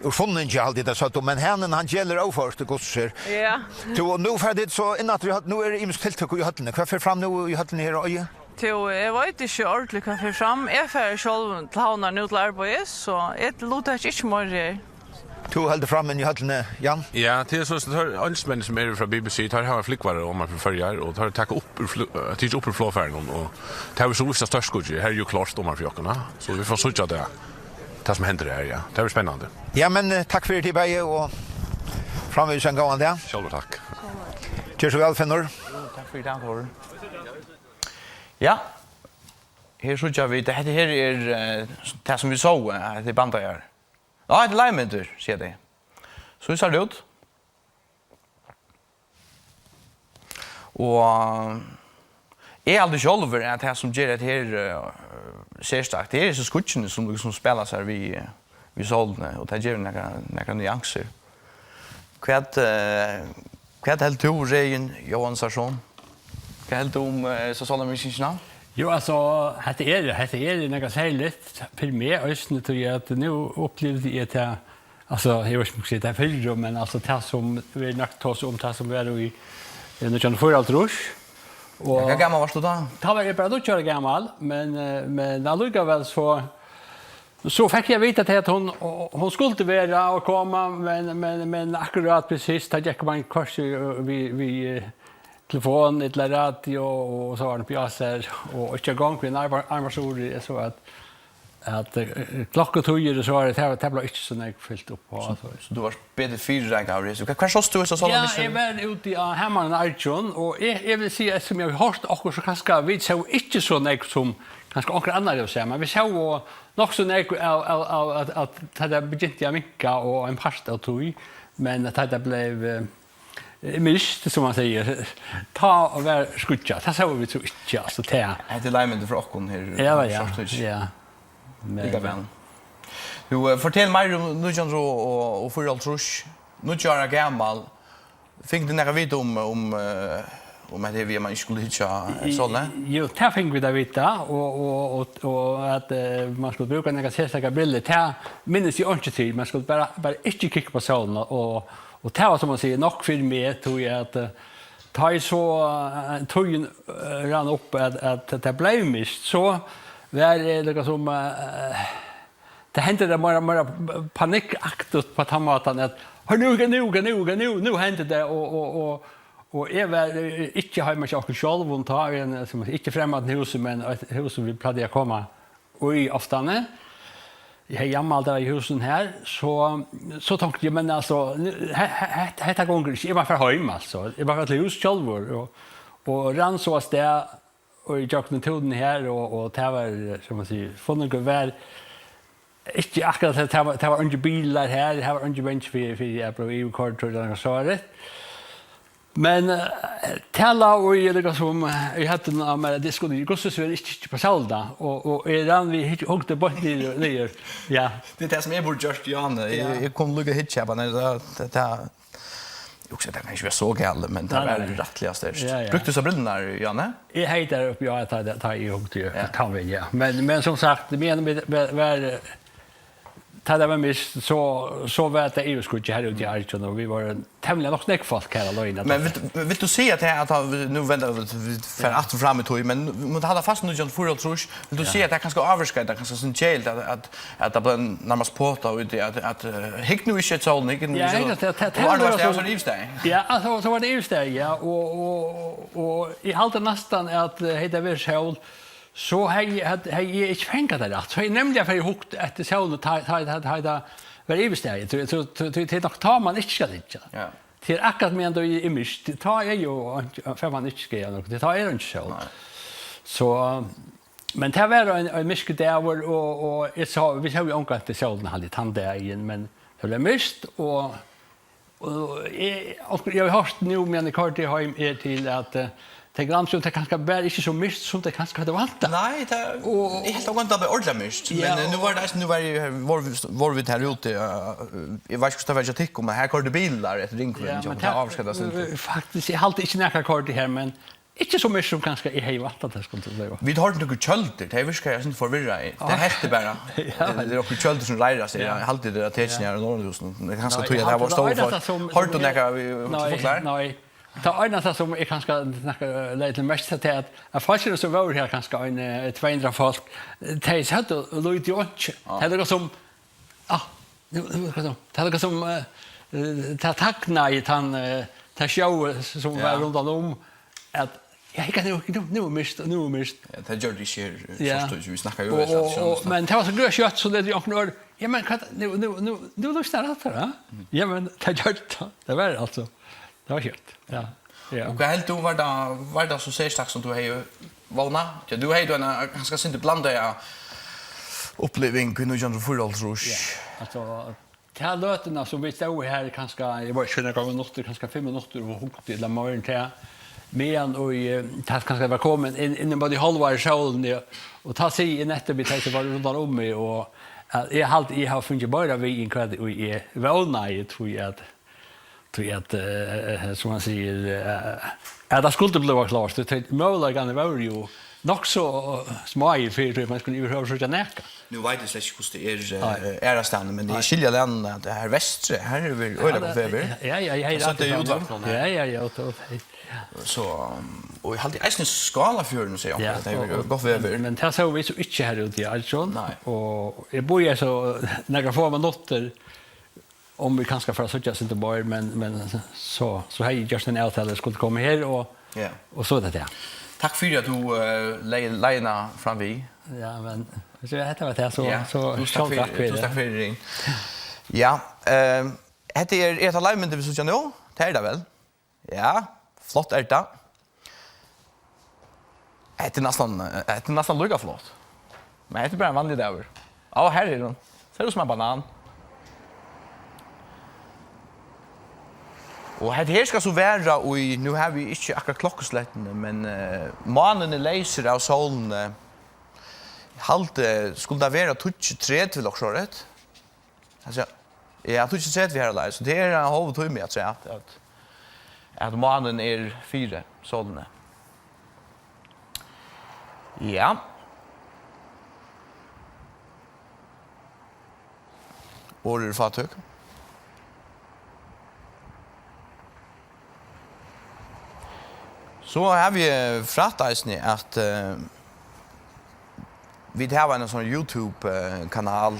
úr funningi, haldi eg, tey søgdu. Men hanin, hann gelur óført, í hvussu sær. Ja. Tú, og nú fara tit so inn aftur í høll-, nú eru ymisk tiltøk í høllini. Hvat fer fram nú í høllini her á Eiði? Tú, eg veit ikki ordiliga, hvat fer fram. Eg fari sjálv til Havnar nú til arbeiðis, so eg luttaki ikki meir her. Tú heldur fram inn í høllini, Jan? Ja, tað er so, so teir einsmenn, sum eru frá B B C, teir hava flúgvarar oman frá Føroyar, og teir taka upp úr fl-, eh, tikið upp úr flogfarinum, og tað hava vit so víst á størskuggju. Her er jú klárt oman fyri okkum, ha? So vit fáa síggja tað, tað sum hendir her, ja. Tað verður spennandi. Ja, men, eh, takk fyri tað, bæði, og framvegis ein góðan dag. Sjálvur takk. Ger so væl, Finnur. Jú, takk fyri tað, Tóri. Ja, her síggja vit, hetta her er, eh, tað sum vit sóu, eh, hetta er Bandagarður. Ná, hetta er leivmyndir, siga tey. So sær tað út. Og eg haldi sjálvur, at tað sum ger hetta her, eh, serstakt, tað er hesi skýggini, sum, sum spæla sær við, eh, við sólini, og tað gevur nakrar, nakrar nuansir. Hvat, eh, hvat heldur tú, Regin Jóhannesson? Hvat heldur tú um, eh, so sólarmyrkingina? Jú, altso, hetta er, hetta er nakað serligt fyri meg eisini, tí at nú upplivdi eg tað, altso, eg veit ikki, um eg skal siga tað fyrr, men altso, tað sum vit nokk tosa um, tað sum var í, eh, nítjan hundrað og fýraoghálvtrýss. Og ja, hvat gamal vart tú tá? Tá var eg bara níggju ára gamal, men, eh, men allíkavæl so, so fekk eg at vita, at hon, hon skuldi vera og koma, men, men, men akkurát til síðst, tá gekk man hvørki, eh, við, við, eh, telefon ella radio, og so var tað uppi á sær, og ikki eingong við ein armar-, armbandsur, eg sá at, at, eh, klokkutíðir og so var tað, tað, tað bleiv ikki so nógv fylt upp á, so, so. So tú vart betur fyrireikaður, so hvar, hvar sást tú hesa sálmar? Ja, eg var úti á Hamaran Argjum, og eg, eg vil siga, eftir sum eg havi hoyrt okkurt, so kanska vit sóu ikki so nógv sum kanska onkur annar hevur sæð, men vit sóu nokk so nógv av, av, av at, at tað begynti at minka, og ein part av tí, men at tað bleiv, eh, myrkt, sum man sigur, tá var skýggjað. Tað sóu vit so ikki, altso, tað. Hetta er leivmyndir frá okkum her, ja, ja, Svartvík. Ja. Men líka væl. Nú, eh, fortel meir um nítjan hundrað og fýraoghálvtrýss, níggju ára gamal. Fingu tit nakað at vita um, um, eh, um hetta her við, at man ikki skuldi hyggja at sólini? Jú, tað fingu vit at vita, og, og, og, og at, eh, man skuldi brúka nakrar serstakar brillur, tað minnist eg einki til. Man skuldi bara, bara ikki kikka upp á sólina, og, og tað var, sum man sigur, nokk fyri meg, tí at, eh, tá eg so, eh, tíðin, eh, rann upp, at, at tað bleiv myrkt, so var eg líka sum, eh, tað hendi tað meira, meira panikkaktigt á tann mátan at, "Hør nú, nú, nú, nú, nú, nú hendi tað," og, og, og, og eg var, eh, ikki heima hjá okkum sjálvum, tá er ein, sum ikki fremmandan húsi, men eitt hús sum vit plagdu at koma í oftani. Eg hevði jammal tað í húsinum her, so, so tonkti eg, men altso, he-, he-, he-, hetta gongur ikki, eg má fara heim, altso. Eg má fara til hús sjálvur, og, og rann so av stað, og í gjøgnum túnið her, og, og tað var, sum man sigur, funningur var ikki akkurát, tað var, tað var eingir bilar her, her var eingin bangin fyri, fyri at blíva yvirkoyrdur ella nakað sovorðið. Men, eh, tað lá í, líka sum, eh, í høvdinum á mær, at eg skuldi, eg skuldi ikki, ikki upp á sólina, og, og eg rann við, hugdi beint niður, niður. Ja. Tað er tað sum eg burdi gjørt, Jane. Eg, ja, eg kom líka at hyggja á hana, tað, tað, tað, Eg hugsi, tað kann ikki vera so galið, men tað var rættiliga sterkt. Nei, nei. Ja, ja. Brúkti tú so brillurnar, Jane? Eg hevði tær uppi, ja, tá, tá eg hugdi, ja, tá við, ja. Men, men sum sagt, men, men, men, var, Tá tað var mist, so, so var tað yvirskýggj her úti í Argjum, og vit vóru temmiliga nokk nógv fólk her á leiðini. Men vilt, vilt tú siga at, at, at nú venda vit, vit fara aftur fram í tíð, men vit mugu halda fast í nítjan hundrað og fýraoghálvtrýss, vilt tú siga at tað kanska ávirkaði tað kanska sindur keðiligt at, at, at tað bleiv nærmast pota út í at, at, eh, hygg nú ikki at sólini, hygg nú Ja, ikki hegg, at tað, tað, tað var nú tað, eisini tað, ávís av yvirstaði. Ja, altso, so var tað yvirstaði, ja, og, og, og, og eg haldi næstan at, eh, hetta verður sól, so hevði, hevði, hevði eg ikki fangað tað rætt. So hevði eg nemliga farið hugt eftir sólini, tá, tá, tá, tá, tá var yvirstaðið. Tí, tí, tí, tí, tað er nokk tá, man ikki skal hyggja. Ja. Tað er akkurát meðan tað er myrkt. Tá er jú, fær man ikki skaða nakað. Tá er einki sól. Nei. So, men tað var ein, ein myrkur dagur, og, og eg sá, vit sóu jú ongantíð sólina, haldi eg, tann dagin, men tað var myrkt, og Og eg, onkur, eg havi hoyrt nú, meðan eg koyrdi heim, er til at, eh, tey granskar, tað kanska var ikki so myrkt, sum tey kanska høvdu væntað. Nei, tað, Og eg helt, at tað var ordiliga myrkt, Ja, men, eh, nú var tað eisini, nú var eg, vóru vit, vóru vit her úti, eh, eg veit ikki, hvussu tað var hjá tykkum, men her koyrdu bilar eftir Ringveginum, Ja, men tað tað, ávirkaði tað sindur. Faktiskt, eg haldi ikki nakar koyrdi her, men ikki so myrkt sum kanska eg hevði væntað, tað skuldi blíva. Vit hoyrdu nøkur kjøldur, tey virkaðu eitt sindur forvirraði. Tað helt eg bara. Ja. Tað eru nøkur kjøldur sum reiðra seg. Ja. Eg haldi, tað er tekin Ja. her í Norðurhúsinum. Tað er kanska Nei, tí, eg at haldi, tað var tað stór einasta fólk. Sum Hoyrdu tú nakað, Nei, fuglar? Nei. Tað einasta sum eg kanska snakka, legði til merkis, tað er at, at fólkini sum vóru her, kanska ein, eh, tvey hundrað fólk, tey søgdu lítið og einki. Ja. Tað er líka sum Ah, nú, nú, hvat so? Tað er líka sum, eh, eh, tað tagnaði tann, eh, tað sjóið sum Ja. var rundan um, at, ja, hygg, nú, nú, nú er myrkt, nú er myrkt. Ja, tað gjørdi ikki her, eh, Ja. Sást tú ikki, vit snakka jú Og, við og, og, sjónvarp. Men tað var so grønt skjótt, so tað er onkur orð. Ja, men hvat, nú, nú, nú, nú lýsnar alt her, ha? Mm. Ja, men tað gjørdi tað. Tað var altso. Tað var skjótt, ja. Ja. Og hvat helt tú, var tað, var tað so serstakt sum tú hevði vónað? Ja, tú hevði tú eina, kanska sindur blandaða uppliving í nítjan hundrað og fýraoghálvtrýss. Ja, altso, ta løtuna sum vit stóðu her, kanska, eg veit ikki, hvat minuttir, kanska fimm minuttir og hugdu, ella meira enn tað, meðan og, eh, tað kanska var komin inn, inn ímóti hálvari sólini, og tá sigi eg nettupp við tey sum vóru rundan um meg, og at eg haldi, eg havi fingið meira við enn hvat eg vónaði, tí at Tí at, eh, sum man sigur, eh, at tað skuldi blíva klárt, tí tey møguleikarnir vóru jú nokk so, eh, smáir fyri, tí man skuldi yvirhøvur síggja nakað. Nú veit eg slett ikki, hvussu tað er, eh, Nei. aðrastaðni, men Nei. eg skilji allan at her vestri, her er vel Ja, øgiliga tað- gott veður. ja, ja, ja, ja, Eg sá tað í ja, útvarpinum her. ja, ja, ja, ja, ja. So, um, og eg haldi eisini Skálafjørðin, sigur Ja, onkur, at tað er og, vel og, gott veður. men, men tað sóu vit so ikki her úti í Argjum. Nei. Og eg bíði so nakrar fáar minuttir, um vit kanska fara at síggja eitt sindur meir, men, men so, so hevði eg gjørt ein avtalu, eg skuldi koma her, og, Ja. og so er tað tað. Takk fyri at tú, eh, legði leiðina fram við. Ja, men, so hetta var tað, so, Ja, so túsund takk sjálv fyri, takk fyri túsund takk fyri, Ring. Ja, eh, hetta er, er hetta livemyndir vit síggja nú? Tað er tað vel? Ja, flott er tað. Hetta er næstan, hetta er næstan líka flott. Men hetta er bara ein vanligur dagur. Á, her er hon. Sær út sum ein banan. Og hetta her skal so vera í, nú havi eg ikki akkurát klokkuslettini, men, eh, mánin er leysur av sólini. Eg haldi, skuldi tað vera tíggju tretivu, ella okkurt sovorðið? Altso, ja, tíggju tretivu her, so tað er ein hálvur tími afturat, at, at, at mánin er fyri sólini. Ja. Orð eru fátøk. So havi eg frætt eisini, at, eh, vit hava ein sånn YouTube, eh, kanal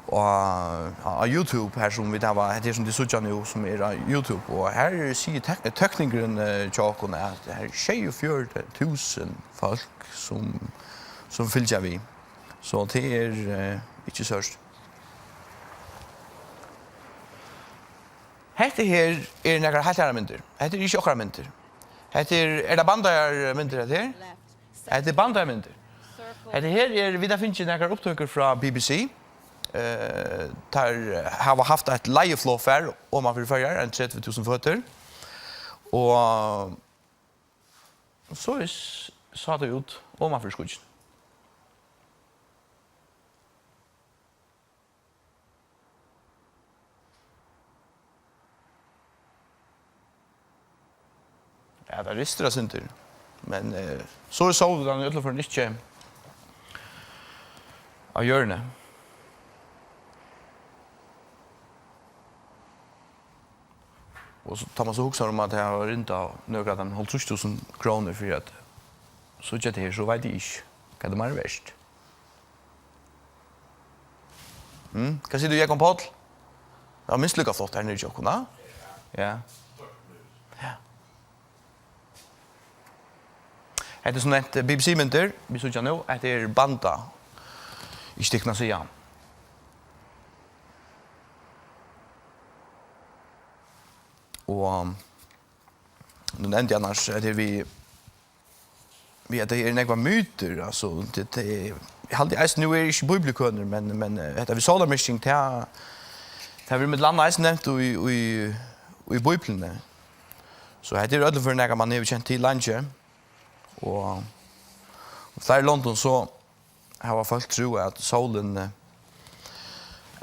á, á YouTube, her sum vit hava, hetta er sum tit síggja nú, sum er á YouTube, og her sigur tek-, teknikurin, eh, hjá okkum, at her eru sjeyogfjøruti túsund fólk, sum, sum fylgja við. So tað er, eh, ikki sørt. Hetta her er nakrar heilt aðrar myndir. Hetta er ikki okkara myndir. Hetta er, er tað Bandar myndir, hetta her? Hetta er Bandar myndir. Hetta her er, vit hava fingið nakrar upptøkur frá B B C. Eh, teir hava havt eitt leiðiflogfar oman fyri Føroyar, ein tretivu túsund føtur. Og so er s-, sá tað út oman fyri skýggini. Ja, tað ristir eitt sindur. Men, eh, so er sólin í øllum førum ikki á jørðini. Og so, tá man so hugsar um, at eg havi rindað nøkur av teimum hálvtrýss túsund krónur fyri at síggja tað her, so veit eg ikki, hvat tað meira er vert. Mm? Hvat sigur tú, Jógvan Páll? Tað var minst líka flott her niðri hjá okkum, ha? Ja. Ja. Hetta er sum nevnt B B C-myndir, vit síggja nú. Hetta er Banda. Ikki tykkum at siga. Og nú nevndi eg annars, at her við, við at tað eru nógvar mytur, altso, tað, tað er, eg haldi eisini, nú eri eg ikki bíbliukønur, men, men, eh, hetta við sólarmyrking, tað, tað verður millum annað eisini nevnt í, í, í Bíbliuni. So hetta er í øllum førum nakað, man hevur kent til leingi, og í fleiri londum so hava fólk trúð, at sólin, eh,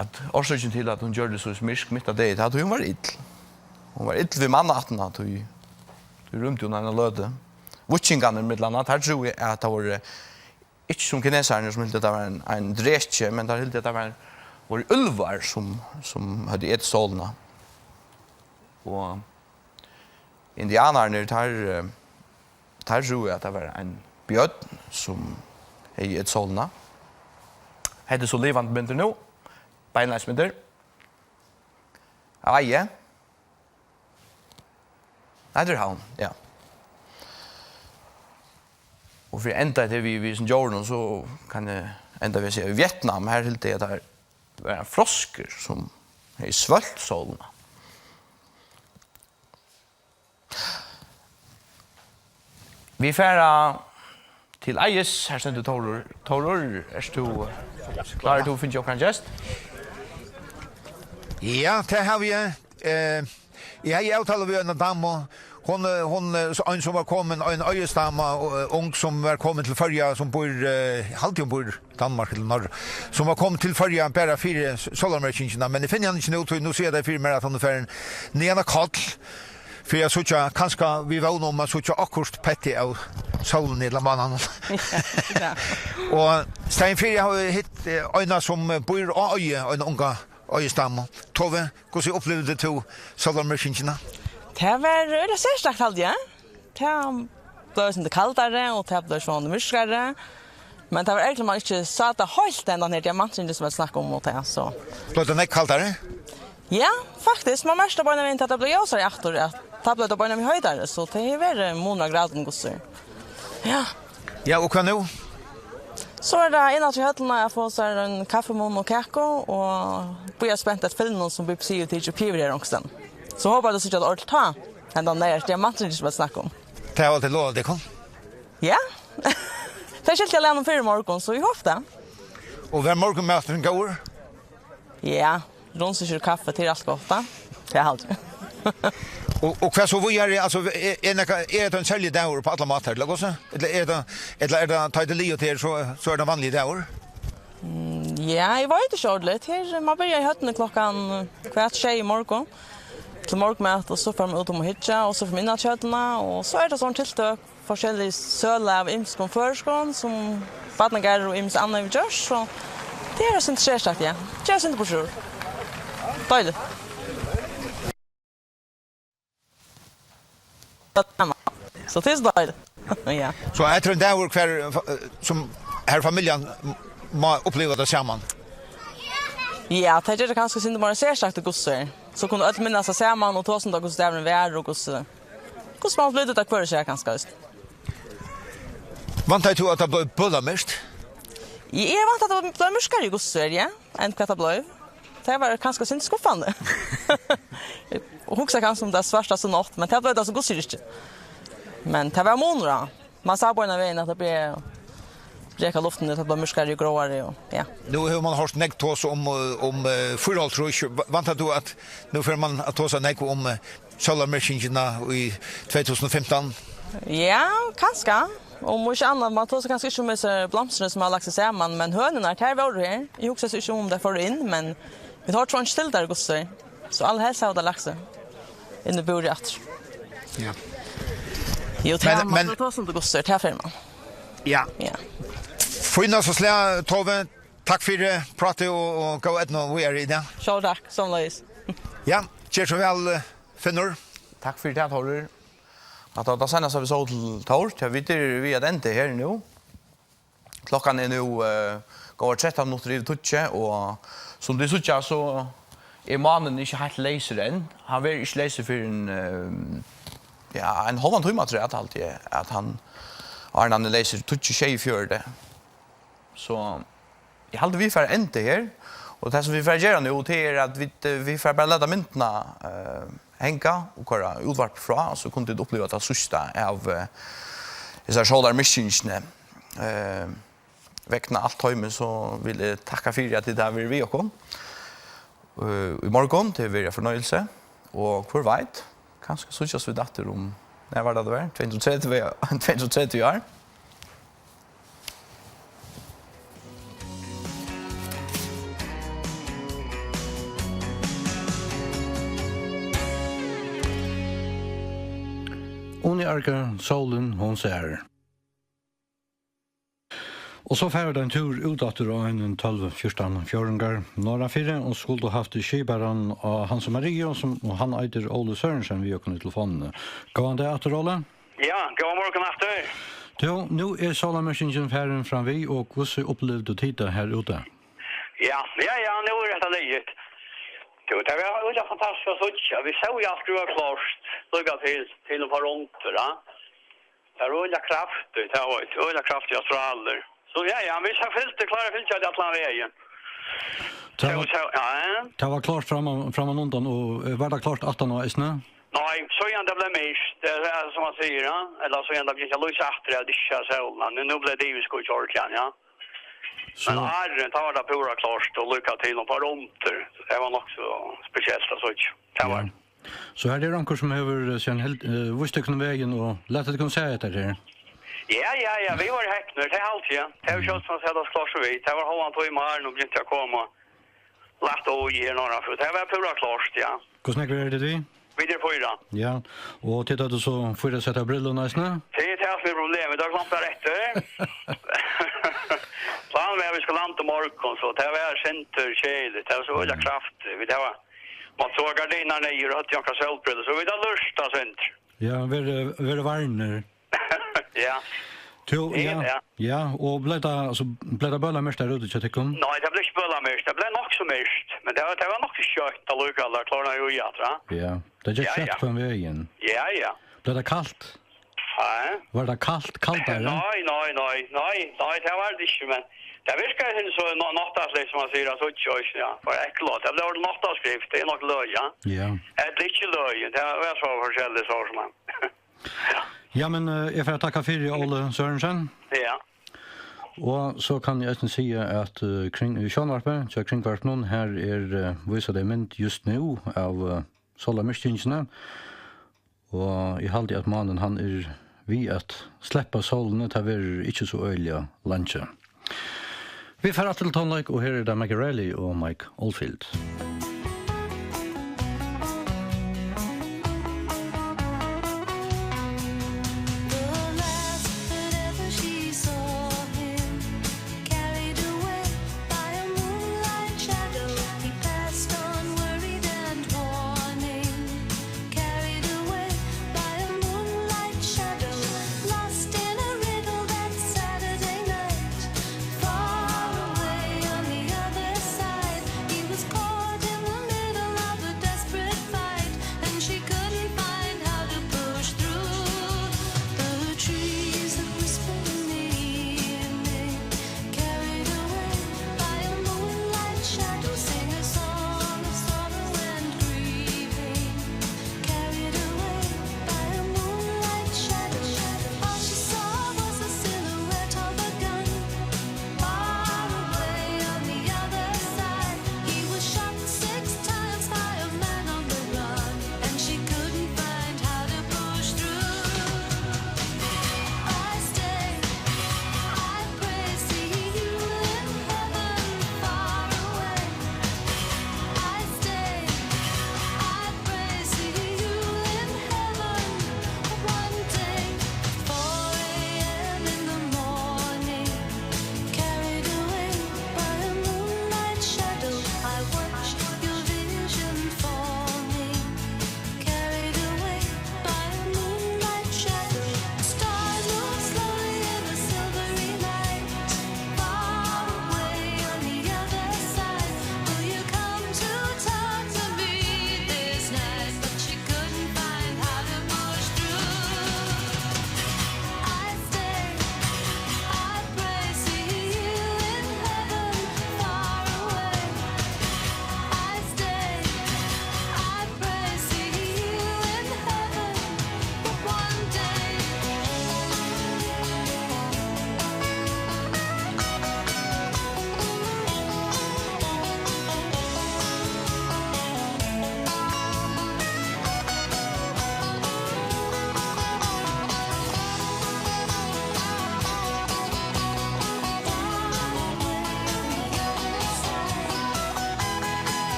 at orsøkin til, at hon gjørdist so myrk mitt á degi, tað var, at hon var ill. Hon var ill við mannaættina, tí, tí rýmdi hon eina løtu. Víkingarnir, millum annað, teir trúðu, at tað vóru, ikki sum kinesararnir, sum hildu, at tað var ein, ein dreki, men teir hildu, at tað var, vóru úlvar, sum, sum høvdu etið sólina. Og indianararnir, teir, eh, teir trúðu, at tað var ein bjørn, sum hevði etið sólina. Hetta er so livandi myndir nú. Beinleiðis myndir. Av Eiði. Nei, tað er Havn, ja. Og fyri at enda hetta við, við hesum djórunum, so kann eg enda við at siga, í Vietnam, her hildu tey, at tað var ein froskur, sum hevði svølgt sólina. Vit fara til Eiðis. Her stendur Tórur. Tórur, ert tú klárur? Tú fingið okkara gest? Ja, tað havi eg. Eh, eg hevði avtalu við eina damu. Hon, eh, hon, eh, so ein sum var komin, ein Eiðisdama, eh, ung sum var komin til Føroya, sum býr, eh, haldi hon býr Danmark ella Noreg, sum var komin til Føroya bara fyri s-, sólarmyrkingina, men eg finni hana ikki nú, tí nú siga tey fyri mær, at hon er farin niðan á Koll fyri at síggja, kanska við vón um at síggja okkurt petti av sólini ella mánanum. Ja. Og staðin fyri havi eg hitt, eh, eina sum, eh, býr á Eiði, eina unga Eiðisdamu. Tove, hvussu upplivdi tú sólarmyrkingina? Tað var øgiliga serstakt, haldi eg. Tað bleiv eitt sindur kaldari, og tað bleiv so myrkari. Men tað var ergiligt, man ikki sá tað heilt, hendan her diamantringin sum eg snakkaði um, og tað, so. Bleiv tað nógv kaldari? Ja, faktiskt. Man merkti beinanvegin, at tað bleiv ljósari aftur, at tað bleiv beinanvegin heitari, so tað hevur verið munur á gradum, hvussu er. Ja. Ja, og hvat nú? So er tað inn aftur í høllina at fáa sær ein kaffimunn og kaku, og bíða spent eftir filminum, sum B B C hevur tikið upp her onkustaðni. So hopi eg, at tú sært tað ordiliga tá, hendan neyðars diamantringin, sum eg snakkaði um. Tað hava tit lovað tykkum? Ja. Tað skilti eg allan fyri morgun, so eg hopi tað. Og var morgunmaturin góður? Ja, rundstykkir og kaffi, tað er alt gott, tá. Tað er alt. Og, og hvat so víðari, altso, er, er nakað, er hetta ein serligur dagur upp á allar mátar, ella hvussu? Ella er tað, ella er tað, tá tað er liðugt her, so, so er tað vanligur dagur? Mm, ja, eg veit ikki ordiliga. Her, man byrjar í høllini klokkan, eh, kvart sjey í morgun til morgunmat, og so fer man út um at hyggja, og so fer man inn á høllina, og so er tað sovorðin tiltøk, forskellig søla av ymiskum føroyskum, sum barnagarður og ymiskt annað hevur gjørt, so tað er eitt sindur serstakt, ja. Tað er eitt sindur burturúr. Deiligt. So tað er so deiligt. Ja. So hetta er ein dagur, hvar, eh, sum, har familjan má uppliva tað saman? Ja, tað ger tað kanska eitt sindur meira serstakt í hvussu er. So kunnu øll minnast tað saman og tosa um tað, hvussu dagurin var og hvussu, hvussu man upplivdi tað hvør sær kanska, veitst. Væntaði tú, at tað bleiv bølamyrkt? Eg, eg væntaði, at tað bleiv myrkari í hvussu er, ja, enn hvat tað bleiv. Tað var kanska eitt sindur skuffandi. Eg hugsaði kanska um tað svartasta nátt, men tað bleiv tað so hvussu er ikki. Men tað var munur á. Man sá beinanvegin, at tað bleiv, bleiv í luftini, tað bleiv myrkari og gráari og, ja. Nú hevur man hoyrt nógv tosa um, eh, um, eh, fýraoghálvtrýss. Va-, væntar tú, at nú fer man at tosa nógv um, eh, sólarmyrkingina í tvey túsund og fimtan? Ja, kanska. Um ikki annað, man tosar kanska ikki um hesi blomstrini, sum hava lagt seg saman, men hønurnar, tær vóru her. Eg hugsaði so ikki um, um tær fóru inn, men vit hoyrdu so einki til tær í hvussu er. So allarhelst hava tær lagt seg inn í búrið aftur. Ja. Jú, tað men, man men, tosa um tað í hvussu er, tað fer man. Ja. Ja. Fínasta slag, Tove. Takk fyri prátið og, og góða eydnu víðari í dag. Sjálv takk, somuleiðis. Ja, ger so væl, eh, Finnur. Takk fyri tað, Tórður. Hatta var tað seinasta, vit sóu til Tór. Ja, vit eru við at enda her nú. Klokkan er nú, eh, góðar trettan minuttir yvir tíggju, og sum tit síggja, so er mánin ikki heilt leysur enn. Hann verður ikki leysur fyrr enn, eh, ja, ein hálvan tíma afturat, haldi eg, at hann, áðrenn hann er leysur tíggju sjeyogfjøruti. So eg haldi, vit fara at enda her, og tað, sum vit fara at gera nú, tað er, at vit, eh, vit fara bara at lata myndina, eh, hanga og koyra útvarp frá, og so kunnu tit uppliva tað síðsta av, eh, hesari sólarmyrkingini. Eh, vegna alt toymið, so vil eg takka fyri, at tit hava verið við okkum, eh, í morgun. Tað hevur verið ein fornøyelse, og hvør veit, kanska síggjast vit aftur um, nær var tað, tað var? Tvey hundrað og tretivu, tvey hundrað og tretivu ár. Uni Arke, sólin, hon sær. Og so fara vit ein túr út aftur á ein tólv fjúrtan fjórðingar norðanfyri, og skuldu havt skiparan á Hans og Mariu, sum, og hann eitur Óli Sørensen, við okkum í telefonini. Góðan dag aftur, Óli. Ja, góðan morgun aftur. Tú, nú er sólarmyrkingin farin fram við, og hvussu upplivdu tit tað her úti? Ja, ja, ja, nú er hetta liðugt. Tú, tað var øgiliga fantastiskt at síggja. Vit sóu jo alt, tað var klárt, líka til, til og frá undir, ja. Tað var øgiliga kraftigt, tað var øgiliga kraftigar strálar. So ja, ja, vit hava fylgt, klára at fylgja tað allan vegin. Tað So, var, so, ja, ja. Tað var klárt framman, framman undan, og, eh, var tað klárt aftan á eisini? Nei, so ja, tað bleiv myrkt, tað er sum man sigur, ja. Ella so ja, tað bleiv ikki lýst aftur, ja, tað er ikki sólin, ja. Nú, nú bleiv tað yvirskýggj ordiliga, ja. So Men áðrenn, tá var tað púra klárt og líka til og frá undir. Tað var nokk so spesielt at síggja. Tað var. Ja. So her er onkur, sum hevur, eh, síðan helt, eh, víst tykkum vegin og latið tykkum sæð hetta her. Ja, ja, ja, vit vóru hepnir, tað haldi eg. Tað var Mm. sjálvt, sum at siga, tað klárt so vit. Tað var hálvan tíma her, nú begynti at koma lætt og í her norðanfyri. Tað var púra klárt, ja. Hvussu nógv eru tit við? Vit eru fýra. Ja, og tit høvdu so fýra sett av brillum eisini? Tað er tað sum er problemið, tað er klárt eftir. Planen var, at vit skuldu landa í morgun, so tað var sindur keðiligt. Tað var so øgiliga Mm. kraftigt. Vit hava mátt seta gardinarnar niður og høvdu onkrar sólbrillur, so vit hava lurtað sindur. Ja, verið, verið varnir. Ja. Tú, Ja, ja, ja. ja, og bleiv tað, altso, bleiv tað bølamyrkt har úti hjá tykkum? Nei, tað bleiv ikki bølamyrkt. Tað bleiv nokk so myrkt, men tað var, tað var nokk so skjótt allíkavæl, tað kláraði jú aftur, ja. Ja, tað gekk Ja, skjótt ja. hvønn vegin. Ja, ja. Bleiv tað kalt? Ha? Var tað kalt, kaldari? Nei, nei, nei, nei, nei, tað var tað ikki, men tað virkaði sum so ná-, náttaslikt, sum man sigur, altso, ikki, ja, bara ekla. Tað bleiv náttaslikt, tað er nokk løgið, ja. Ja. Ella ikki løgið, tað var so forskelligt, so sum man. Ja, men, eh, eg fari at takka fyri, Óli Sørensen. Ja. Og so kann eg eisini siga, at, eh, kring, í sjónvarpið, hjá Kringvarpinum, her er, eh, vísa tey mynd júst nú av, eh, sólarmyrkingini. Og eg haldi, at mánin, hann er við at sleppa sólini, tað verður ikki so øgiliga leingi. Vit fara aftur til tónleik, og her er tað Maggie Reilly og Mike Oldfield. The last that ever she saw him, carried away by a moonlight shadow, he passed on worried and warning. Carried away by a moonlight shadow, lost in a riddle that Saturday night. Far away on the other side, he was caught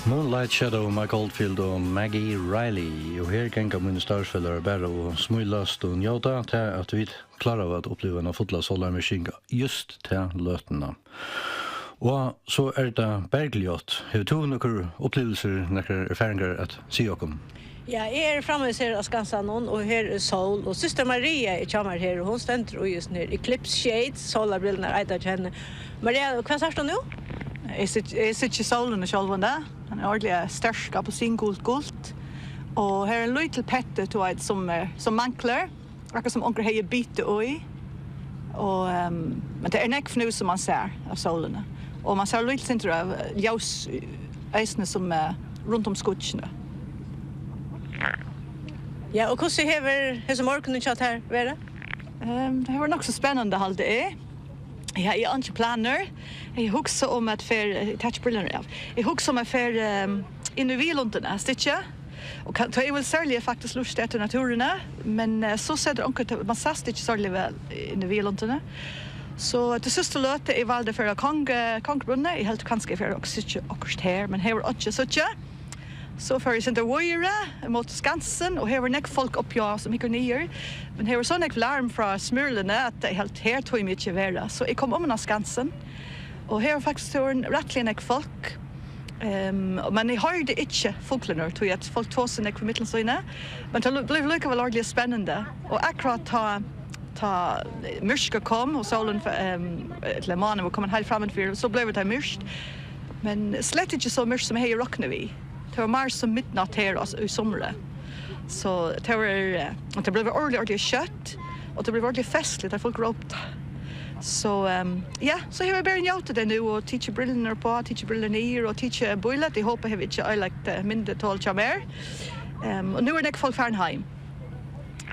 Moonlight Shadow, Mike Oldfield og Maggie Reilly. Og her ganga mínir starvsfelagar bara og smílast og njóta tað, at vit kláraðu at uppliva eina fulla sólarmyrking júst ta løtuna. Og so er tað Bergljot. Hevur tú nøkur upplivilsir, nakrar erfaringar at siga okkum? Ja, eg eri framvegis her á Skansanum, og her er sól, og systir Maria er hjá mær her, og hon stendur í hesum her Eclipse Shades, sólarbrillurnar eita hjá henni. Maria, hvat sært tú nú? Eg síggi, eg síggi sólina sjálvandi. Hann er ordiliga sterk, appelsingult gult. Og her er ein lítil petti, tú veit, sum er, sum manglar. Akkurát sum onkur hevði bitið í. Og, ehm, men tað er nógv nú, sum man sær av sólini. Og man sær lítið sindur av, eh, ljós, eh, eisini sum, eh, runt um skýggini. Ja, og hvussu hevur hesin morgunin hjá tær verið? Ehm, tað hevur verið nokk so spennandi, haldi eg. Ja, eg havi ikki planir. Eg hugsi um at fer, eg taki brillurnar av. Eg hugsi um at fer, ehm, inn í viðarlundina, stykkið. Og kann, tá eg vil serliga faktiskt lurta eftir náttúruni, men, eh, so setur onkur til, man sæst ikki serliga væl inn í viðarlundini. So til síðstu løtu, eg valdi at fara á Kong-, eh, Kongabrúnna. Eg helt kanska eg fari at síggja okkurt her, men her var einki at síggja. So fór eg sindur víðari móti Skansin, og her var nógv fólk uppi á sum hyggur niður. Men her var so nógv larm frá Smyrlini, at eg helt, her tími eg ikki at vera. So eg kom oman á Skansin, og her var faktiskt, her var rættiliga nógv fólk. Ehm, men eg hoyrdi ikki fuglarnar, tí at fólk tosa nógv í millum síni. Men tað bleiv líkavæl ordiliga spennandi. Og akkurát tá, tá myrkur kom, og sólin, ehm, ella mánin var komin heilt fram fyri, so bleiv tað myrkt. Men slett ikki so myrkt sum eg hevði roknað við. Tað var meir sum midnátt her, altso, í sumri. So tað var, eh, tað bleiv ordiliga, ordiliga skjótt, og tað bleiv ordiliga festligt, har fólk róptu. So, ehm, ja, so havi eg bara njótið tað nú og tikið brillurnar uppá, tikið brillurnar niður og tikið bílát. Eg hopi, eg havi ikki oyðilagt, eh, myndetol hjá mær. Ehm, og nú eru nógv fólk farin heim.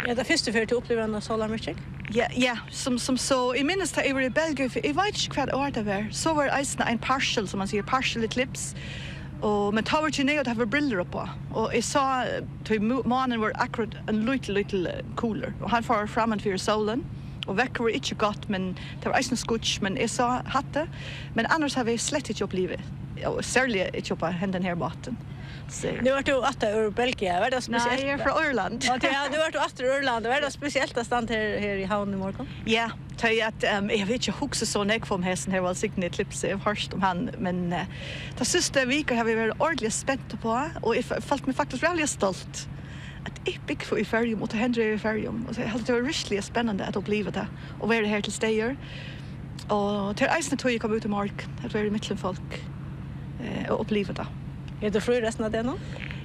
Er tað fyrstu ferð, tú upplivir eina sólarmyrking? Ja, ja, sum, sum so, eg minnist, tá eg var í Belgíu, fyri eg veit ikki, hvat ár tað var, so var eisini ein partial, sum man sigur, partial eclipse, og, men tá var ikki neyðugt at hava brillur uppá, og eg sá, tí mu-, mánin var akkurát ein lítil, lítil, eh, kulur, og hann fór framman fyri sólin, og veðrið var ikki gott, men tað var eisini skýggj, men eg sá hatta, men annars havi eg slett ikki upplivað, og serliga ikki uppá hendan her mátin. So. Nú ert tú aftur úr Belgia. Var tað spesielt? Nei, eg eri frá Írlandi. Og tí, ja, nú ert tú aftur úr Írlandi. Var tað spesielt at standa her, her í Havn í morgun? Ja, tí at, ehm, eg havi ikki hugsað so nógv um hesin her, vælsignaða eclipse. Eg havi hoyrt um hann, men, eh, ta síðstu viku havi eg verið ordiliga spent uppá, og eg f-, følt meg faktiskt rættiliga stolt, at eg búgvi í Føroyum, og tað hendir í Føroyum. Og so eg helt, tað var virkuliga spennandi at uppliva tað, og vera her til staðar. Og tað er eisini tí, eg kom út í morgun, at vera í millum fólk, eh, og uppliva tað. Er tú frí restina av degnum?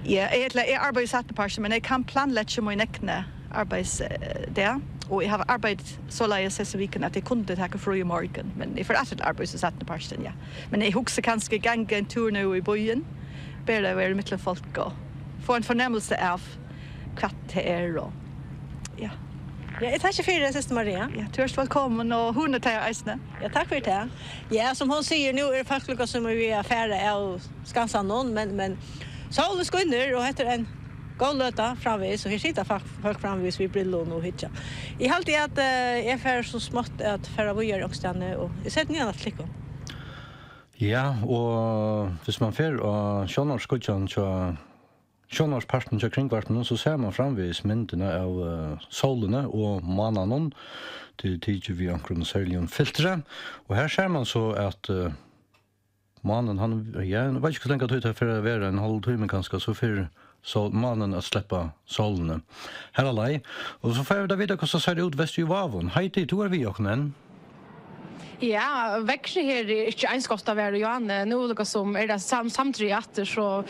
Ja, eg, ella, eg arbeiði seinnapartin, men eg kann planleggja mín egna arbeiðsdag, og eg havi arbeitt soleiðis hesa vikuna, at eg kundi taka frí í morgun, men eg fari aftur til arbeiðis seinnapartin, ja. Men eg hugsi kanska, eg gangi ein túr nú í býin, bara vera í millum fólk og fáa ein fornemmilsi av, hvat tað er, og, ja. Ja, eg takki fyri tað, systir Maria. Ja, tú ert vælkomin, og hugna tær eisini. Ja, takk fyri tað. Ja, sum hon sigur, nú eru fólk líka sum eru við at fara av Skansanum, men, men sólin skínur, og hetta er ein góð løta framvegis, og her sita fólk, fólk framvegis við brillum og hyggja. Eg haldi, at, eh, eg fari so smátt at fara víðari onkustaðni, og eg seti niðan aftur til tykkum. Ja, og hvis man fer á sjónvarpsskíggjan hjá sjónvarpspartin hjá Kringvarpinum, so sær man framvegis myndina av, eh, sólini og mánanum. Tað er tikið við onkrum serligum filtri. Og her sær man so, at, eh, mánin, hann, ja, eg veit ikki, hvussu langa tíð tað fer at vera, ein hálv tími kanska, so fer sól-, mánin at sleppa sólini. Har er leið. Og so fáa vit at vita, hvussu tað sær út vestur í Vágum. Heidi, tú ert við okkum enn. Ja, veðrið her er ikki eins gott at vera í, Johanne. Nú líka sum er tað sam-, samdrigið aftur, so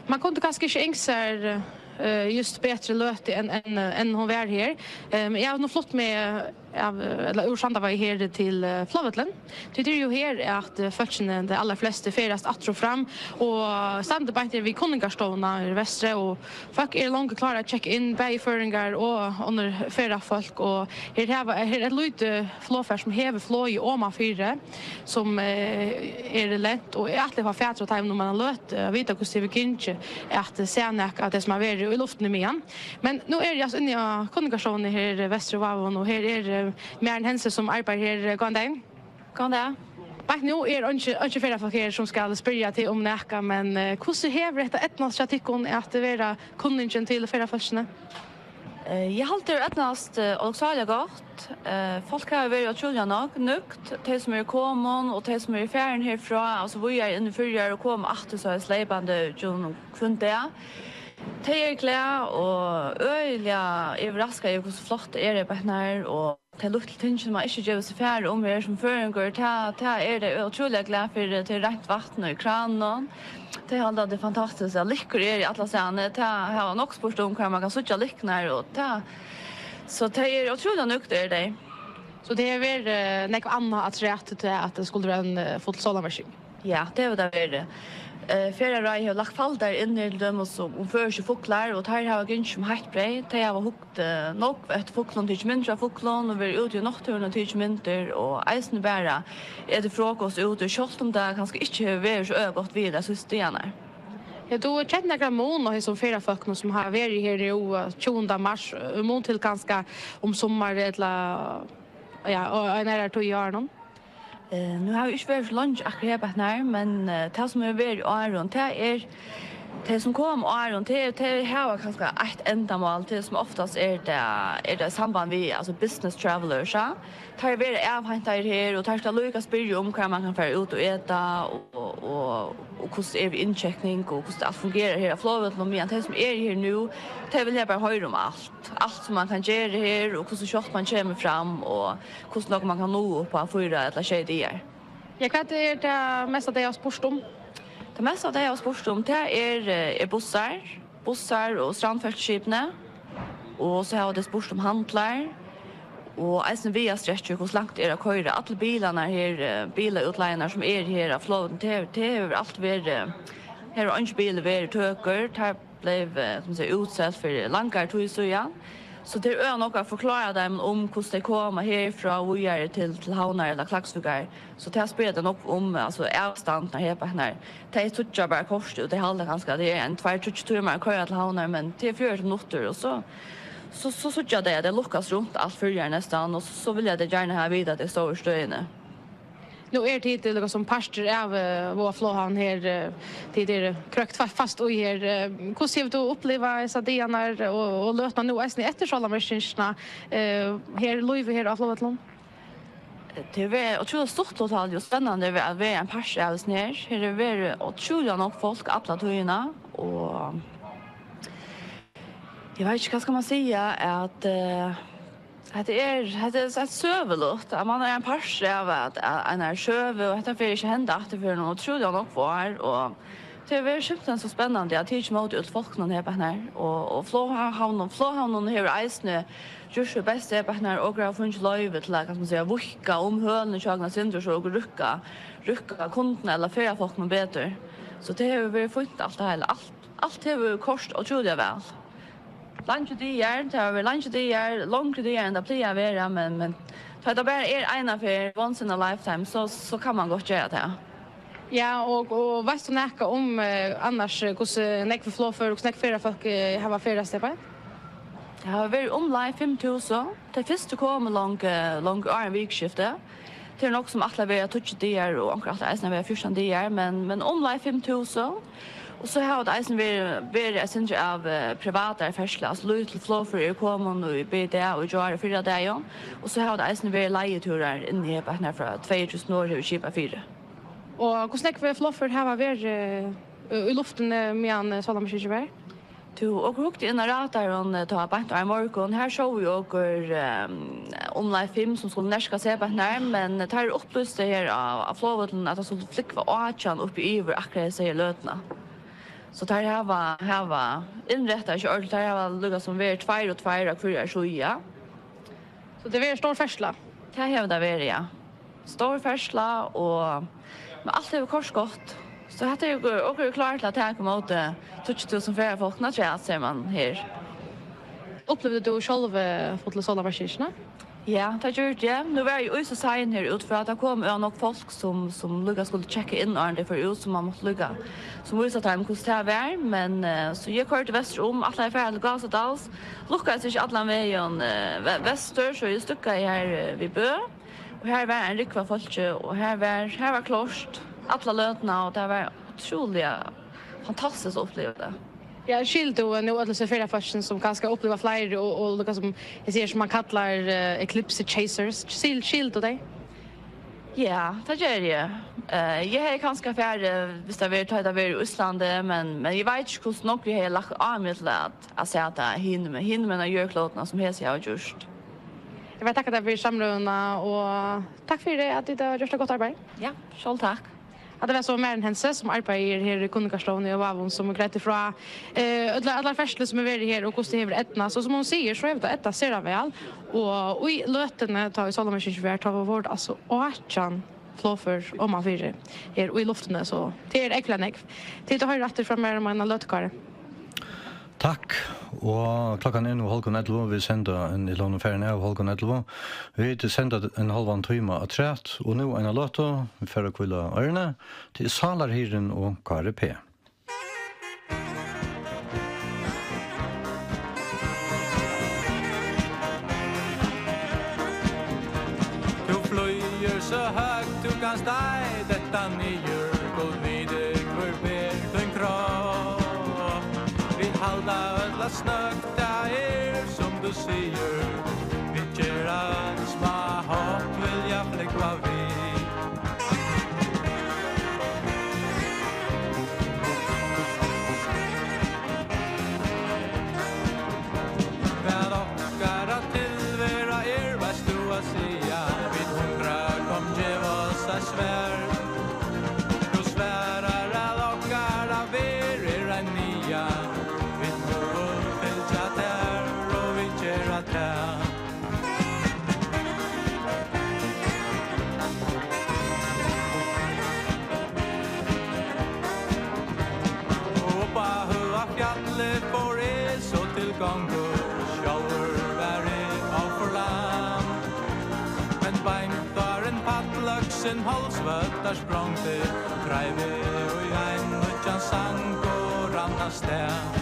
man kundi kanska ikki ynskt sær, eh, júst betri løtu enn, enn, enn hon var her. Ehm, eg havi nú flutt meg av, eh, ella úr Sandavági her til, eh, Flogvøllin. Tí tað er jú her, at, eh, fólkini, tey allarflestu, ferðast aftur og fram, og standa beint her við kunningarstovuna her í Vestri, og fólk eru longu klár at tjekka inn, bæði føroyingar og onnur ferðafólk, og her hava, her er eitt lítið flogfar, sum hevur flogið omanfyri, sum, eh, er lent, og eg ætli at fáa fatur á teimum um eina løtu, at vita, hvussu tað hevur gingið at sæð nakað av tí, sum hevur verið í luftini í meðan. Men nú eri eg altso inni á kunningarstovuni her í Vesturvágum, og her er, eh, Maren Hense, sum arbeiðir her. Góðan dagin. Góðan dag. Beint nú er einki, einki ferðafólk her, sum skal spyrja teg um nakað, men, eh, hvussu hevur hetta eydnast hjá tykkum at vera kunningin til ferðafólkini? Eh, eg haldi, tað hevur eydnast, eh, ólukksáliga gott. Eh, fólk hava verið ótrúliga nøg-, nøgd, tey sum eru komin og tey sum eru farin herfrá, altso víðari inn í Føroyar og koma aftur, so er sleipandi gjøgnum hvønn dag. Tey eru glað og øgiliga yvirraskað yvir, hvussu flott tað er beint her, og tey lítlu tingini, man ikki gevur seg far um her sum føroyingur, tað, tað eru tey ótrúliga glað fyri. Tað er reint vatn í kranunum. Tey halda, tað er fantastiskt, at lykkur eru allastaðni. Tað hava nokk spurt um, hvar man kann síggja lyktirnar, og tað, so tey eru ótrúliga nøgd, eru tey. So tað hevur verið, eh, nógv annað afturat til at tað skuldi vera ein, eh, full sólarmyrking? Ja, tað hevur tað verið. Eh, Ferðaráðið hevur lagt faldar inn her til dømis um, um føroyskir fuglar, og teir hava gingið sum heitt breyð. Tey hava hugt, eh, nógv eftir fuglum, tikið myndir av fuglum og verið úti í náttúruni og tikið myndir, og eisini bara etið frokost úti, sjálvt um tað kanska ikki hevur verið so øgiliga gott veður teir síðstu dagarnar. Hevur tú kent nakran mun á hesum ferðafólkunum sum hava verið her nú, eh, tjúgunda mars, í mun til kanska um summarið ella, ja, og, og nærari tíð í árinum? Eh, nú havi eg ikki verið so leingi akkurát her, men, eh, tað sum hevur verið í árum, tað er tey sum koma í árum, tey, tey hava kanska eitt endamál, tey sum oftast er tað, er tað í samband við, altso business travelers, ja. Teir verða avheintaðir her, og teir skulu líka spyrja um hvar man kann fara út og eta, og, og, og, og hvussu er við inntjekking, og hvussu alt fungerar her á flogvøllinum, meðan tey sum eru her nú, tey vilja bara hoyra um alt. Alt sum man kann gera her, og hvussu skjótt man kemur fram, og hvussu nógv man kann náa upp á fýra ella sjey dagar. Ja, hvat er tað mesta, tey hava spurt um? Tað mesta, tey hava spurt um, tað er, eh, er bussar, bussar og strandferðsluskipini. Og so hava tey spurt um handlar, og eisini viðarstrekkir, hvussu langt er at koyra. Allir bilarnar her, eh, bilaútleigarnar sum eru her á flogvøllinum, tað, tað hevur alt verið, her hevur eingin bilur verið tøkur. Teir bleiv, eh, sum siga, útselt fyri langari tíð síðan. So tað er øgiliga nógv at forklára teimum um, hvussu tey koma herfrá og víðari til, til Havnar ella Klaksvíkar. So tað spyrja tey nógv um, altso avstandirnar her beint her. Tey síggja bara kortið, og tey halda kanska, at tað er ein tveir, tríggir tímar at koyra til Havnar, men tað er fjøruti minuttir, og so, so, so síggja tey, at tey lukkast runt alt Føroyar næstan, og so, so vilja tey gjarna hava at vita, at tey stóðu í støðini. Nú eru tit líka sum partur av, eh, Vága Floghavn her, eh, tit eru krøkt fa-, fast í her. Eh, hvussu hevur tú upplivað hesar dagarnar og, og løtuna nú eisini eftir sólarmyrkingina, eh, her, lívið her á flogvøllinum? Tað hevur verið ótrúliga stuttligt og spennandi at vera, at vera ein partur av hesum her. Her hevur verið ótrúliga nógv fólk alla tíðina, og eg veit ikki, hvat skal man siga, at, eh, hetta er, hetta er eitt søguligt, at man er ein partur av at, av einari søgu, og hetta fer ikki at henda aftur fyrr enn um ótrúliga nógv ár, og tað hevur verið simpelthen so spennandi at tikið ímóti øllum fólkunum her beint her, og, og Floghavn-, Floghavnin hevur eisini gjørt sítt besta her beint her, og okur hava fingið loyvi til at, hvat skal man siga, víðka um hølini hjá okkum eitt sindur, so okur røkka, røkka kundunum ella ferðafólkunum betur. So tað hevur verið fínt alt tað heila. Alt, alt hevur koyrt ótrúliga væl. Langir dagar, tað hava verið langir dagar, longri dagar enn tað plagar at vera, men, men tá tað bara er eina ferð, once in a lifetime, so, so kann man gott gera tað. Ja, og, og veitst tú nakað um, eh, annars, eh, hvussu nógv flogfør og hvussu nógv ferðafólk, eh, hava ferðast her beint? Tað hava verið umleið fimm túsund. Tey fyrstu komu longu, longu áðrenn vikuskiftið. Tað er nokk sum ætla at vera tíggju dagar, og onkur ætlar eisini at vera fjúrtan dagar, men, men umleið fimm túsund. Og so hava tað eisini verið, verið eitt sindur av, eh, privatari ferðslu, altso lítil flogfør eru komin í bæði í dag og í gjár og fyrradagin. Og so hava tað eisini verið leigetúrar inni her beint nær frá tveyogtrýss Norð hevur skipað fyri. Og hvussu nógv flogfør hava verið, eh, í luftini meðan, eh, sólarmyrkingin var? Tú, okur hugdu inn á radaran, eh, tá beint í morgun. Her sóu vit okur, ehm, umleið fimm sum skuldu nærkast her beint nær, men teir upplýstu her á, á flogvøllinum, at tað skuldi flúgva átjan uppi yvir akkurát hesa her løtuna. So teir hava, hava innrættað seg ordiliga, teir hava líka sum verið tveir og tveir á hvørjari síðu. So tað verður stór ferðsla? Tað hevur tað verið, ja. Stór ferðsla, og, men alt hevur koyrt gott. So hetta er okur, okur eru klár til at taka ímóti tíggju túsund ferðafólkum afturat, sær man her. Upplivdi tú sjálv, eh, fullu sólarmyrkingina? Ja, tað gjørdi eg. Nú var eg í so sein her út frá, at tað kom øgiliga nógv fólk, sum, sum líka skuldu tjekka inn, áðrenn tey fóru út, sum man mátti líka, sum vísa teimum, hvussu tað var. Men, eh, so eg koyrdi vestur um, ætlaði at fara til Gásadals. Lukkaðist ikki allan vegin, eh, ve-, vestur, so eg stúgvaði her, eh, við Bø. Og her var ein rúgva av fólki, og her var, her var klárt alla løtuna, og tað var ótrúliga fantastiskt at uppliva tað. Ja, skilur tú nú øll hesi ferðafólkini, sum kanska uppliva fleiri og, og líka sum, eg sigi, sum man kallar, eh, eclipse chasers? Skil-, skilur tú tey? Ja, tað geri eg. Eh, eg hevði kanska farið, viss tað verið, tá tað verið í Íslandi, men, men eg veit ikki, hvussu nógv eg hevði lagt á meg til at, at sæð tað hinumegin, hinumegin á jørðklótuni, sum hesi hava gjørt. Eg vil takka tær fyri samrøðuna, og takk fyri at tit hava gjørt eitt gott arbeiði. Ja, sjálv takk. At tað var so Maren Hense, sum arbeiðir her í kunningarstovuni í Vágum, sum greiddi frá, eh, allar, allar ferðslur sum hevur verið her, og hvussu tað hevur eydnast. Og sum hon sigur, so hevur tað eydnast sera væl. Og í løtuni, tá ið sálarmyrkingin var, tá vóru tað altso átjan flogfør omanfyri her í luftini, so tað er ógvuliga nógv. Tit hoyra aftur frá mær um eina løtu, Kári. Takk. Og klokkan er nú hálvgum ellivu. Vit senda ein, eg lóni ferðin av hálvgum ellivu. Vit senda ein hálvan tíma afturat, og nú eina løtu, vit fara at hvíla oyruni, til Sálarhirðin og Kári P. Tú flýgur so høgt, tú kanst ei detta niður, Gud viti, hvør ber tín kropp. Vit halda øll, at snøgt tað er, sum tú sigur. Vit gera eina smá hopp, vilja flúgva við. Hvat okkara tilvera er, veitst tú at siga. Vit hungra, kom, gev oss eitt svar. Tú svarar, at okkara verð er ein niðan. Vit mugu fylgja tær, og vit gera tað. Og upp á høga fjallið fór eg so til gongu, sjálvur var eg á forlam. Men beint áðrenn palløksin hálsvøddar sprongdi, dreiv eg í ein nýggjan sang og rann avstað.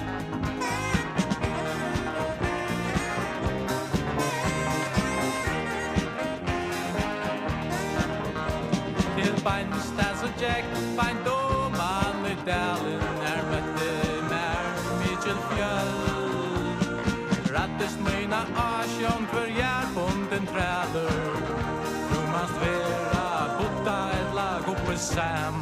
Til beins tað so gekk beint oman í dalin, har møtti mær mikil fjøld. Rættist mína ásjón hvør jarðbundin trælur, tú manst vera Buddha ella Gubbi Sam.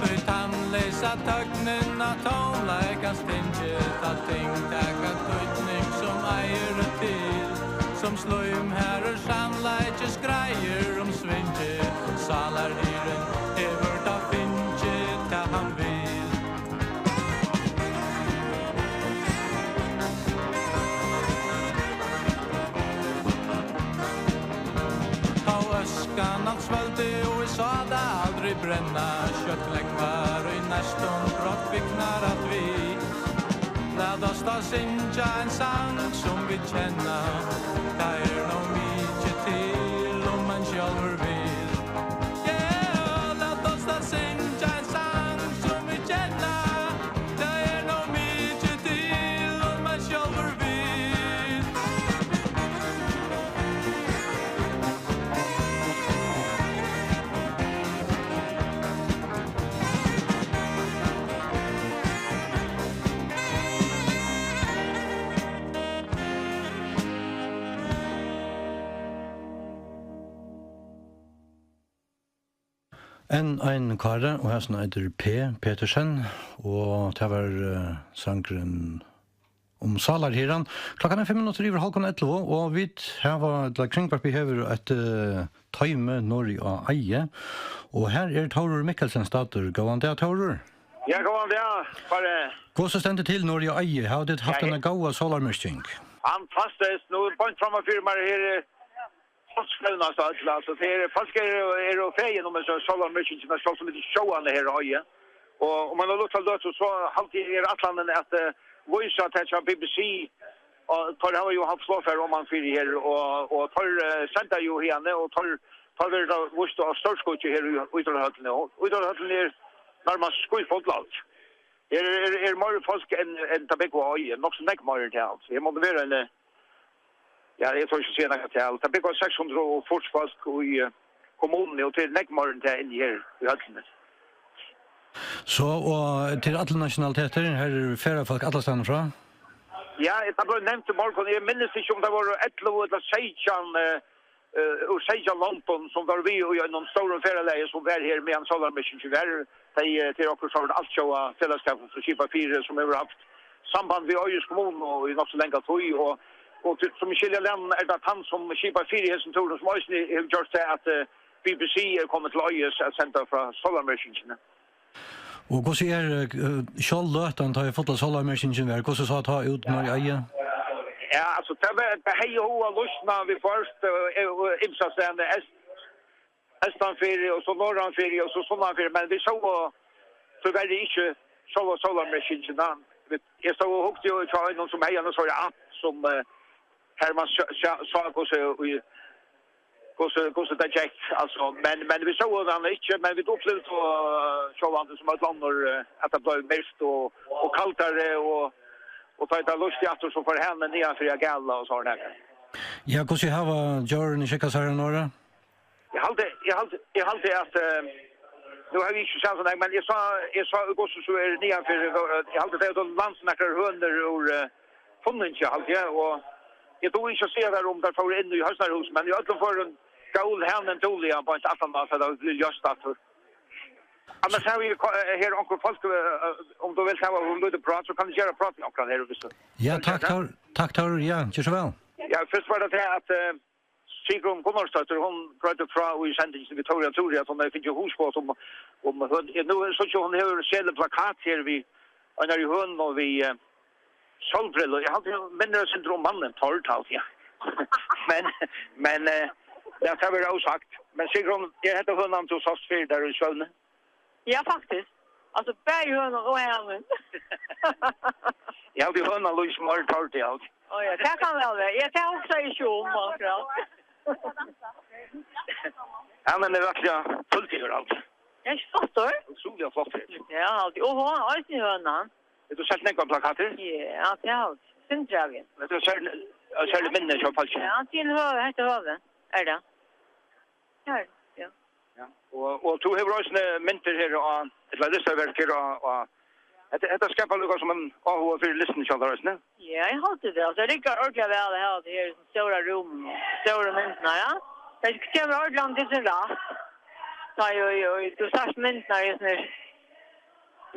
Í tannleysa tøgnin á tónleikans tingi, tá ting taka týdning, sum eigur til, sum slím harður sannleiki skreiðir um svingi, sálarhirðin hevur tá fingið tað, hann vil. Tá øskan alt svølgdi og eg sá tað aldri brenna, skjótt glógvar í næstum grátt kviknar alt við. Lat oss tá syngja ein sang, sum vit kenna, tað er nóg mikið til, um mann sjálvur vil. Ja, lat oss tá syngja ein sang, sum vit kenna, tað er nóg mikið til, um mann sjálvur vil. Enn ein Kári, og hesin eitur P. Petersen, og tað var, eh, sangurin um Sálarhirðan. Klokkan er fimm minuttir yvir hálvgum ellivu, og vit hava, ella Kringvarpið hevur eitt, eh, toymi norðuri á Eiði, og her er Tórur Mikkelsen staddur. Góðan dag, Tórur. Ja, góðan dag, Kári. Hvussu stendur til norðuri á Eiði? Hava tit havt Ja, eina góða sálarmyrking? Fantastiskt. Nú er beint framman fyri mær her, eh, fólk fevnast øll, altso. Tað er, fólk eru, eru fegin um hesa sólarmyrkingina, sjálvt um vit ikki sjónvarpa hana her á Eiði. Og um eina lítla løtu, so haldi eg er ætlanin at, eh, vísa tað hjá B B C, og teir hava jú havt flogfar oman fyri her, og, og teir, eh, senda jú hiðani, og teir, teir verða víst á stórskíggj her í ítróttahøllini, og ítróttahøllin er nærmast skífull, altso. Her er, er, er meira fólk enn, enn tað búgva á Eiði, nokk so nógv meira enn tað, altso. Her má vera ein, eh, ja, eg tori ikki at siga nakað tal. Tað búgva seks hundrað og fýrs fólk í, eh, kommununi, og tað er nógv meira enn tað inni her í høllini. So, og til allar nationalitetir, her eru ferðafólk allastaðni frá? Ja, tað bleiv nevnt í morgun. Eg minnist ikki, um tað vóru ellivu ella seytjan, eh, eh, úr seytjan londum, sum vóru við í einum stórum ferðalagi, sum var her, meðan sólarmyrkingin var. Tey, eh, tað er okkurt sort altjóða felagsskapur, sum skipar fyri, sum hevur havt samband við Eiðis kommunu í nokk so langa tíð, og, og til, sum eg skilji, er tað hann, sum skipar fyri hesum túrinum, sum eisini hevur gjørt tað, at, eh, B B C er komin til Eiðis at senda frá sólarmyrkingini. Og hvussu er, eh, sjálv løtan, tá ið fulla sólarmyrkingin var? Hvussu sá tá út, nú í Eiði? Ja, altso, tað var, tað hevði jú lýsnað viðhvørt, eh, eh, ymsastaðni, eist-, eystanfyri, og so norðanfyri, og so sunnanfyri, men vit sóu tíverri ikki sjálva sólarmyrkingina. Vit, eg stóð og hugdi jú hjá einum, sum hevði eina sovorðna app, sum, eh, har man sá, sá, sá, hvussu, í, hvussu, hvussu tað gekk, altso, men, men vit sóu hana ikki, men vit upplivdu, eh, sjálvandi sum øll onnur, eh, at tað bleiv myrkt og, og kaldari, og, og tá tað lýsti aftur, so fór hanin niðanfyri at gala og sovorðið nakað. Ja, hvussu hava djórini skikkað sær her norðuri? Eg haldi, eg haldi, eg haldi at, eh, nú havi eg ikki sæð so nógv, men eg sá, eg sá í hvussu so er niðanfyri, eh, eg haldi, tey høvdu landað nakrar hønur úr, eh, funningi, haldi eg, og eg dugi ikki at siga tær, um tær fóru inn í høsnarhúsið, men í øllum førum gól hanin dúgliga beint aftan á, so tað bleiv ljóst aftur. Annars havi eg ko-, eh, her onkur fólk, eh, eh, um tú vilt hava eitt lítið prát, so kann eg gera prát við onkran her, viss tú. Ja, takk, Tór. Takk, Tór. Ja, ger so væl. Ja, fyrst var tað tað at, eh, Sigrun Gunnarsdóttir, hon greiddi frá í sendingini við Tóri og Túri, at hon hevði fingið hugskot um, um høn-, ja, nú síggi eg, hon hevur selið plakat her við einari hønu og við, eh, sólbrillur. Eg haldi, hon minnir eitt sindur um mannin Tord, haldi eg. Men, men, eh, lat tað vera ósagt. Men Sigrun, er hetta hønan, tú sást fyri tær í svøvni? Ja, faktiskt. Altso, bæði hønan og hanin. Eg haldi, hønan lýsir meira Tord, eg haldi. Ó ja, tað kann væl vera. Ja, tað hugsaði eg ikki um, akkurát. Hanin er rættiliga tulligur, altso. Ja, ikki flottur? Ótrúliga flottur. Ja, altso. Og hon, eisini hønan. Hevur tú selt nógvar plakatir? Ja, tað haldi eg. Sindur av, ja. Hetta er serlig, serlig minni hjá fólki. Ja, til høvið, hetta er høvið, er tað. Her, ja. Ja. Og, og tú hevur eisini myndir her á, ella listaverk her á, á, hetta, hetta skapar líka sum ein áhuga fyri listini hjá tær eisini? Ja, eg haldi tað. Altso, tað riggar ordiliga væl at hava tað her í stóra rúminum, stóru myndirnar, ja. Tað kemur ordiliga til sín rætt. Tá, jú, jú, tú sært myndirnar í hesum her.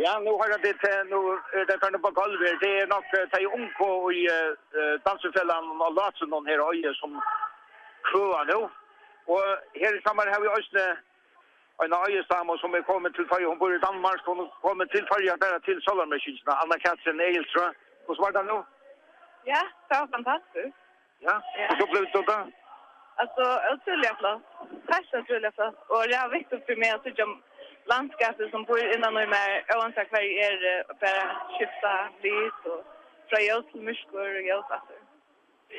Ja, nú hoyra tit, eh, nú er tað farið upp á gólv her. Tað er nokk, eh, tey ungu í, eh, eh, dansifelagnum á Látrinum her á Eiði, sum kvøða nú. Og her saman hava vit eisini eina eiðisdamu, sum er komin til Føroya. Hon býr í Danmark, hon er komin til Føroya bara til sólarmyrkingina. Anna Katrin Egilstrø. Hvussu var tað nú? Ja, tað var fantastiskt. Ja, ja. Hvussu upplivdi tú tað? Altso, ótrúliga flott. Heilt ótrúliga flott. Og tað er viktigt fyri meg at síggja landskapið sum býr innan í mær, óansett hvar eg eri, eh, bara skifta lit og frá ljós til myrkur og ljós aftur.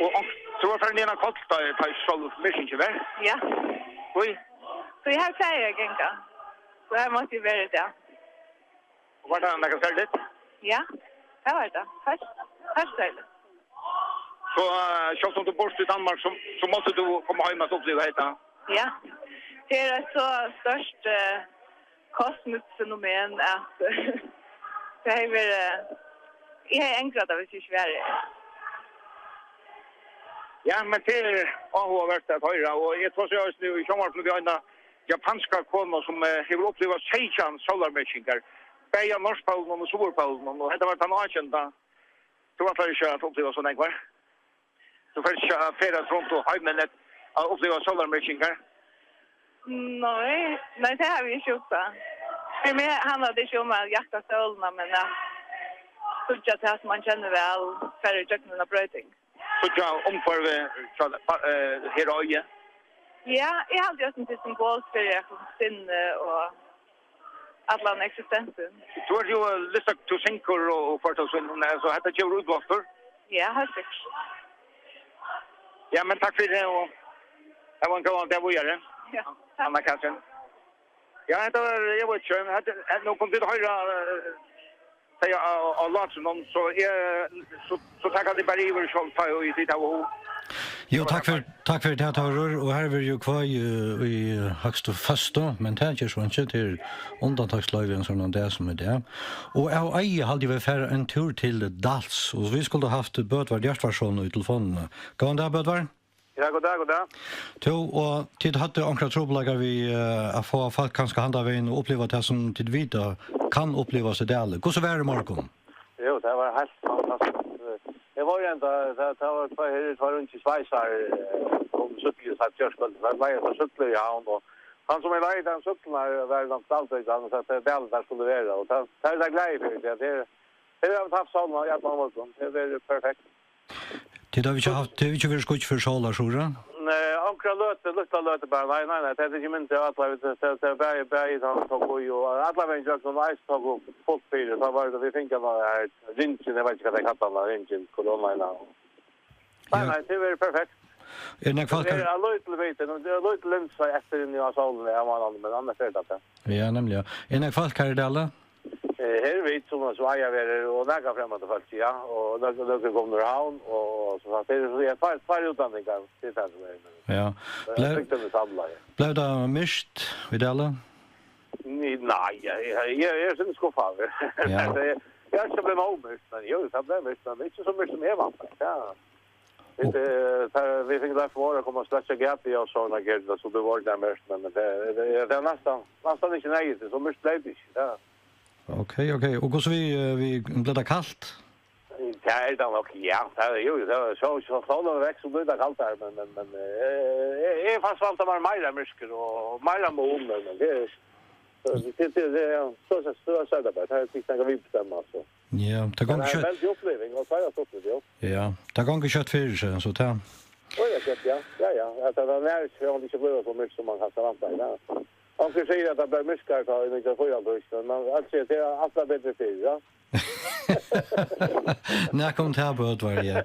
Og, og tú var farin í eina koll, tá, tá sjálv myrkingin var? Ja. Hví? Tí her plagi eg at ganga. So her mátti eg vera í dag. Og var tað nakað serligt? Ja, tað var tað. Heilt, heilt serligt. So, eh, sjálvt um tú býrt í Danmark, so, so mátti tú koma heim at uppliva hetta? Ja. Tað er eitt so stórt, eh, kosmiskt fenomen, at tað hevði verið, eg hevði angrað tað, viss eg ikki var her. Ja, men tað er áhugavert at hoyra, og eg tosi eisini í sjónvarpinum við eina japanska konu, sum, eh, hevur upplivað seytjan sólarmyrkingar, bæði á Norðpólinum og Suðurpólinum, og hetta var tann átjanda. Tú ætlar ikki at uppliva so nógvar? Tú fert ikki at ferðast runt um heimin at, at uppliva sólarmyrkingar? Nei, nei, tað havi eg ikki hugsað. Fyri meg handlar tað ikki um at jakta sólina, men at síggja tað sum man kennir væl, fara ígjøgnum eina broyting. nýggja umhvørvi hjá, eh, her á Eiði? Ja, eg haldi eisini, tað er symbol fyri at koma sinni og allan eksistensin. Tú ert jú, eh, lista, tú syngur og, og ført og svimur, men, altso, hetta gevur útblástur. Ja, heilt sikkurt. Ja, men takk fyri tað, og hava ein góðan dag víðari. Ja, takk. Anna Katrin. Ja, hetta var, eg veit ikki, hetta, hetta, nú kunnu vit hoyra, eh, tey á, á látrinum, so eg, so, so taka tey bara yvir sjálv, tá ið tit hava hug. Jú, takk fyri, takk fyri tað, Tórur. Og her verður jú kvøð, eh, í hægstu føstu, men tað ger so einki, tað er undantaksloyvi ein sånn dag sum í dag. Og av Eiði haldi eg vit fara ein túr til Dals, og vit skuldu havt Bødvar Hjartarson í telefonini. Góðan dag, Bødvar. Ja, god dag, god dag. Tú, og tit høvdu onkrar trupulleikar við, eh, at fáa fólk kanska handan vegin og uppliva tað, sum tit vita kann upplivast í Dali. Hvussu var í morgun? Jú, tað var heilt fantastiskt. Eg var jú enda, tað, tað var tveir, her eru tveir ungir sveisarar, eh, kom súkklandi í gjárkvøldið. Tað var ein súkklur í Havn, og hann sum eg leigdi, hann súkklaði, var langt aldri, hann segði, at Dali, tað skuldi vera, og tað, tað eri eg glaður fyri, tí at her, her hava vit havt sólina í allan morgun. Tað er perfekt. Tit hava ikki havt, tað hevur ikki verið skýggj fyri sólarsuðri? Nei, onkra løtu, lítla løtu bara. Nei, nei, nei, tað er ikki mynd av alla, vit, tað, tað er bæði, bæði, hann tók í, og alla vegin gjøgnum, og eisini tók upp fult fyri, tá var tað, vit fingu hann her, ringin, eg veit ikki, hvat tey kalla hann, ringin, korona, ja. Nei, ja, nei, tað er perfekt. Er nógv fólk her? Tað er ein lítil bit, tað er ein lítil linsa eftir inni á sólini, ja, men annars er tað tað. Ja, nemliga. Er nógv fólk her í Dali? Eh, her eru vit sum, sum eiga verið, og nakað fremmant fólk, ja, og nøkur, nøkur komnir úr Havn, og, og so at tað er, ja, tveir, tveir útlendingar, tað er tað sum er. Ja. Tað er bygdin er samlað, ja. Bleiv tað myrkt í Dali? Nei, nei, eg, eg, eg, eg eri skuffaður. Ja. Eg, eg eri ikki blivin ómyrkt, men jú, tað bleiv myrkt, men ikki so myrkt sum eg væntaði, ja. Vit, eh, tað, vit fingu tað fyri at koma og sløkkja gætið og sovorðið, so tað var ordiliga myrkt, men tað, tað, tað er næstan, næstan ikki neyðugt, so myrkt bleiv tað ikki, ja. Ok, ok. Og hvussu við, eh, við, bleiv tað kalt? Tað er tað nokk, ja. Tað er jú, tað er so, so, sólin er vekk, so blívur tað kaldari, men, men, men, eh, eg, eg fekk vænta mær meira myrkur og meira mun, men, men tað er, so, tað, tað, tað er, ja, so, so, so, so er tað bara, tað er ikki nakað vit bestemma, altso. Ja, tað gongur skjótt. Men tað er ein veldig uppliving, og tað er stuttligt, jú. Ja, tað gongur skjótt fyri seg, so tað. Oj, ja, skjótt, ja. Ja, ja. At tað er nær, so hon ikki blívur so myrkt sum man kanska væntaði, ja. Onkur sigur at tað bleiv myrkari tá í nítjan hundrað og fýraoghálvtrýss, men man, altso, tað er alt betri fyrr, ja. Nakað um tað, Bødvar, ja.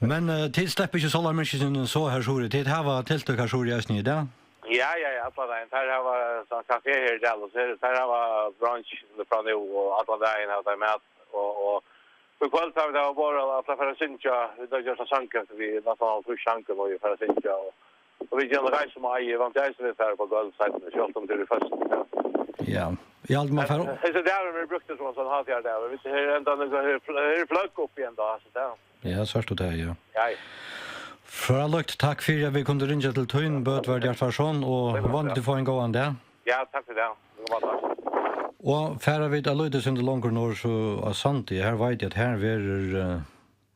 Men, eh, tit sleppa ikki sólarmyrkini so her suðuri. Tit hava tiltøk her suðuri eisini í dag? Ja, ja, ja, allan dagin. Tær hava, so, kafé her í Dali, so her, tær hava brunch frá nú, og allan dagin hava tær mat, og, og í kvøld hava vit borð, at fara at syngja, vit hava gjørt ein sang, vit, næstan hálvtrýss sangar, og vit fara at syngja, og Og vit gera eisini, sum eiga, vant eisini, vit fara upp á gólv seinni, sjálvt um tað er føst. Ja. Í alt man fær. Hesi dagar verður brúktur sum ein sånn hátíðardagur. Vit her enda nú, her, her er fløgg uppi enn tá, so tað. Ja, sært tú tað, ja. Ja, ja. Frálíkt, takk fyri at vit kundu ringja til tín, Bødvar Hjartarson, og vónandi tú fáa ein góðan dag. Ja, takk fyri tað. Líka máta. Og fara vit eitt lítið sindur longur norður, so á Sandi, her veit eg at her verður, eh,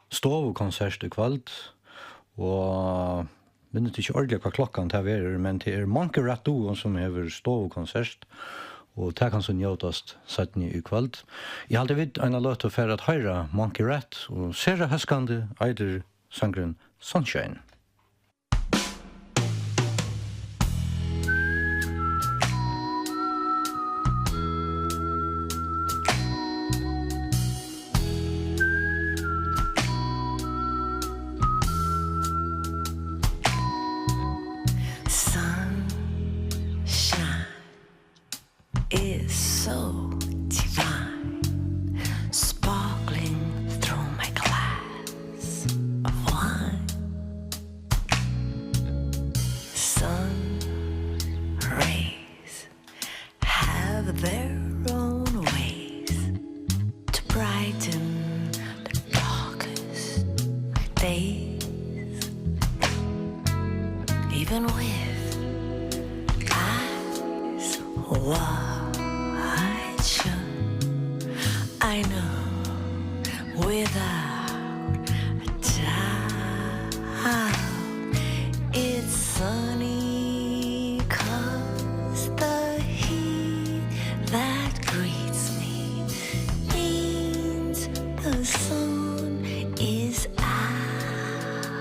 stovukonsert í kvøld, og minnist ikki ordiliga, hvat klokkan tað verður, men tað er Monkey Rat Duo, sum hevur stovukonsert, og tað kann so njótast seinni í kvøld. Eg haldi, vit eina løtu fara at hoyra Monkey Rat, og sera hóskandi eitur sangurin Sunshine. Sunshine is so divine, sparkling through my glass of wine. Sun rays have their own ways to brighten the darkest days. Even with eyes wide shut, I know without a doubt it's sunny 'cause the heat that greets me means the sun is out.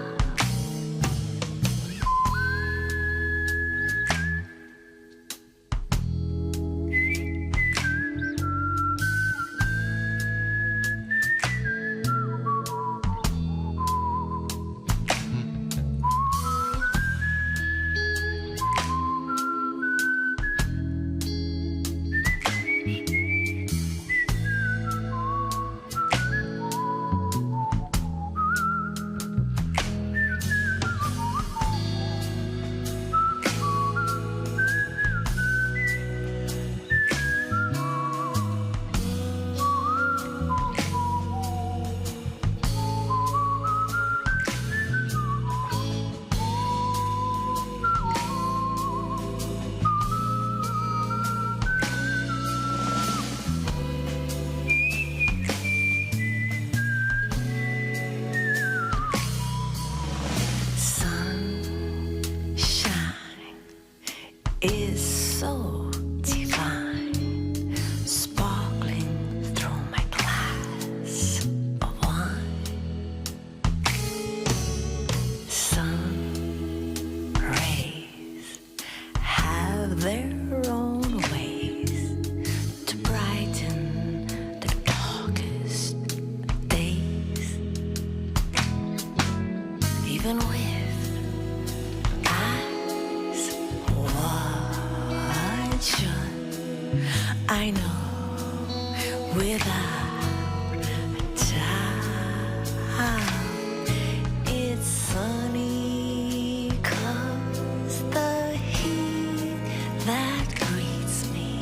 Without a doubt, it's sunny 'cause the heat that greets me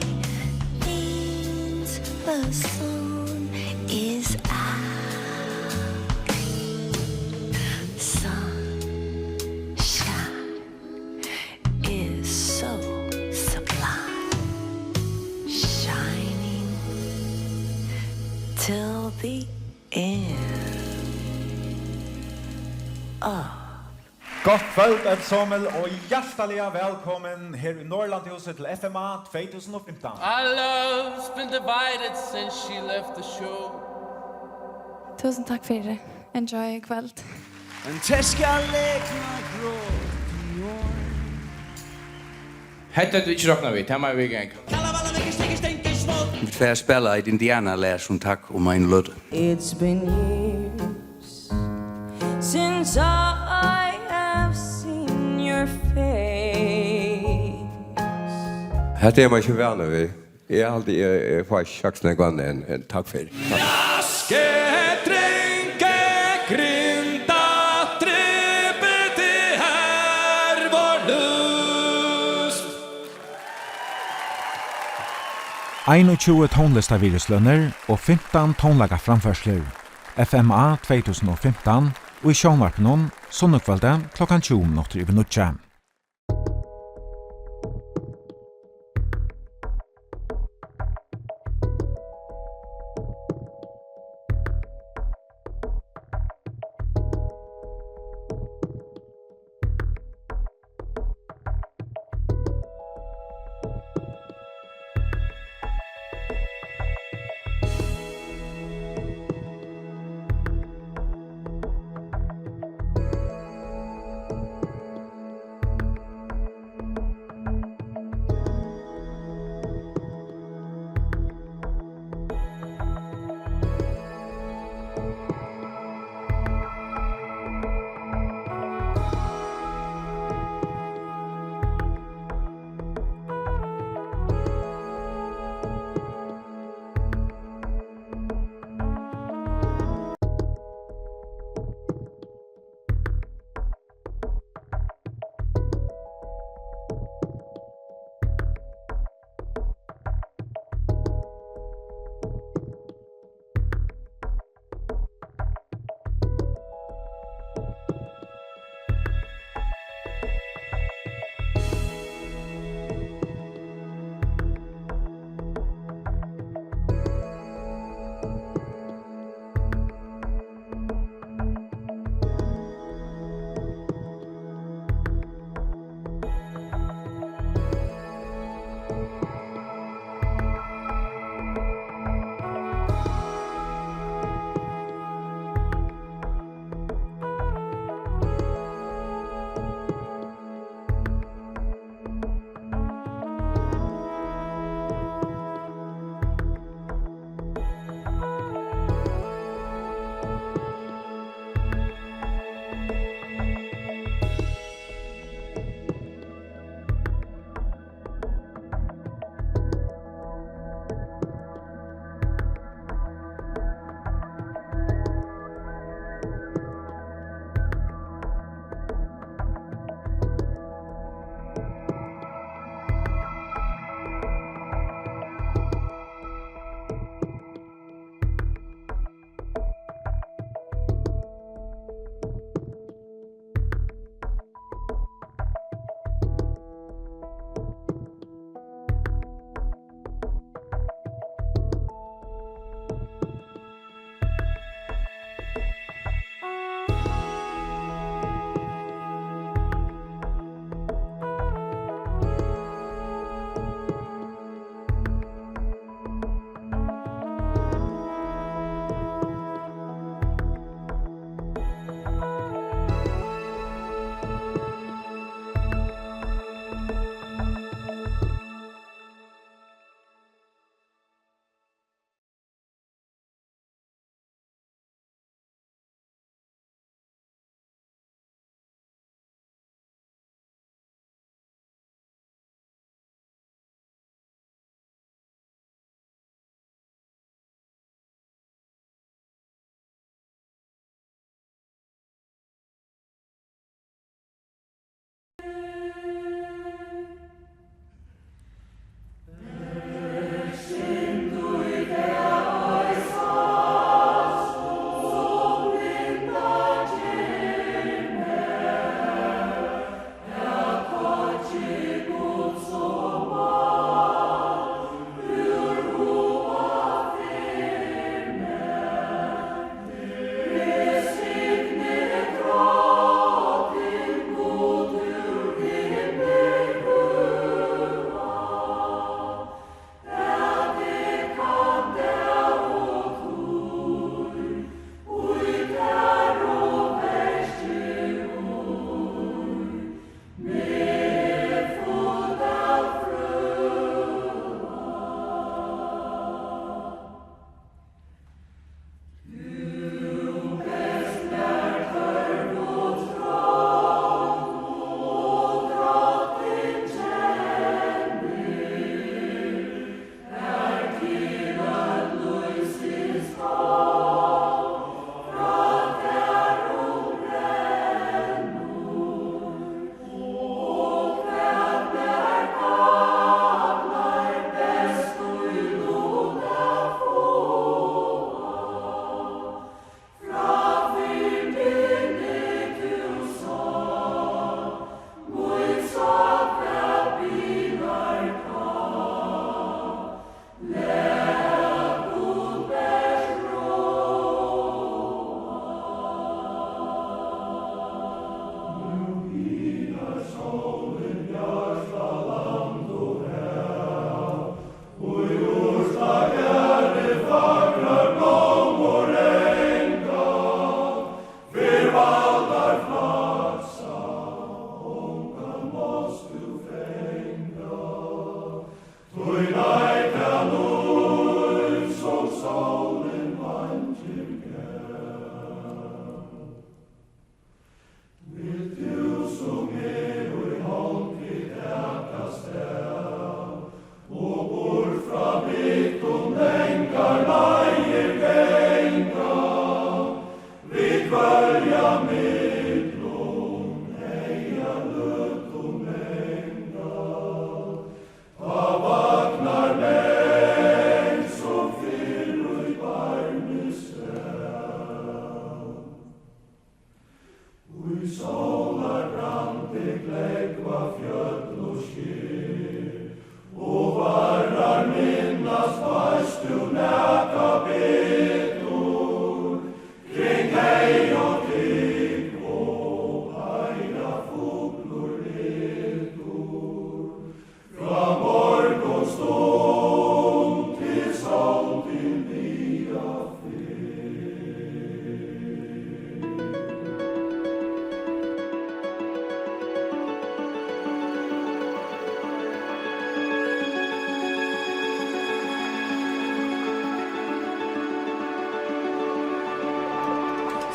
means the sun is out. Sunshine is so sublime, shining till the end of. Gott kvøld, øll somul, og hjartaliga vælkomin her í Norðurlandahúsið til F M A tvey túsund og fimtan. Our love's been divided since she left the show. Tusind takk fyri. Enjoy í kvøld. En teskja lekna grót. Hetta høvdu vit ikki roknað við, tað má eg viðganga. Vit fara at spæla eitt indianalag sum takk um eina løtu. It's been years since I have seen your face. Hetta er man ikki vanur við. Eg haldi, eg, eg fái ikki kjakast nógv annað enn, enn takk fyri. Takk. Raske, trenge, grinda, drepe, det er vår lyst. Einogtjúgu tónlistavirðislønir og fimtan tónleikaframførslur. F M A tvey túsund og fimtan í sjónvarpinum sunnukvøldið klokkan tjúgu minuttir yvir níggju.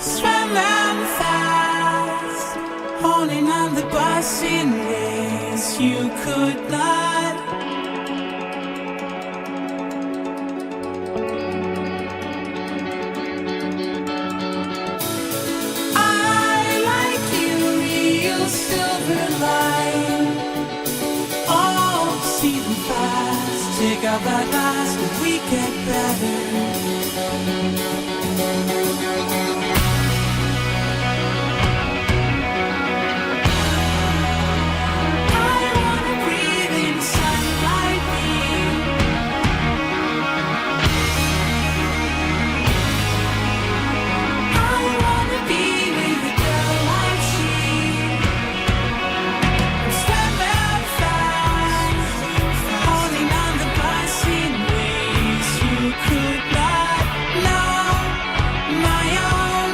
Swam fast, holding on the bus in ways you could not. I like you, real silver line. Oh, see them fast, take out that last, and we get better. I wanna breathe in sunlight, I wanna be with a girl like she. Swam fast, holding on the bus in ways you could not know. My own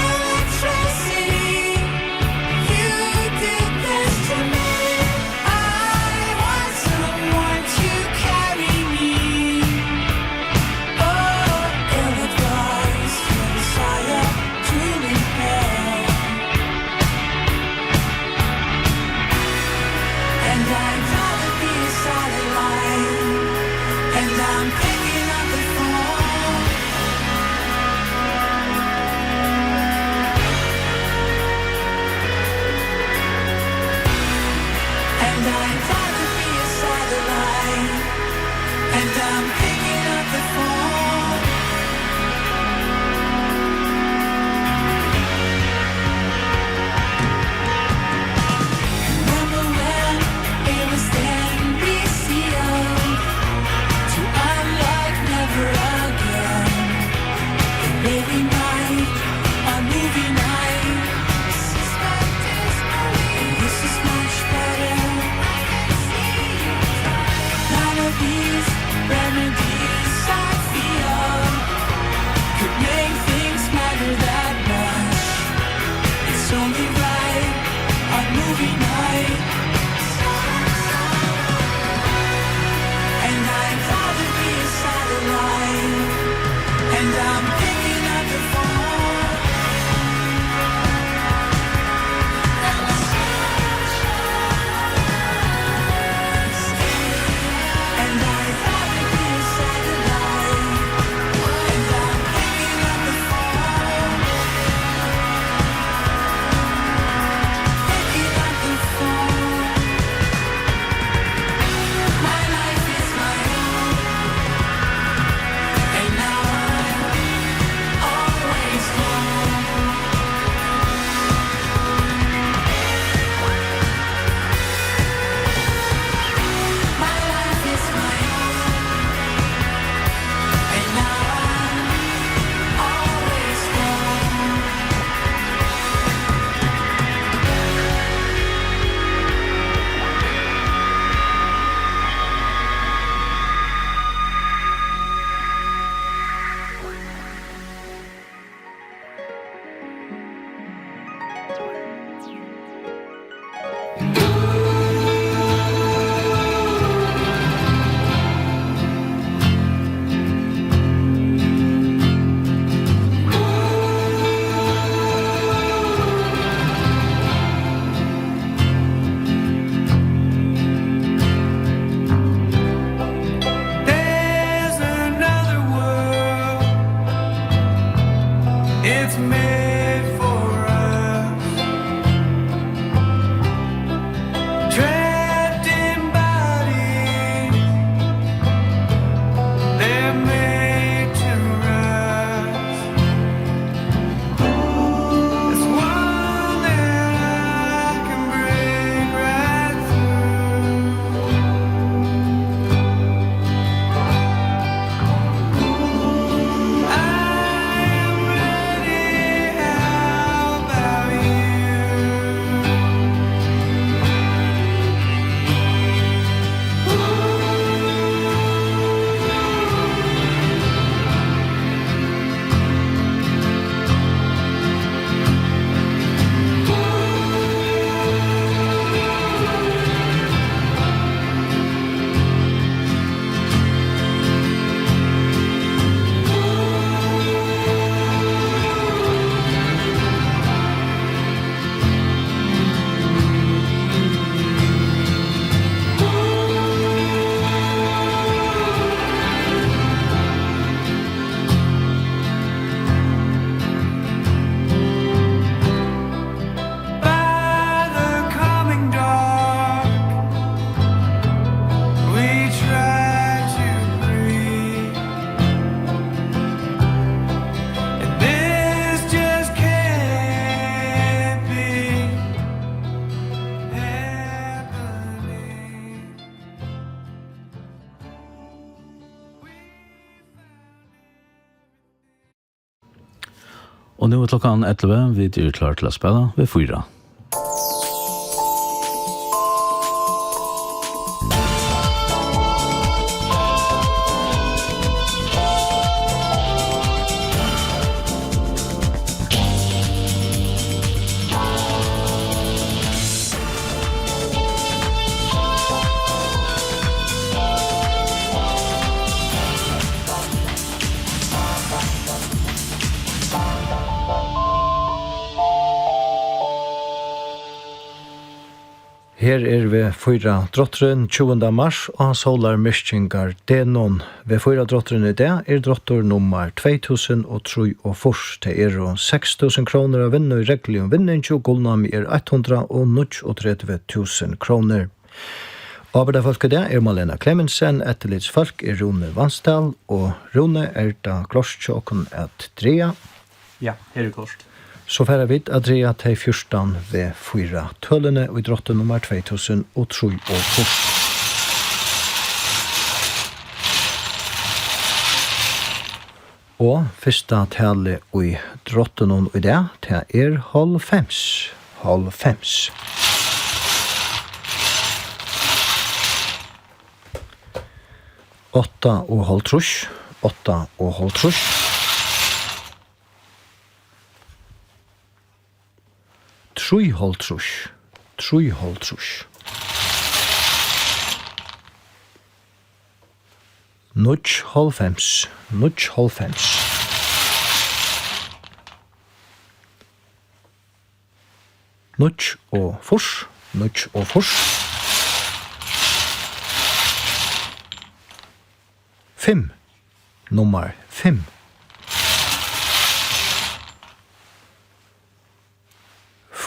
electricity, you did this to me. I want someone to carry me. Oh, ill-advised, your desire to rebel. And I'd rather be a satellite. And I'm picking up the phone. Og nú er klokkan ellivu, vit eru klár til at spæla V fýra. Her er V fýra drotturin tjúgunda mars á sólarmyrkingardegnum. V fýra drotturin í dag er drottur nummar tvey túsund og trýogfýrs. Tað eru seks túsund krónur at vinna í regluligum vinningi, og gullnámið er eitt hundrað og níggjuogtretivu túsund krónur. Ábyrgdarfólk í dag er Malena Clemmensen, eftirlitsfólk er Rúni Vansdal, og Rúni, er tað klárt hjá okkum at draga? Ja, her er klárt. So fara vit at draga tey fjúrtan V fýra tølini í drottin nummar tvey túsund og trýogfýrs. Og fyrsta talið í drottinum í dag, tað er hálvfems. Hálvfems. Átta og hálvtrýss. Átta og hálvtrýss. Trýoghálvtrýss. Trýoghálvtrýss. Níggjuoghálvfems. Níggjuoghálvfems. Níggjuogfýrs. Níggjuogfýrs. Fimm. Nummar fimm.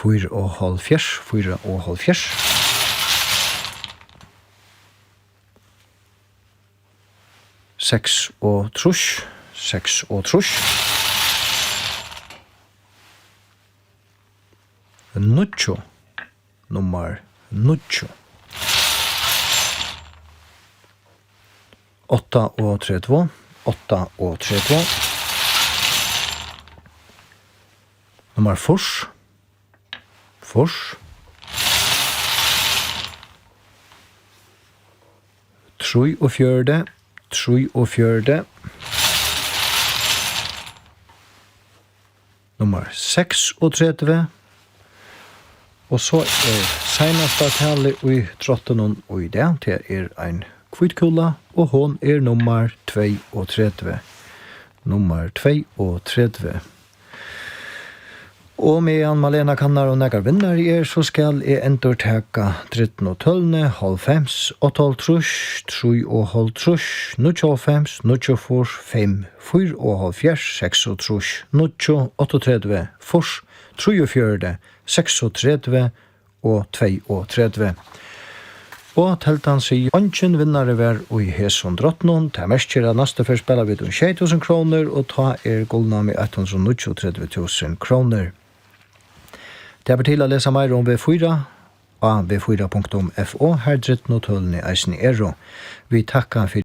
Fýraoghálvfjerðs, fýraoghálvfjerðs. Seksogtrýss, seksogtrýss. Níggju. Nummar níggju. Áttaogtretivu, áttaogtretivu. Nummar fýrs, fýrs. Trýogfjøruti, trýogfjøruti. Nummar seksogtretivu. Og so er seinasta talið í drottinum í dag, tað er ein hvítkúla, og hon er nummar tveyogtretivu. Nummar tveyogtretivu. Og meðan Malena kannar, um nakar vinnari er, so skal eg endurtaka drottinum tølini: hálvfems, áttaoghálvtrýss, trýoghálvtrýss, níggjuoghálvfems, níggjuogfýrs, fimm, fýraoghálvfjerðs, seksogtrýss, níggju, áttaogtretivu, fýrs, trýogfjøruti, seksogtretivu og tveyogtretivu. Og teldan sigur: eingin vinnari var í hesum drottinum. Tað merkir, at næstu ferð spæla vit um sjey túsund krónur, og tá er gullnámið eitt hundrað og níggjuogtretivu túsund krónur. Tað ber til at lesa meira um V fýra á V fýra punktum F O, har drottinum tølini eisini eru. Vit takka fyri